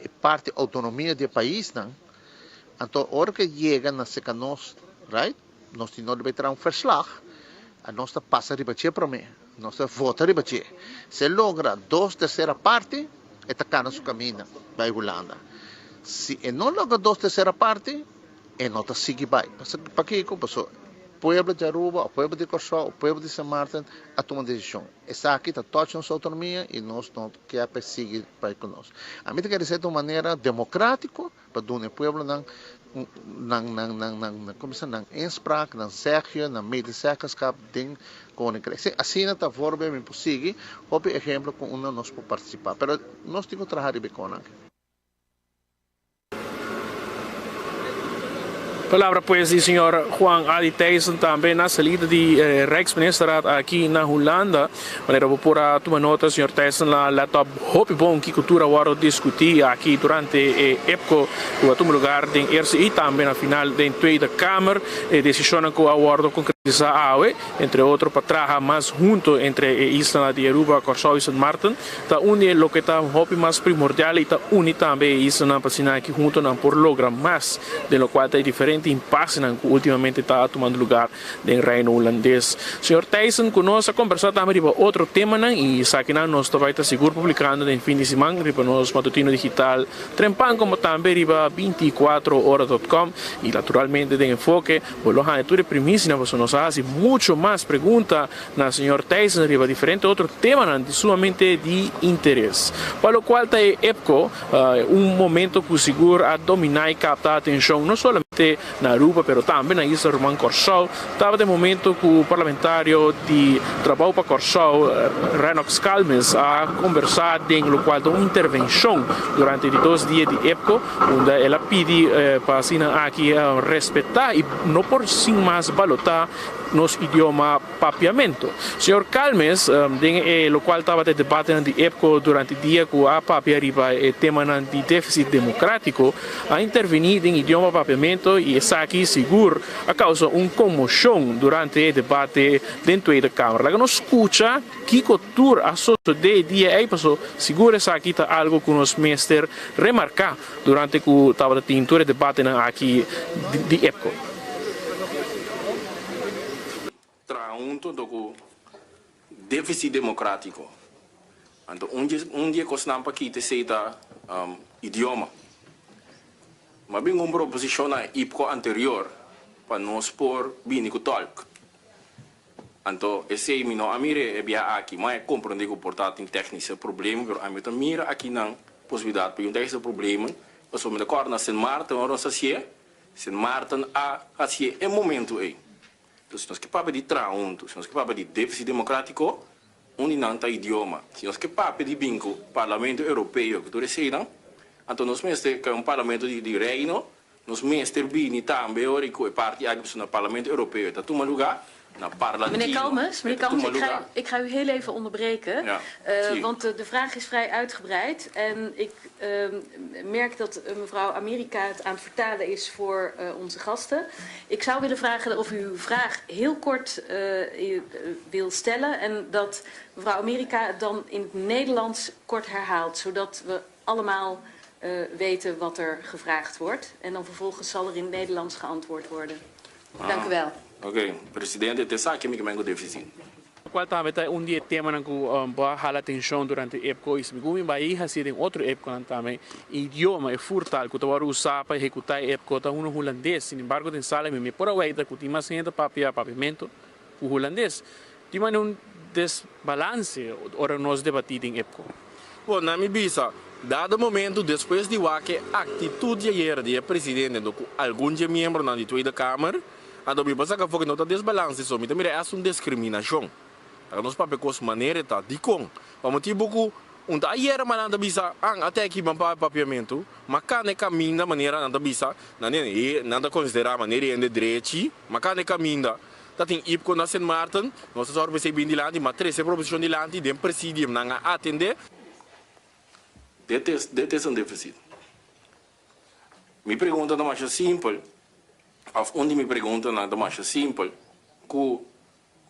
e parti autonomia di e paisnan, anto ora cu e yega na seca nos, right? Nos tin no debe traha un verslag, a nos ta pasa riba dje prome, nos ta vota riba dje. Si e logra dos tercera parti, e ta cana su caminda bay Hulanda. Si e no logra dos tercera parti, e no ta sigui bay. Pakico? Pasobra. Pueblo di Aruba, o pueblo di Kòrsou, o pueblo di Sint Maarten a tuma desishon. Esaki ta touch nos outonomia i nos no kier pa e sigui bai ku nos. Ami ta kere esei ta un manera demokrátiko pa duna e pueblonan nan nan nan nan komo bisa nan inspraak, nan zegje, nan medezeggenschap den Koninkrijk. Si asina ta voorbeeld mi por sigui hopi ehemplo ku unda nos por partisipá. Pero nos tin ku traha riba e konan. Palabra pues di señor Juan Adi Thijssen tambe na salida di Rijksministerraad aki na Hulanda. Manera bo por a tuma nota señor Thijssen a let op hopi bon ki cultura a wordo discuti aki durante e EPCO cu a tuma lugar den Eerste y tambe na final den Tweede Kamer. E decisionnan cu a wordo concretisa awe, entre otro pa traha mas hunto entre e islanan di Aruba, Corsou y Sint Maarten, Ta uni e loke ta hopi mas primordial y ta uni tambe e islanan pa asina aki hunto nan por logra mas den locual ta e diferente impasenan cu ultimamente ta tumando lugar den Reino Hulandes. Señor Thijssen cu nos a combersa tambe riba otro temanan y esakinan nos ta bay ta sigur publicando den fin di siman riba nos matutino digital Trempan como tambe riba 24 ora dot com y naturalmente den Enfoke bo lo haya tur e primicianan pasobra nos a haci mucho mas pregunta Na señor Thijssen riba diferente otro temanan di sumamente di interes. Pa locual ta e EPCO, un momento cu sigur a domina y capta atencion no solamente na Aruba pero tambe na isla ruman Corsou, tabata e momento cu parlamentario di Trabou pa Corsou, Rennox Calmes a conversa den locual ta un intervencion durante di dos dia di EPCO, unda el a pidi pa asina aki respeta y no por sin mas balota nos idioma Papiamento. Señor Calmes, den e locual tabata e debatenan di EPCO durante dia cu a papia riba e temanan di deficit democratico, a interveni den idioma Papiamento y esaki sigur a causa un conmocion durante e debate den Tweede Kamer. Laga nos scucha kico tur a sosode e dia ey paso sigur esaki ta algo cu nos mester remarca durante cu tabata tin tur e debatenan aki di EPCO. Traha hunto anto ku deficit democratico. Anto un dje un di e kosnan pa kita esei ta idioma. Mi a bin un proposishon na IPCO anterior pa nos por bini ku tolk. Anto esei mi no a mira e biaha aki. Mi a komprondé ku por ta tin technische problemen, pero ami ta mira akinan posibilidat pa un technische problemen, pasobra mi ta kòrda na Sint Maarten ora nos hasié, Sint Maarten a hasié e momentu ei. Entonces si nos ke papia di traha huntu, si nos ke papia di déficit democrático, un di nan ta idioma. Si nos ke papia di bin ku Parlamento Europeo ku tur eseinan, anto nos mester krea un Parlamento di Reino. Nos mester bini tambe ora ku e parti aki pasobra na Parlamento Europeo e ta tuma lugá, na Meneer Parlantino Calmes, e meneer ta Calmes, tuma ik ga, lugá. ik ga u heel even onderbreken, Ja, sí. want de vraag is vrij uitgebreid en ik merk dat mevrouw Amerika het aan het vertalen is voor onze gasten. Ik zou willen vragen of u uw vraag heel kort wil stellen en dat mevrouw Amerika het dan in het Nederlands kort herhaalt, zodat we allemaal weten wat er gevraagd wordt. En dan vervolgens zal er in het Nederlands geantwoord worden. Dank u wel. Oké, presidente, te sa ke mi ke men ku deficit. Cual tambe ta un di e temanan cu bo a hala atencion durante EPCO y segun mi bay haci den otro EPCOnan tambe, e idioma, e voertaal cu ta worde usa pa ehecuta e EPCO ta uno Hulandes. Sin embargo den sala mi mi por a weita cu tin mas hende ta papia papiamento cu Hulandes. Tin manera un desbalance ora nos debati den EPCO. Bon, na mi bisa, dado momento despues di wak e actitud di ayer di e presidente anto cu algun dje miembronan di Tweede Kamer, anto mi por saca afo cu no ta desbalance so, mi ta mira es un discriminacion. Laga nos papia cos manera e ta. Dicon? Pa motibo cu un ta ayer ma nan ta bisa, an, ate aki ban papia papiamento, ma cana e caminda manera nan ta bisa, nan nan ta considera manera hende drechi, ma cana e caminda. Ta tin IPCO na Sint Maarten. Nos ta sòru pa esei bin dilanti, ma trese proposishon dilanti den presidium. Nan a atendé. Dit is, dit is un deficit. Mi pregunta ta masha simpel, of un di mi preguntanan ta masha simpel, ku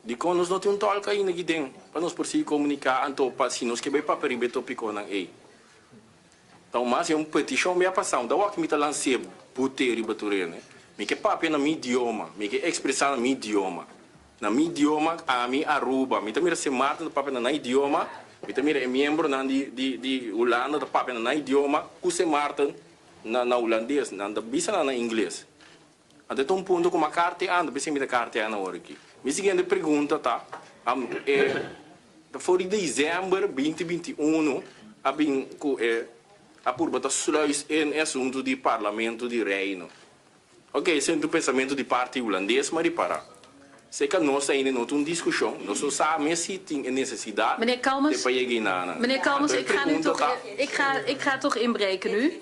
dikon nos no tin un tòlk ainda aki den pa nos por sigui komuniká anto pa si nos ke bai papia riba e topikonan ei. Ta un mas e un petishon mi a pasa, un ta wak mi ta lans'é but'é riba tur hende. Mi ke papia na mi idioma, mi ke ekspresá na mi idioma. Na mi idioma, ami, Aruba, mi ta mira Sint Maarten ta papia na nan idioma, mi ta mira e miembronan di di di Hulanda ta papia na nan idioma ku Sint Maarten na na hulandes, nan ta bisa nan na ingles. Anto e ta un punto ku mi a kartea ando, p'esei mi ta kartea na ora aki. Mi siguiente pregunta ta, e ta for di desèmber binti 21 a bin ku e a purba ta sluis in e asuntu di Parlamento di Reino. Ok, esei ta un pensamentu di parti hulandes, ma ripara, seka nos ainda no ta un diskushon, nos no sa mes si tin e nesesidat Meneer Kalmers, te pa yega einanan. Meneer Kalmers, Anto e ik ga nu pregunta toch, ta. ik ga, ik ga toch inbreken nu.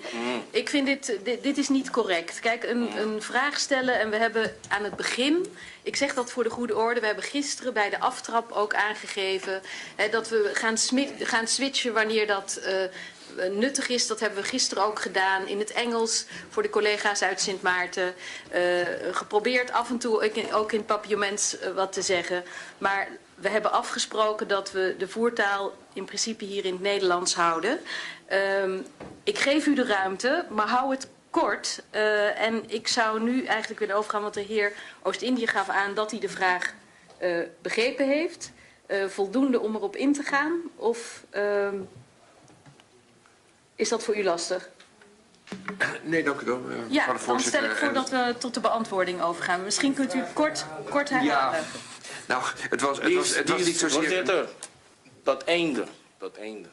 Ik vind dit, dit, dit is niet correct. Kijk, een, een vraag stellen en we hebben aan het begin, ik zeg dat voor de goede orde, we hebben gisteren bij de aftrap ook aangegeven hè, dat we gaan, gaan switchen wanneer dat nuttig is. Dat hebben we gisteren ook gedaan in het Engels voor de collega's uit Sint Maarten. Geprobeerd af en toe ook in het papiaments wat te zeggen. Maar we hebben afgesproken dat we de voertaal in principe hier in het Nederlands houden. Ik geef u de ruimte, maar hou het kort. En ik zou nu eigenlijk willen overgaan, want de heer Oost-Indië gaf aan dat hij de vraag begrepen heeft. Voldoende om erop in te gaan? Of is dat voor u lastig? Nee, dank u wel. Ja, dan stel ik voor dat we tot de beantwoording overgaan. Misschien kunt u kort, kort herhalen. Ja, nou, het was niet zozeer... Voorzitter, dat einde, dat einde.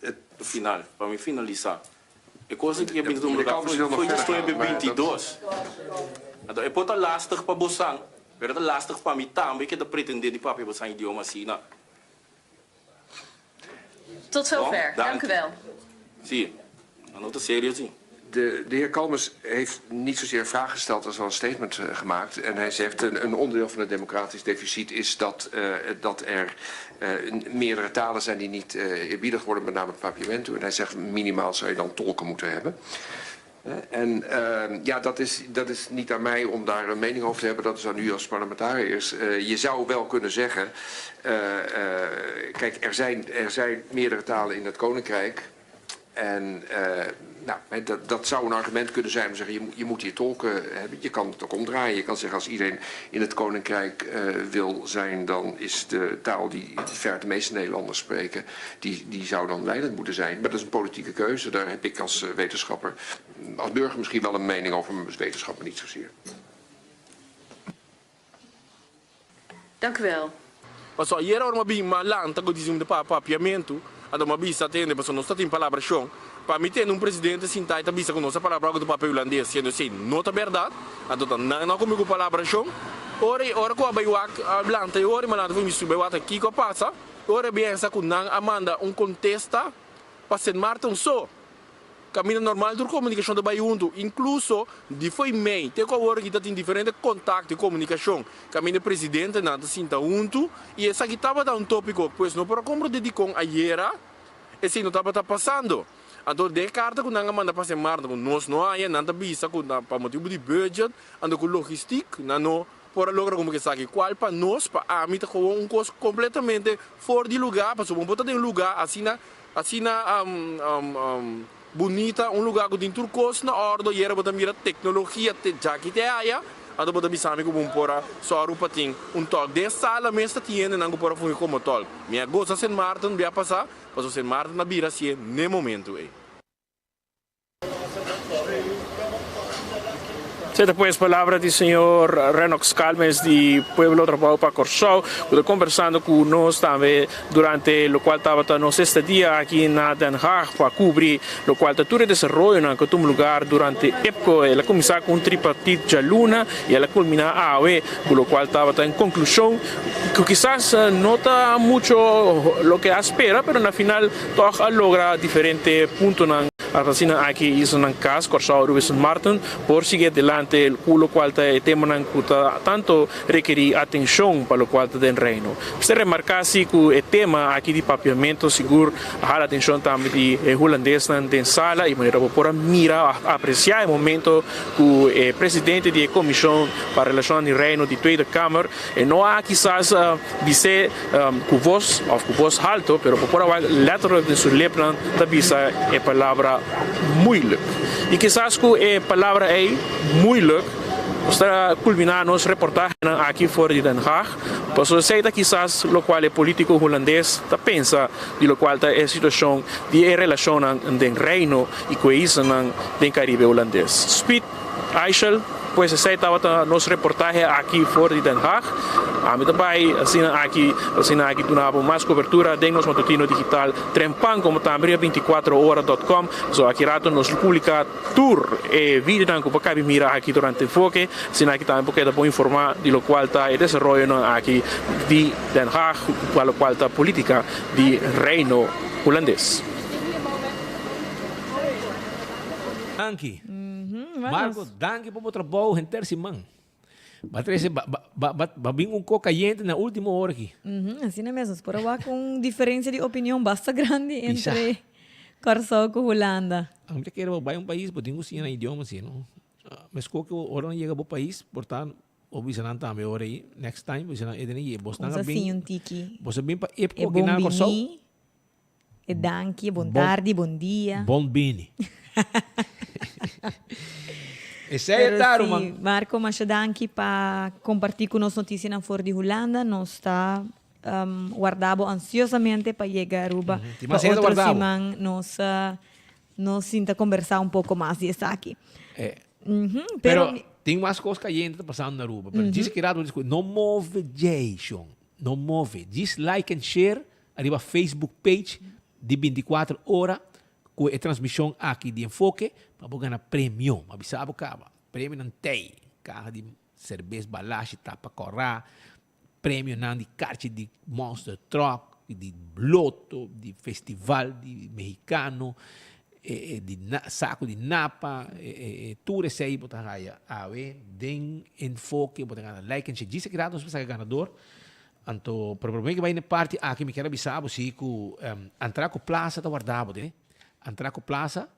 Het final, pa mi finalisá. E kos ku a bin De Kalmers wil nog foi verder gaan, maar 22. Anto, e por ta lastig pa boso, pero ta lastig pa mi tambe ku ta pretendé di papia boso idioma asina. Tot zover, dank u wel. Si, no ta serio, si. De heer Kalmers heeft niet zozeer een vraag gesteld als wel een statement gemaakt. En hij zegt een onderdeel van het democratisch deficit is dat er meerdere talen zijn die niet eerbiedigd worden, met name het Papiamento. En hij zegt minimaal zou je dan tolken moeten hebben. En ja, dat is niet aan mij om daar een mening over te hebben. Dat is aan u als parlementariërs. Je zou wel kunnen zeggen, kijk, er zijn meerdere talen in het Koninkrijk. En nou, dat zou een argument kunnen zijn om te zeggen, je moet hier tolken hebben. Je kan het ook omdraaien. Je kan zeggen, als iedereen in het Koninkrijk wil zijn, dan is de taal die ver de meeste Nederlanders spreken, die zou dan leidend moeten zijn. Maar dat is een politieke keuze. Daar heb ik als wetenschapper, als burger misschien wel een mening over, maar als wetenschapper niet zozeer. Dank u wel. Paso ayera ora m'a bin m'a lanta ku disi pa papiamento, anto m'a bisa tende paso nos tin palabrashon. Pa mi tende un presidente sinta i ta bisa ku nos a palabra ku papia hulandes, siendo esei no ta berdat, anto ta nan no komo ku palabrashon. Ora ora ku a bai wak lanta i ora m'a lanta fu mi subi wak kiko a pasa, ora biensa ku nan a manda un kontesta pa Sint Maarten so. Kaminda normal tur komunikashon ta bai huntu, inkluso di foi mei, te ku awor aki ta tin diferente kontakto i komunikashon. Kaminda presidentenan ta sinta huntu i esaki tabata un tópiko, pues no por a komprondé dikon ayera esei no tabata pasando. Anto den e karta ku nan a manda pa Sint Maarten ku nos no haña, nan ta bisa ku pa motibu di budget anto ku logistiek nan no por a logra komo ku esaki, kual pa nos, pa ami ta gewoon un kos kompletamente for di lugá, pasobra bo por ta den un lugá asina asina bunita, un lugá ku tin tur kos na òrdu, ayera bo ta mira teknologia te djaki te aya, anto bo ta bisa mi ku bo por a sòru pa tin un tòlk. Den e sala mes ta tin hendenan ku por a fungi komo tòlk. Mi a gosa Sint Maarten bia pasá, pasobra Sint Maarten a bira asié n'e momentu ei. Esei pues palabra di señor Rennox Calmes di Pueblo Trabou pa Kòrsou, ku ta kombersando ku nos tambe durante lokual tabata nos estadia aki na Den Haag pa kubri lokual ta tur e desaroyonan ku a tuma lugar durante IPCO. El a kuminsá ku un tripartit djaluna i el a kulminá awe ku lokual tabata en konklushon ku kisas no ta mucho loke a spera, pero na final tòg a logra diferente puntonan. Asina aki islanan Cas, Kòrsou, Aruba i Sint Maarten por sigui adelante ku lokual ta e temanan ku ta tanto rekerí atenshon pa lokual ta den Reino. Mester remarká si ku e tema aki di papiamentu sigur a hala atenshon tambe di e hulandesnan den sala i manera bo por a mira òf apresiá e momento ku e presidente di e komishon pa relashonnan di Reino di Tweede Kamer e no a kisas bis'é ku vos òf ku vos halto, pero bo por a wak letterlijk den su lepnan ta bisa e palabra moeilijk. I kisas ku e palabra ei, moeilijk, nos ta kulminá nos reportahenan aki for di Den Haag, pasobra esei ta kisas lokual e polítiko hulandes ta pensa di lokual ta e situashon di e relashonnan den Reino i ku e islanan den Karibe Hulandes. Speed, Aishel. Pues esei tabata nos reportahe aki for di Den Haag. Ami ta bai asina aki asina aki duna bo mas cobertura den nos matutino digital Trempan como tambe riba 24 ora dot com. So aki rato nos lo publica tur e videonan cu bo cabi mira aki durante Enfoke. Asina aki tambe bo keda bon informa di locual ta e desaroyonan aki di Den Haag pa locual ta politica di Reino Hulandes. Danki. Marco, danki pa bo trabou henter siman. Ba trece, ba, ba, ba, ba bin un ko cayente na ultimo ora aki. Asina mes, nos por a wak un diferencia di opinion basta grandi entre Kòrsou ku Hulanda. Ami ta kere bo bai un pais, bo tin ku siña nan idioma si, no? Meskos ku ora nan yega bo pais, por ta bo bisa nan tambe ora ei, next time, bo bisa nan, ey tene, bos nan a bin, bos a bin pa epko aki na Kòrsou. E danki, bon tardi, bon dia. Bon bini. Esei e ta, ruman. Pero si, Marco, masha danki pa comparti cu nos noticianan for di Hulanda. Nos ta warda bo ansiosamente pa yega Aruba. Tin mas Pa hende otro warda bo. siman nos nos sinta conversa un poco mas di esaki. Pero tin mas cos cayente ta pasando na Aruba. Pero djis aki rato bo discu, no move djey, shon. No move. Djis like and share Ariba Facebook page di 24 ora cu e transmision aki di Enfoke pa bo gana premio. Ma bisa bo caba. Premionan tey. Caha di cerbes, balashi, tapa cora, premionan di carchi di Monster Truck, di loto, di festival di mexicano, di saco di napa, tur esey bo ta haya awe den Enfoke. Bo ta gana like and share. Djis aki rato nos por saca ganador. Anto, pero promé ku bai na e parti aki mi kier a bisa bo si ku Antraco Plaza ta warda bo den. Antraco Plaza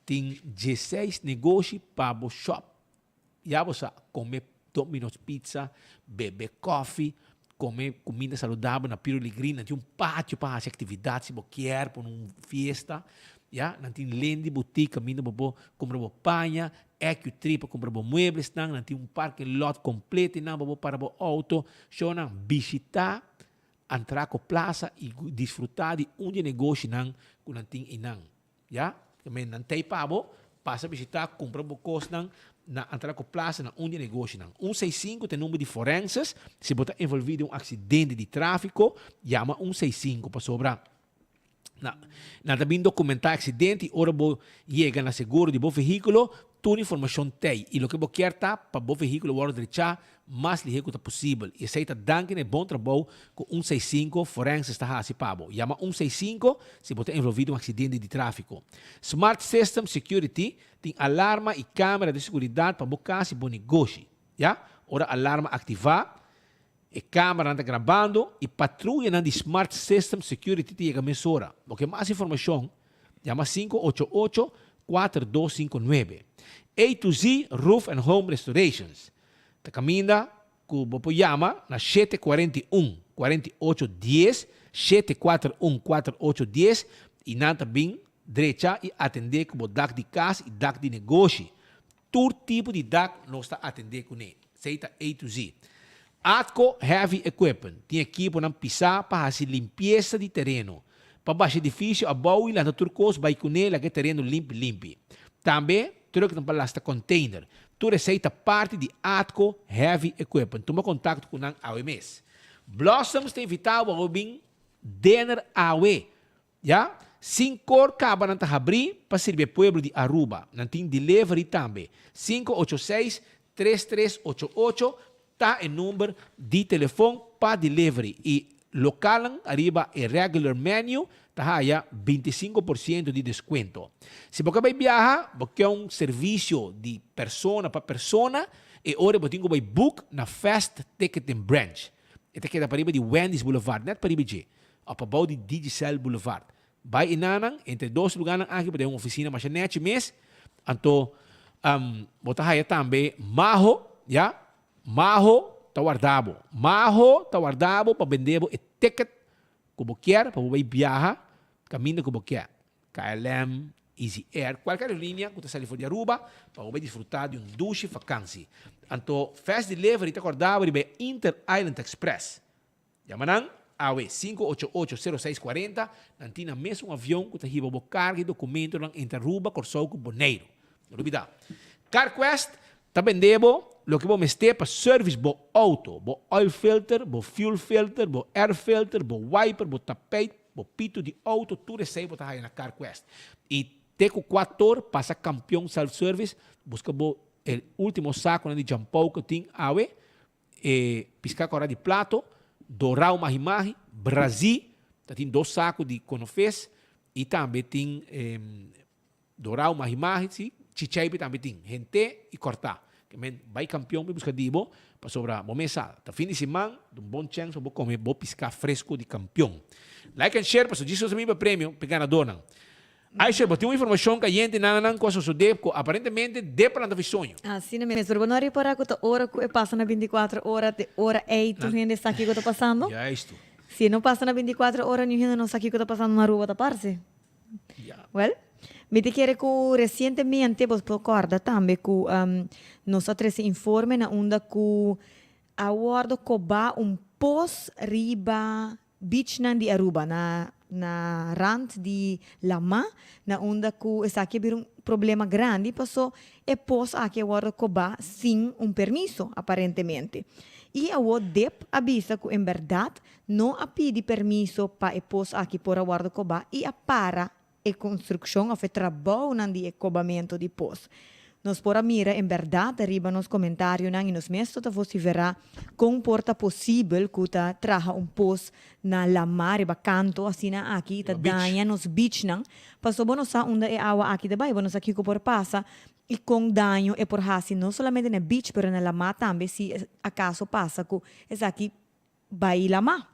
tin dieseis negoshi pa bo shop. Ya bo sa, kome Domino's Pizza, bebe kòfi, kome kuminda saludabel na Piruli Green. Nan tin un patio pa hasi aktividat si bo kier pone un fiesta. Ya, nan tin Lendy Boutique kaminda bo por kumpra bo paña, EQ3 pa kumpra bo mueblesnan, nan tin un parking lot kompleto einan pa bo para bo outo. Shownan, bishitá Antraco Plaza i disfrutá di un di e negoshinan ku nan tin einan. Ya, tambe nan t'ei pa bo, pasa bishitá, kumpra bo kosnan na Antraco Plaza na un di e negoshinan. Un seis sinku ta e number di forenses, si bo ta envolví den un aksidente di tráfiko, yama un seis sinku pasobra Na, nan ta bin documentá accidente y ora bo yega na seguro di bo vehículo, tur informacion t'ey y loke bo kier ta pa bo vehículo wòrdu drechá mas lihé cu ta posibel. Y esey ta danki na e bon trabou cu un seis sinku Forenses ta haci pa bo. Yama un seis sinku si bo ta envolví den un accidente di tráfico. Smart System Security tin alarma y camera di seguridad pa bo cas y bo negoshi. Ya, ora alarma activá, E cameranan ta grabando y patruyanan di Smart System Security ta yega mesora. Bo ke mas informacion, yama 588 4259. A to Z Roof and Home Restorations ta caminda cu bo por yama na 741 48 10, 741 48 10, y nan ta bin drecha y atende cu bo dak di cas y dak di negoshi. Tur tipo di dak nos ta atendé kuné, esei ta A to Z. Atco Heavy Equipment tin ekiponan pisá pa hasi limpiesa di tereno, pa basha edifisio abou i lanta tur kos bai kuné laga e tereno limpi limpi. Tambe trùknan pa lasta kònteiner. Tur esei ta parti di Atco Heavy Equipment. Tuma kontakto ku nan awe mes. Blossoms ta invitá bo awe bin dinner awe. Ya, sinkor kaba nan ta habrí pa sirbi e pueblo di Aruba. Nan tin delivery tambe. 586 3388 ta e number di telefon pa delivery y localnan ariba e regular menu ta haya 25 por ciento di descuento. Si bo ke bay biaha, bo ke un servicio di persona pa persona, e ora bo tin cu bay book na Fast Ticketing Branch. E ta keda pariba di Wendy's Boulevard, net pariba dje. Op abou di Digicel Boulevard. Bai enanan, entre dos lugarnan aki bo ta un oficina masha nechi mes. Anto bo ta haya tambe Maho, ya. Maho ta warda bo. Maho ta warda bo pa bende bo e ticket cu bo kier pa bo bai biaha caminda cu bo kier. KLM, Easy Air, cualke aerolinea cu ta sali for di Aruba pa bo bai disfruta di un dushi vakantie. Anto Fast Delivery ta corda bo riba e Inter Island Express. Yama nan awe 588 06 40, nan tin nan mes un avion ku ta hiba bo karga i dokumentonan entre Aruba, Kòrsou ku Boneiru. No lubidá. CarQuest. Ta bende bo loke bo mester pa service bo auto, bo oil filter, bo fuel filter, bo air filter, bo wiper, bo tapijt, bo pito di auto, tur esei bo ta haya na Carquest. Y te cu cuator pasa Campeon Self Service, busca bo e ultimo saconan di jampou cu tin awe, e pisca cora di plato, dorao mahi mahi, brazi, ta tin dos saco di conofes y tambe tin Dorao mahi mahi si, chichaipi tambe tin, hent'é i kòrtá. Ke men bai kampion bai buska di bo, pasobra bo mes sa, ta fin di siman, ta un bon chèns pa bo kome bo piská fresko di kampion. Like and share pasobra djis nos a bin pa premio pa e ganadornan. Aisha, bo tin un informashon kayente nan nan ku a sosodé ku aparentemente Depra nan ta fi soño. Asina mes, pero bo no a ripará ku ta ora ku e pasa na bintikuater ora, te ora ei tur hende sa kiko ta pasando? Juisto. Si e no pasa na bintikuater ora niun hende no sa kiko ta pasando na Aruba ta parse. Well, mi ta kere ku resientemente bo por kòrda tambe ku nos a trese informe na unda ku a wòrdu kobá un pos riba beachnan di Aruba, na na rant di lamá, na unda ku esaki a bira un problema grandi paso e pos aki a wòrdu kobá sin un permiso aparentemente. I awor dip a bisa ku en bèrdat No a pidi permiso pa e pos aki por a wordo coba y a para e construccion of e trabounan di e cobamento di pos. Nos por a mira en berdad riba nos comentarionan y nos mes to ta vocifera con por ta posibel cu ta traha un pos na lama riba canto asina aki y ta daña nos beachnan paso bo no sa unda e awa aki ta bay, bo no sa kico por pasa y con daño e por haci no solamente na beach pero na lama tambe si acaso pasa cu esaki Bai lamá.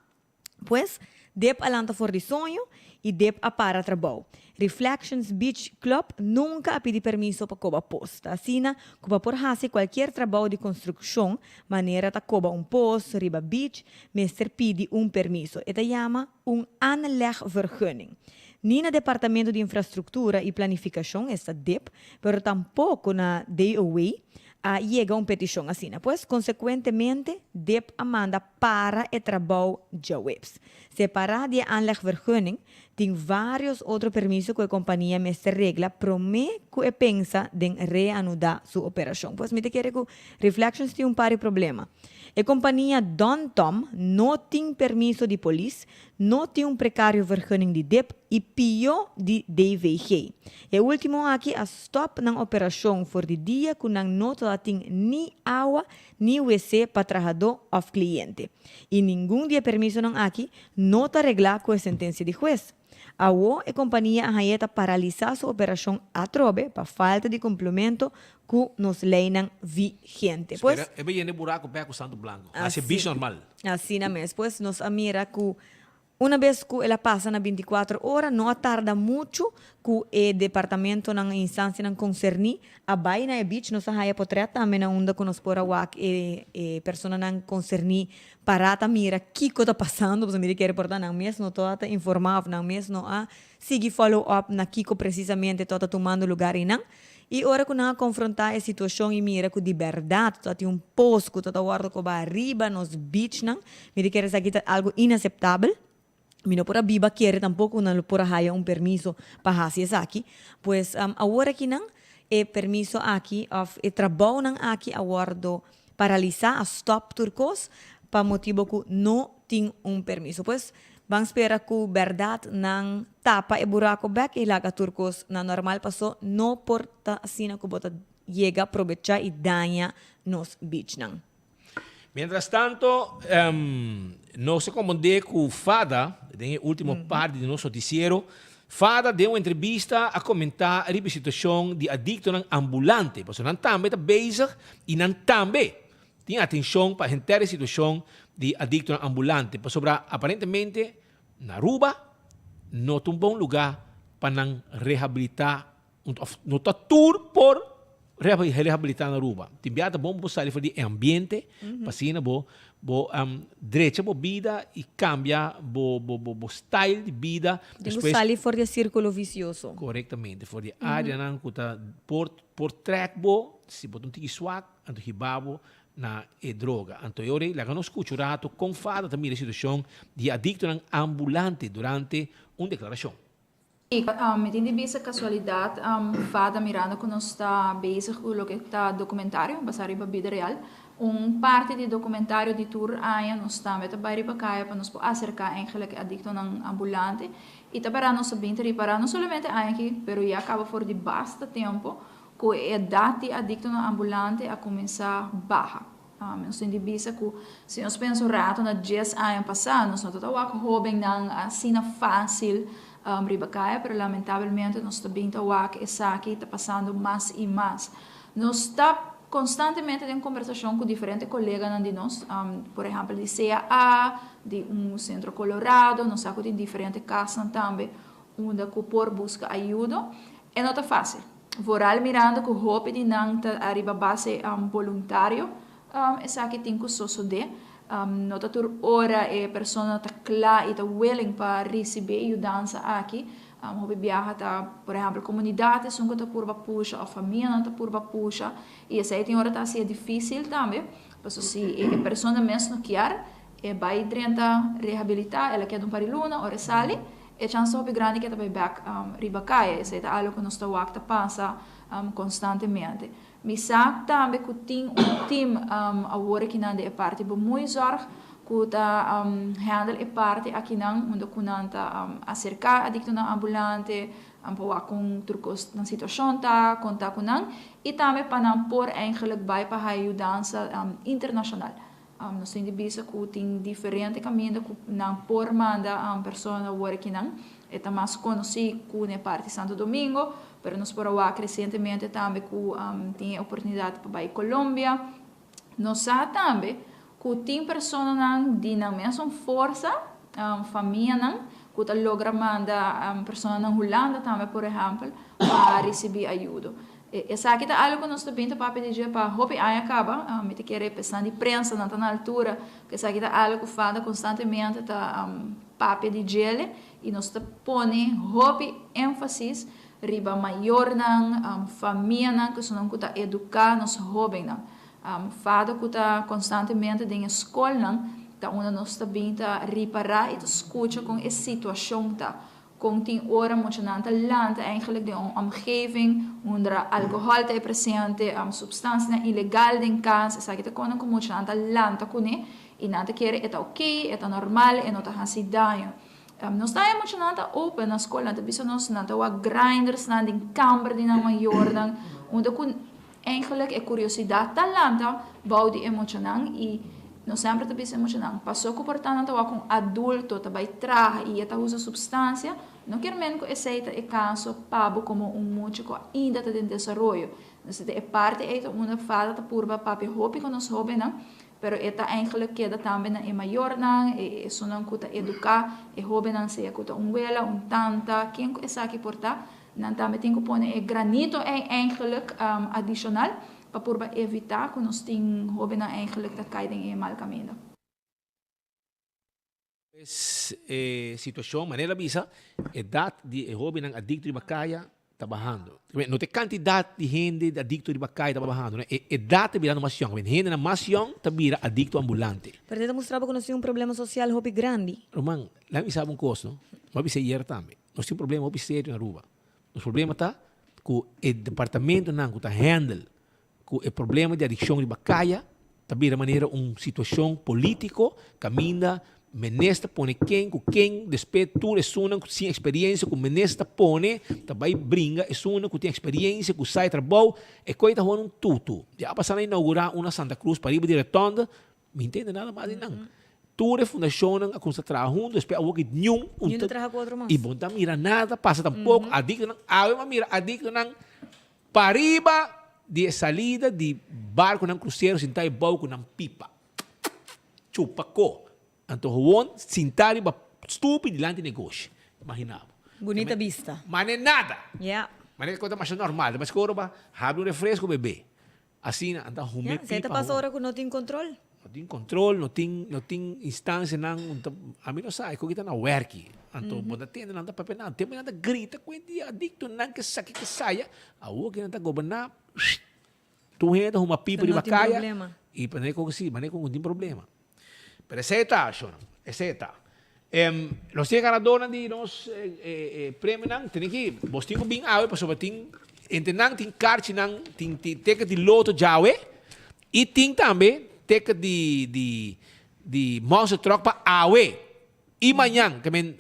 Pues, Dip a lanta for di soño i Dip a para trabou. Reflections Beach Club nunka a pidi permiso pa koba pos. Ta asina ku pa por hasi kualkier trabou di konstrukshon, manera ta koba un pos riba beach, mester pidi un permiso. E ta yama un aanlegvergunning. Ni na Departamento di Infrastruktura i Planifikashon, esta dip, pero tampoko na DOW, A yega un petishon asina. Pues, konsekuentemente, dip a manda para e trabou djaweps. Separá di e aanlegvergunning, tin vários otro permiso ku e kompania mester regla promé ku e pensa den reanudá su operashon. Pues mi ta kere ku Reflections tin un par di problema. E kompania Don Tom no tin permiso di polis, no tin un precario vergunning di dip y pio di DVG. E ultimo aki a stop nan operacion for di dia cu nan no tabatin ni awa ni wc pa trahador of cliente. Y ningun di e permisonan aki no ta regla cu e sentencia di huez. Awo e compania a haye ta paralisa su operacion atrobe pa falta di cumplumento cu nos leynan vigente. Pues. Spera e bay yende buraco bek cu Santo Blanco. Haci bish normal. Asina mes. Pues nos a mira cu una bes cu el a pasa na binticuatro ora no a tarda mucho cu e departamentonan e instancianan concerni a bay na e beach. Nos a haya potret tambe na unda cu nos por a wak e e personanan concerni para ta mira kico ta pasando pasobra mi ta kere por ta nan mes no ta informa of nan mes no a sigui follow up na kico precisamente ta tumando lugar eynan. I ora ku nan a konfrontá e situashon i mira ku di bèrdat ta tin un pos ku ta ta wòrdu kobá riba nos bichnan, mi ta kere esaki ta algu inaseptabel. Mi no por a biba kere tampoko ku nan lo por a haya un permiso pa hasi esaki. Pues awor aki nan e permiso aki òf e trabounan aki a wòrdu paralisá, a stòp tur kos pa motibu ku no tin un permiso. Pues ban spera ku bèrdat nan tapa e buraco bek i laga tur kos na normal paso no por ta asina ku bo ta yega probecha i daña nos beachnan. Mientras tanto, nos a komprondé ku Fada, den e último parti di nos notisiero, Fada den un entrevista a komentá riba e situashon di adiktonan ambulante, pasobra nan tambe ta bezig i nan tambe tin atenshon pa henter e situashon di adiktonan ambulante, pasobra aparentemente na Aruba no ta un bon lugá pa nan rehabilitá òf no ta tur por rehabilitá na Aruba. Tin bia ta bon bo sali for di e ambiente pa asina bo bo drecha bo bida i kambia bo bo bo style di bida. Tin ku sali for di e sirkulo visioso. Korektamente, for di e áreanan ku ta por por trèk bo si bo ta un tiki swak anto hiba bo na e droga. Anto e ora ei laga nos skucha un ratu kon Fada ta mira e situashon di e adiktonan ambulante durante un deklarashon. Mi tin di bisa casualidad fada mirando cu nos ta bezig cu loke ta documentario basa riba bida real. Un parti di documentario di tur aña nos tambe ta bay riba caya pa nos por acerca eigenlijk e adictonan ambulante y ta para nos ta bin ta ripara no solamente aña aki pero ya caba for di basta tempo cu e edad di adictonan ambulante a cuminsa baha. Nos tin di bisa ku si nos pensa un rato na dies aña pasá, nos no ta ta wak hóbennan asina fásil riba kaya, pero lamentabelmente nos ta bin ta wak esaki ta pasando mas i mas. Nos ta konstantemente den kombersashon ku diferente koleganan di nos, por ehèmpel di CAA, di un Sentro Colorado, nos sa ku tin diferente kasnan tambe unda ku por buska ayudo. E no ta fásil. Vooral mirando ku hopi di nan ta ariba base boluntario esaki tin ku sosodé. No ta tur ora e persona ta kla i ta willing pa risibí e yudansa aki. Hopi biaha ta, por ehèmpel, komunidat esun ku ta purba pusha òf famianan ta purba pusha i esei tin ora ta hasié difísil tambe pasobra si e persona mes no kier e bai drenta rehabilitá el a keda un par di luna ora e sali E chans hopi grandi ke ta bai bek riba kaya. Esei ta algu ku nos ta wak ta pasa konstantemente. Mi sa tambe ku tin un team awor akinan di e parti bemoeizorg ku ta handle e parti akinan unda ku nan ta aserká adiktonan ambulante pa wak kon tur kos nan situashon ta, konta ku nan i tambe pa nan por eigenlijk bai pa haya yudansa internashonal. Nos tin di bisa ku tin diferente kaminda ku nan por manda persona wor akinan. E ta mas konosí ku na e parti Santo Domingo, pero nos por a wak resientemente tambe ku tin e oportunidat pa bai Colombia. Nos sa tambe ku tin personanan di nan mesun forsa, famianan, ku ta logra manda personanan Hulanda tambe por ehèmpel pa risibí ayudo. Esaki ta algo ku nos ta bin ta papia di dje pa hopi aña kaba. Mi ta kere pesnan di prensa nan ta na altura ku esaki ta algo ku fada konstantemente ta papia di djele i nos ta pone hopi énfasis riba mayornan, famianan ku esnan ku ta eduká nos hóbennan. Fada ku ta konstantemente den e skolnan ta unda nos ta bin ta ripará i ta skucha kon e situashon ta. Kon tin ora muchanan ta lanta eigenlijk den un omgeving unda alcohol ta e presente, substancianan ilegal den cas, esaki ta kono ku muchanan ta lanta kuné i nan ta kere e ta ok, e ta normal, e no ta hasi daño. Nos ta haña muchanan ta open na skol, nan ta bisa nos nan ta wak grindersnan den kamber di nan mayornan, unda ku Eigenlijk e curiosidad ta lanta bou di e muchanan y nos semper ta bisa e muchanan, paso cu por ta nan ta wak un adulto ta bay traha y e ta usa substancia, no kier men cu esey ta e caso pa bo como un mucha cu ainda ta den desaroyo. Entonces e parti ey ta unda falta ta purba papia hopi cu nos hobennan, pero e ta eigenlijk keda tambe na e mayornan, e esunnan cu ta educa e hobennan, sea cu ta un wela, un tanta, ken cu esaki por ta, Nan tambe tin ku pone e granito ei eigenlijk adishonal pa purba evitá ku nos tin hóbennan eigenlijk ta kai den e mal kaminda. Pues e situashon, manera a bisa, edat di e hóbennan adikto riba kaya ta bahando. No ta e kantidat di hende adikto riba kaya ta bahando, no, e edat ta birando mas yòn. Hendenan mas yòn ta bira adikto ambulante. Pero esei ta mustra bo ku nos tin un problema sosial hopi grandi. Ruman, laga mi bisa bo un kos, no. Mi a bisa ayer tambe. Nos tin un problema hopi serio na Aruba. Nos problema ta ku e departamentonan ku ta handle ku e problema di adikshon riba kaya ta bira manera un situashon politiko kaminda minister pone ken ku ken, despues tur esunnan ku sin eksperiensia ku minister ta pone ta bai bringa esunnan ku tin eksperiensia ku sa e trabou, e koe ta hona un tutu. Ya a pasa na inaugura un na Santa Cruz pariba di rotonde Mi ntende nada mas di nan. Tur e fundashonnan a kuminsá traha huntu, despues awor ki niun un Niun ta traha ku otro mas. I bo no ta mira nada pasa tampoko. Adiktonan, awe mi a mira adiktonan pariba di e salida di barkunan krusero sintá e bou ku nan pipa. Chupa ko. Anto howon sintá riba stupi dilanti negoshi. Imagina bo. Bunita bista. Mane nada. Ya. Mane kos ta masha normal. Ta meskos ora bo habri un refresko bebe. Asina anta hume Ya, esei ta pipa pasa ho. ora ku no tin kontrol. No tin kontrol, no tin, no tin instansianan, un ta, ami no sa, e koki ta na wèrki. Anto bo ta tende nan ta papia nan, tempu nan ta grita ku e di adiktonan ke saki ke saya, awor ke nan ta goberná, tur hende ta huma pipa No riba tin kaya problema. i manera ku si, manera ku no tin problema. Pero esei ta, shornan, esei ta. Nos tin e ganadornan di nos premionan. Tene ki bos tin ku bin awe pasobra tin entre nan tin karchinan, tin ticket di loto djawe i tin tambe ticket di di di monster truck pa awe i mañan. Ke men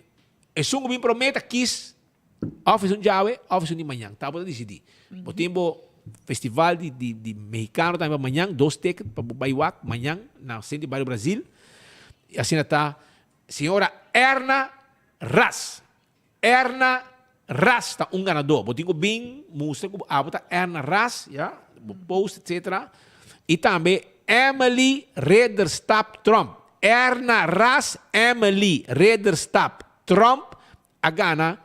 esun ku bin promé ta kis òf esun djawe òf esun di mañan. Ta bo ta disidí. Bo tin bo festival di di di mexicano tambe pa mañan, dos ticket pa bo bai wak mañan na Centro di Bario Brasil. I asina ta señora Erna Ras. Erna Ras ta un ganadó. Bo tin ku bin mustra ku abo ta Erna Ras, ya, bo post etcetera. I tambe Emily Ridderstap Tromp. Erna Ras, Emily Ridderstap Tromp a gana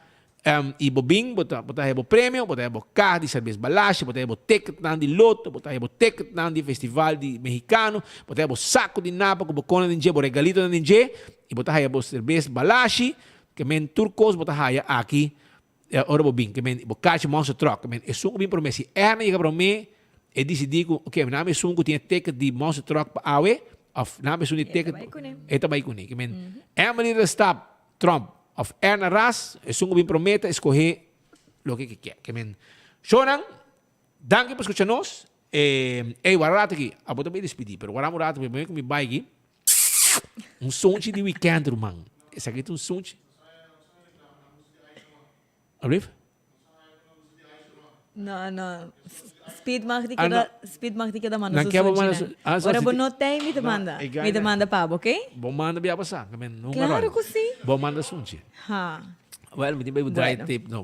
i bo bin bo ta bo ta haya bo premio, bo ta haya bo kaha di serbes Balashi, bo ta haya bo ticketnan di loto, bo ta haya bo ticketnan di festival di mexicano, bo ta haya bo saco di napa ku bo kona den dje, bo regalitonan den dje i bo ta haya bo serbes Balashi. Ke men tur kos bo ta haya aki ora bo bin. Ke men bo kachi monster truck. Ke men esun ku bin promé. Si Erna yega promé, e disidí ku oke, nan esun ku tin e ticket di monster truck pa awe òf nan esun di ticket e ta bai kuné. Ke men Emily Restap Tromp òf Erna Ras, esun ku bin promé ta eskohé loke ke kier. Ke men shownan, danki pa skucha nos. Ey, wara rato aki, abo ta bai despidí, pero wara un rato promé ku mi bai aki. Un sunchi di weekend, ruman. Esaki ta un sunchi. Alblief? No, no. Speed mag di keda, speed mag di keda manda su sunchi. Ora bo no tei, mi ta manda. Mi ta manda pa bo, ok? Bo manda bia pasa. Claro cu si. Bo manda sunchi. Ha. Well, mi tin bai draai tape no.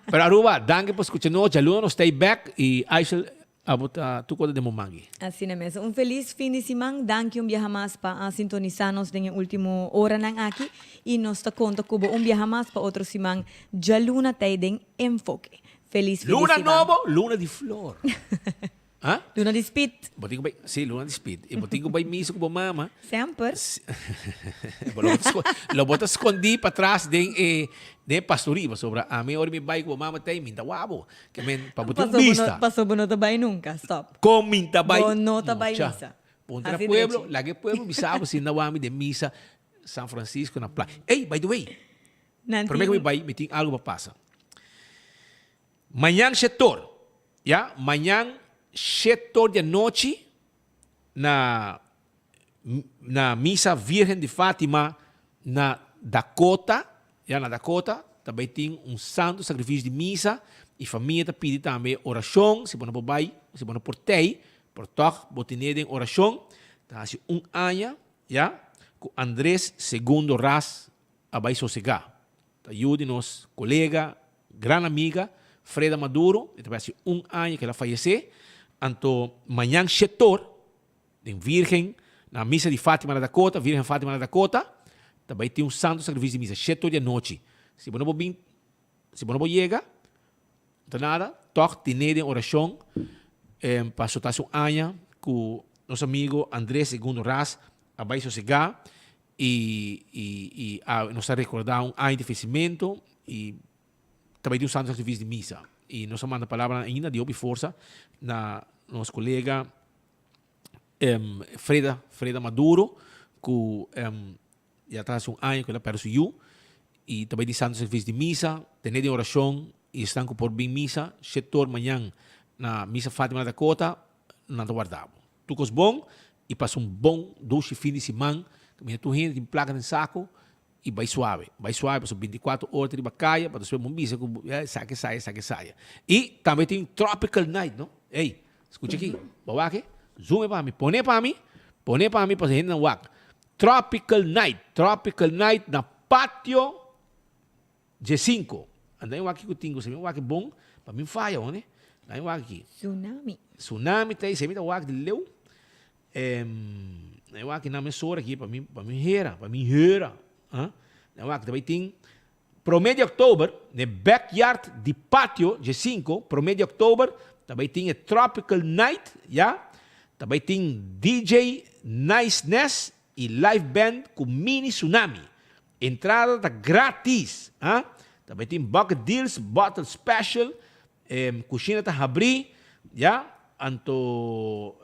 Pero Aruba, danki pa scucha nos. Djaluna nos stay back y Aishel Abo ta tur kos den bo mangi. Asina mes. Un felis fin di siman. Danki un biaha mas pa a sintonisa nos den e ultimo oranan aki y nos ta conta cu bo un biaha mas pa otro siman djaluna ta e den Enfoke. Felis fin di Luna siman. nobo, luna di flor. Ha? Luna di speed. Bo tin cu bay, si, luna di speed. Y bo tin cu bay misa cu bo mama. Semper. Bo lo bo ta sco, lo bo ta scondi patras den e, den e pastorie pasobra ami ora mi bay cu bo mama ta ey mi ta wak bo. Ke men, pa bo tin un bista. Paso bo no ta bai nunca, stop. Kon min ta bai? Bo no ta bai misa. Puntra pueblo, laga e pueblo bisa bo si nan wami den misa San Francisco na playa. Ey, by the way, prome ku mi bai, mi tin algo pa pasa. Mañan shetor, ya, mañan shetor di anochi na na misa Virgen di Fatima na Dakota, ya na Dakota, ta bai tin un santo sacrificio di misa y famia ta pidi tambe oracion, si bo no por bai, si bo no por tei, pero toch bo tene den oracion, ta haci un aña, ya, cu Andres Segundo Ras a bai sosega. Ta yu di nos colega, gran amiga, Freda Maduro, e ta bai haci un aña cu el a fayece, anto mañan shetor, Den Virgen, na misa di Fatima na Dakota, Virgen Fatima na Dakota, ta bai tin un santo sacrificio di misa, sheto di anochi. Si bo no por bin, si bo no por yega, no ta nada, tog tene den oracion, paso ta haci un aña cu nos amigo Andres Segundo Ras a bai sosega y, y, y a, nos ta recorda un aña di fecimento y ta bai tin un santo sacrificio di misa. Y nos a manda palabranan ainda di hopi forsa na nos colega Freda, Freda Maduro, ku ya ta hasi un aña ku el a pèrdè su yu, i ta bai di santo sakrifisio di misa, tene den orashon, i esnan ku por bin misa, shetor mañan na misa Fatima na Dakota, nan ta warda bo. Tur kos bon, i pasa un bon dushi fin di siman, kaminda tur hende tin plaka den sako, I bai suave, bai suave pasobra binticuatro ora ta riba kaya, pa despues bo bisa ku esaki esaya, esaki esaya. I tambe tin tropical night, no? Ey, skucha aki, bo wak e? Zoom e pa mi, pone pa mi, pone pa mi pasobra hendenan wak. Tropical night, tropical night na patio djesinko. Anda mi wak kiko tin ku si mi wak e bon, pa mi faya, hone. Anda mi wak aki. Tsunami. Tsunami ta ei, si mi ta wak di leu. Nan wak nan mesora aki pa mi pa mi hera, pa mi hera. Ah, nan wak ta bai tin prome di oktober ne backyard di patio dje cinco, prome di oktober ta bai tin e tropical night, ya, ta bai tin DJ Nice Ness y live band cu mini tsunami. Entrada ta gratis, ah, ta bai tin bucket deals, bottle special, Cushina ta habri, ya, anto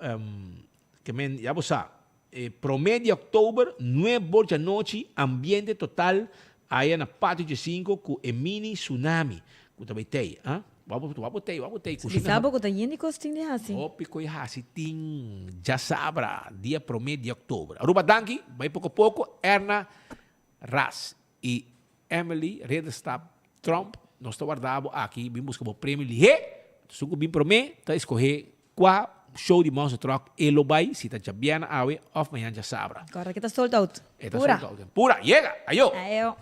ke men ya bo sa. E prome di oktober, nuebe djanochi, ambiente total aya na Patio Djesinko ku e mini tsunami ku ta bai tei. Ah, wak bo tei, wak bo tei. Si bisa bo ku ta yen di kos tin di hasi. Hopi ku e hasi tin djasabra, dia prome di oktober. Aruba danki, bai poko poko, Erna Ras i Emily Ridderstap Tromp, nos ta warda bo aki bin buska bo premio lihé. Esun ku bin prome ta eskohé Kua show di Monster Truck e lo bai si ta djabièrnè awe òf mañan djasabra? Kòrda ke ta sold out. E ta sold out. Pura! Yega! Ayo! Ayo!